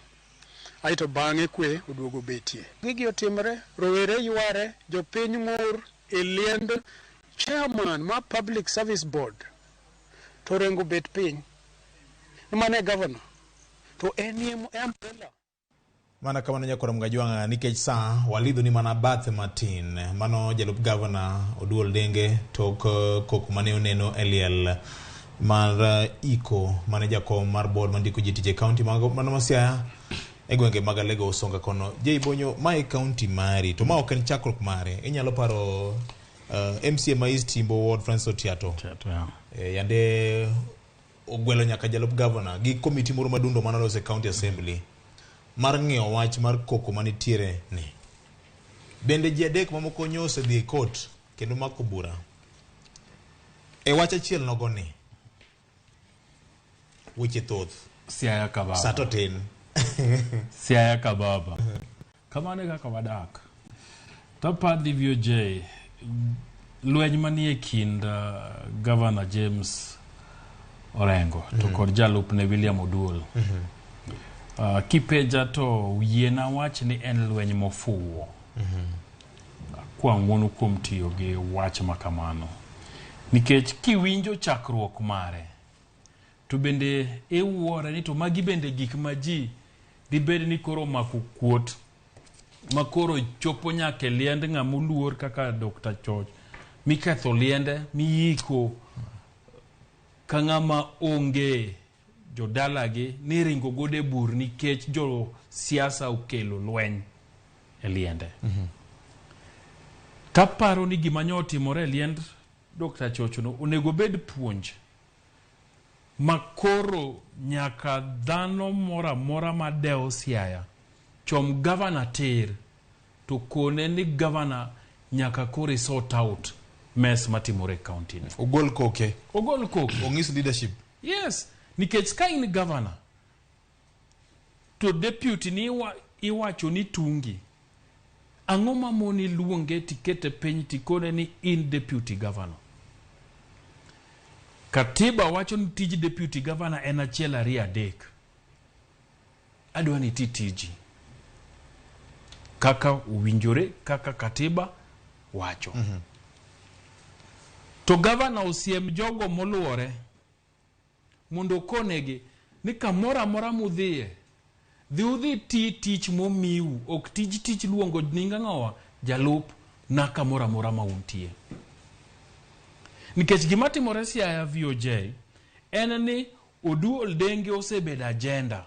Aeto bang'e kwe oduogo betie. Gigi otimre, rowere yware, jopiny ng'ur e liend Chairman mar Public Service Board to orengo bet piny. Mane e governor to enie umbrella. Mana kamano nyakwar Mgajwang'a nikech sa walidho ni mana bathe matin. Mano jalup gavana Oduol Denge tok koko mane oneno e liel mar iko mane jakom mar board mandiko ji tich e kaunti mano ma Siaya e gwenge mag Alego Usonga kono. Jay Bonyo, ma e kaunti mari to ma ok en chakruok mare. Inyalo paro MCA ma East Yimbo Ward Francis Otiato. Yeah. Yande ogwelo nyaka jalup gavana gi komiti moro madundo mane olos e county assembly mar ng'iyo wach mar koko manitiere ni. Bende ji adek mamoko nyo osedhi e court kendo mako bura e wach achiel nogo ni weche thoth. Siaya ka baba. Sa to tin. Siaya ka baba. Kamano e kaka wadak. Tapadhi VOJ, lweny manie kind Governor James Orengo to kod jalupne William Oduol. Kipenja to yiena wach ni en lweny mofuwo. Kwa ng'uono kuom tiyo gi wach ma kamano. Nikech kiwinjo chakruok mare, to bende iwuore ni to magi bende gik ma ji dibed ni koro omako kuot ma koro chopo nyaka e liend ng'ama oluor kaka Dr. Choch miketho liende miyiko ka ng'ama onge jodalagi ni ringo godo e bur nikech jo siasa okelo lweny e liende. Taparo ni gima nyo otimore e liend Dr. Chochono onego bed puonj ma koro nyaka dhano moro amora madewo Siaya chom gavana tir to kone ni gavana nyaka koro sort out mess matimore e county ni. Ogol koke. Ogol koke. Ong'is leadership. Yes, nikech ka in gavana to deputy ni iwacho ni tungi. Ang'o mamoni luonge tikete piny tikone ni in deputy governor? Katiba wacho ni tij deputy governor en 1 2 3. Adwa ni iti tiji kaka owinjore, kaka katiba wacho. To governor osiem jogo moluore mondo okonegi ni kamoro amora mudhiye, dhi udhi ti tich momiu, ok tij tich luongo nying ang'owa jalup na kamoro amora ma untie. Nikech gima timore Siaya VOJ en ni Oduol Denge osebedo agenda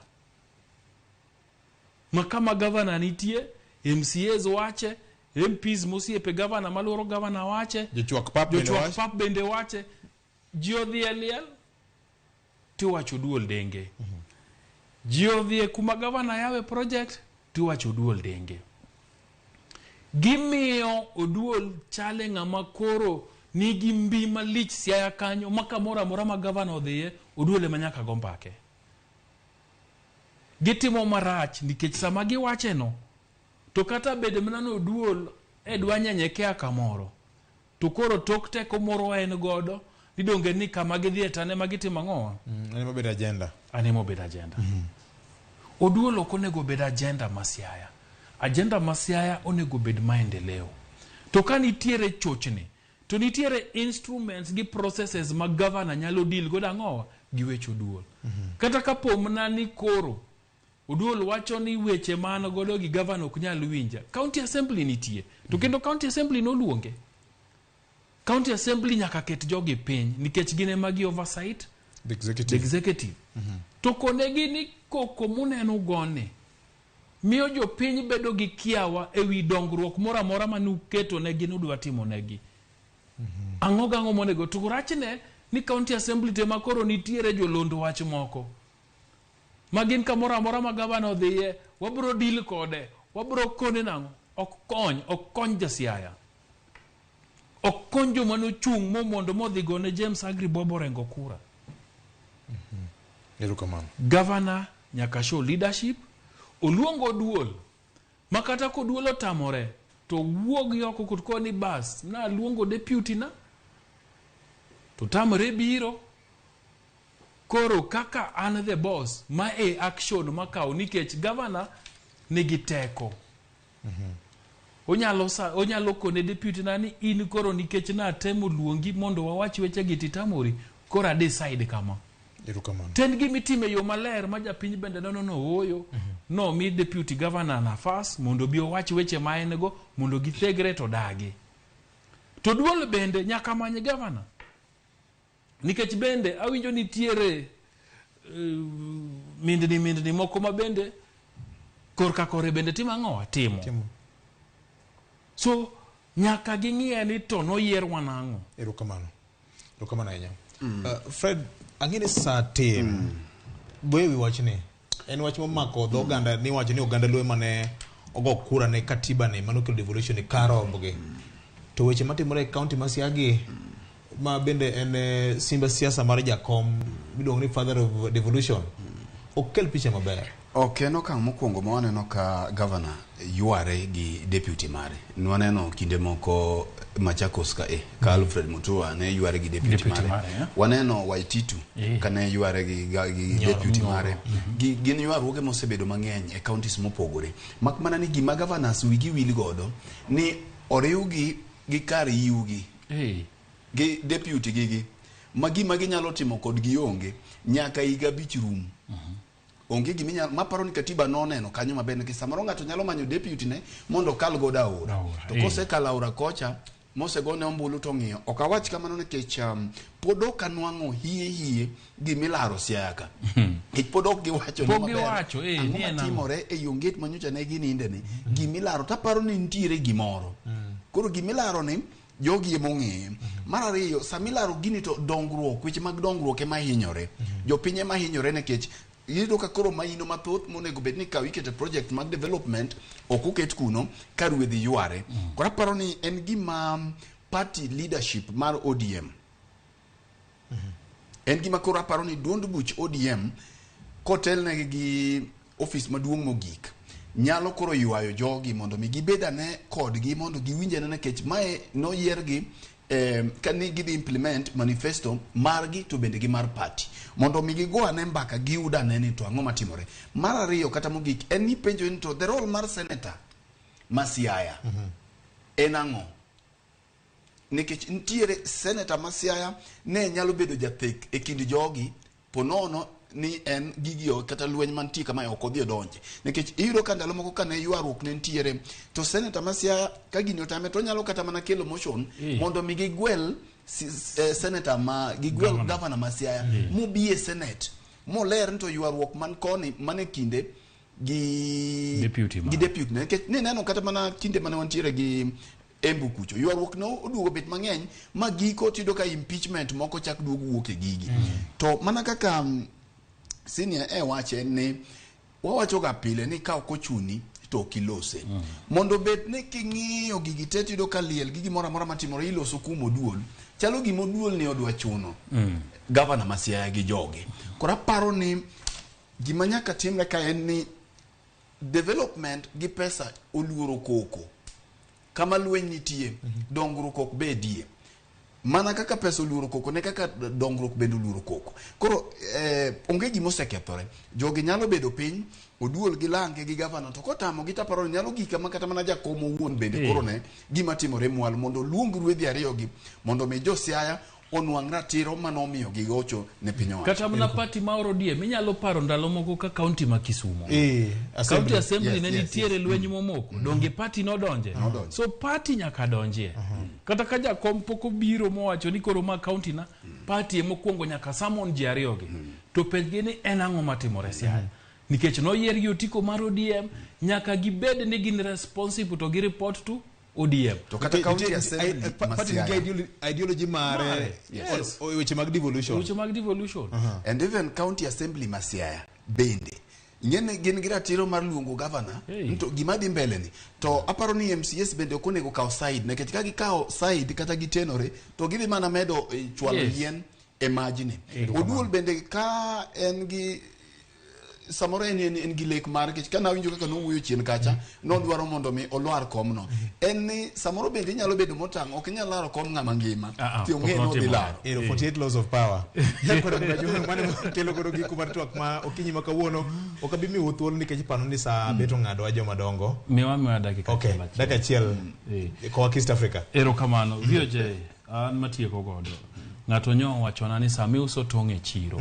ma kama gavana nitie, MCAs wache, MPs mosiepe gavana maluoro gavana wache, jochwak pap bende jochwak wache. pap bende wache. Ji odhi e liel tiwacho Oduol Denge. Ji odhi e kuma gavana yawe project tiwacho Oduol Denge. Gimiyo Oduol chale ng'ama koro nigi mbi malich Siaya kanyo ma kamoro amora ma gavana odhiye, Oduol ema nyaka go mbake. Gitimo marach nikech sama giwache no, to kata bed mana ni Oduol e dwa nyenyekea kamoro, to koro tok teko moro en godo, idonge ni kama gidhiye to an ema gitimo ang'owa? An ema obedo agenda. An ema obedo agenda. Oduol ok onego bed agenda ma Siaya. Agenda ma Siaya onego bed maendeleo. To ka nitiere chochni, to nitiere instruments gi processes ma governor nyalo deal godo ang'owa gi weche Oduol. Kata kapo mana ni koro Oduol wacho ni weche man godo gi governor ok nyal winja, County Assembly nitie. To kendo County Assembly noluonge. County Assembly nyaka ket jogi piny nikech gin ema gi oversight the executive. The executive. To konegi ni koko muneno gone miyo jopiny bedo gi kiawa ewi dongruok moro amora mane uketo negi ni udwa timo negi. Ang'o gang'o monego to rachne ni County Assembly te ma koro nitiere jolond wach moko ma gin kamoro amora ma gavana odhiye, wabro deal kode, wabro kone nang'o. Ok kony, ok kony ja Siaya. Ok kony joma nochung' momondo modhi gone James Agri Bob Orengo kura. Erokamano. Governor nyaka show leadership, oluong Oduol, ma kata koduol otamore, to wuog oko kod koni bas, na luongo deputy na, to tamre biro. Koro kaka an the boss, ma e action makawo nikech governor nigi teko. Onyalo sa, onyalo kone deputy na ni in koro nikech natemo luongi mondo wawach wechegi titamori, koro a decide kama. Erokamano. To en gima itimo e yo maler ma japiny bende neno no ooyo. No mi deputy governor nafas mondo obi owach weche ma en go mondo githegre to dagi. To duol bende nyaka many governor. Nikech bende awinjo nitiere mindni mindni moko ma bende korka kore bende timo ang'o? Timo. So nyaka ging'iye ni to noyierwa nang'o. Erokamano. Erokamano ahinya. Fred, ang'e ni saa tin. Goye wi wachni. En wach momako dho oganda ni wacho ni oganda Luo mane ogo kura ne katiba ni mano kelo devolution ni kar rombgi. To weche matimore e county ma Siaya gi ma bende en simba siasa mar jakom miluongo ni father of devolution ok kel picha maber. Ok en okang' mokwongo ma waneno ka governor yware gi deputy mare. Nwaneno kinde moko Machakos ka e, ka Alfred Mutua ne yware gi deputy, Deputy mare. mare, eh? Waneno Waititu ka ne yware gi, gi Nyoro. deputy Nyoro. mare. Gin ywaruoge mosebedo mang'eny e counties mopogore. Mak mana ni gima governors wigi wil godo ni oriwgi gi kar yiwgi. Gi deputy gigi ma gima ginyalo timo kodgi onge nyaka higa abich rum. Onge gima inyalo maparo ni katiba noneno kanyo maber nikech samoro ng'ato nyalo manyo deputy ne mondo okal godo aora. To kosekalo aora kocha mosegone ombulu to ng'iyo. Ok awach kamano nikech pod ok anwang'o hie hie gimilaro Siaya ka. Nikech pod ok giwacho ni Pok maber. giwacho, Ang'o ni en ang'o? matimore e yo nget manyocha ne gininde ni gimilaro taparo ni nitiere gimoro. Koro gimilaro ni jogi ema ong'eye. Mar ariyo, sama ilaro gini to dongruok, weche mag dongruok ema hinyore. Jopiny ema hinyore nikech iyudo ka koro maino mathoth monego bed ni kaw iketo project mag development ok oket kuno ka ruedhi yware. Koro aparo ni en gima party leadership mar ODM. En gima koro aparo ni duond buch ODM kotelnegi gi ofis maduong' mogik nyalo koro ywayo jogi mondo mi gibed ane kodgi mondo giwinj ane nikech mae noyiergi ka ni gidhi implement manifesto margi to bende gi mar party mondo mi gigo ane mbaka giyud ane ni to ang'o matimore. Mar ariyo kata mogik en ni penjo ni to the role mar senator ma Siaya en ang'o? Nikech nitiere senator ma Siaya ne nyalo bedo jathek e kind jogi ponono ni en gigi kata lweny mantie kama ok odhi odonje. Nikech iyudo ka ndalo moko kane ywaruok ne nitiere to senator ma Siaya ka gini otame to onyalo kata mana kelo motion mondo mi gigwel senator ma gigwel governor ma Siaya mobi e senate moler ni to ywaruok man koni man e kinde gi Deputy gi deputy ne. Nikech nineno kata mana kinde mane wantiere gi Embu kucho ywaruok no oduogo bet mang'eny ma giko tiyudo ka impeachment moko chak duogo wuok e gigi. To mana kaka senior e wache ni wawacho ga pile ni ka ok ochuni to ok ilose. Mondo bed ni king'iyo gigi te tiyudo ka liel gi gimoro amora matimore iloso kuom oduol. Chalo gima oduol ni odwa chuno gavana ma Siaya gi joge. Koro aparo ni gima nyaka timre ka en ni development gi pesa oluoro koko. Kama lweny nitie, dongruok ok bedie. Mana kaka pesa oluoro koko ne kaka dongruok bende oluoro koko. Koro onge gima osekethore. Jogi nyalo bedo piny, oduol gi lange gi gavana to kotamo gi taparo nyalo gik ma kata mana jakom owuon bende koro ne gima timore mwalo mondo oluong ruedhi ariyo gi mondo mi jo Siaya onwang' ratiro manomiyo gigocho ne piny owacho. Kata mana party ma ODM inyalo paro ndalo moko ka county ma Kisumo. County assembly ne nitiere lweny momoko. Donge party nodonje? So party nyaka donjie. Kata ka jakom pok obiro mowacho ni koro ma county na, party ema okwongo nyaka summon ji ariyo gi. To penjgi ni en ang'o matimore Siaya. Nikech noyier gi otiko mar ODM, nyaka gibed ni gin responsible to gi report to ODM. To kata county assembly ma Party nigi Siaya. ideology mare, Yes. weche mag devolution. Weche mag devolution. And even county assembly ma Siaya bende. Ing'eni gin gi ratiro mar luongo governor to gima dhi mbele ni to aparo ni MCS bende ok onego kaw side nikech ka gikawo side kata gitenore to gidhi mana medo chwalo yien e majni. Oduol bende ka en gi samoro en, en, en gi lek mare nikech ka nawinjo kaka nowuoyo chien kacha nodwaro mondo mi olwar komno en ni samoro bende inyalo bedo motang' ok inyal laro kom ng'ama ngima Ah, ah, ti ong'e pok ni odhi notimore. laro Ero 48 laws of power. Nyakwara Mgajwang' mane kelo godo giko mar twak ma okinyi ma kawuono. Ok abi miu thuolo nikech pano ni saa bet ong'adowa joma dongo. Miwa miwa dakika Okay, achiel achiel. dakika achiel koa East Africa. Erokamano. VOJ, an matieko godo. Ng'ato nyo owachona ni sama iuso tong' e chiro,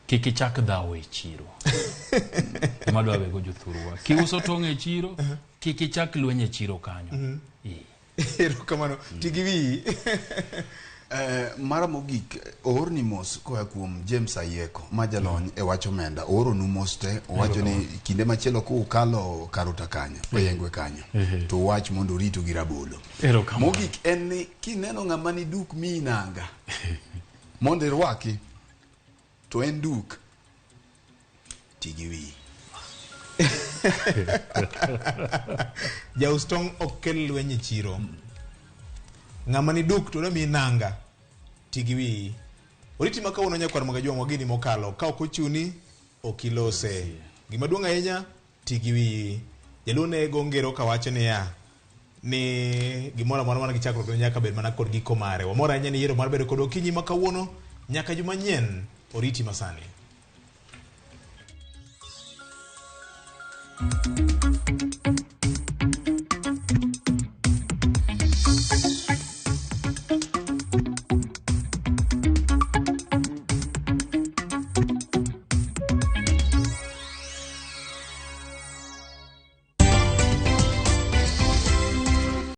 kik ichak dhawo e chiro. Ema adwa wego jothurwa. Kiuso tong' e chiro, kik ichak lweny e chiro kanyo. Eh. Erokamano. Ti gi wiyi. Mara mogik oorni mos koa kuom James Ayieko ma jalony e wach omenda ooronu mos te owacho ni kinde machielo kukalo Karuta kanyo Oyengwe kanyo to wach mondo oritu gi rabolo Erokamano. mogik en ni kineno ng'ama ni duk miyi nanga mondo irwaki to en duk ti gi wiyi Jaus tong' ok kel lweny e chiro. Ng'ama ni duk to miyi nanga. Ti gi wiyi. Oriti ma kawuono nyakwar Magajwang' wageni mokalo. Ka ok ochuni, ok ilose. Gima duong' ahinya, ti gi wiyi. Jaluo ne go ngero kawacho niya, ni gimoro amora mana gi chakruok ne nyaka bed mana kod giko mare. Wamor ahinya ni yiero mar bedo kod okinyi ma kawuono nyaka juma nyien. Oriti masani.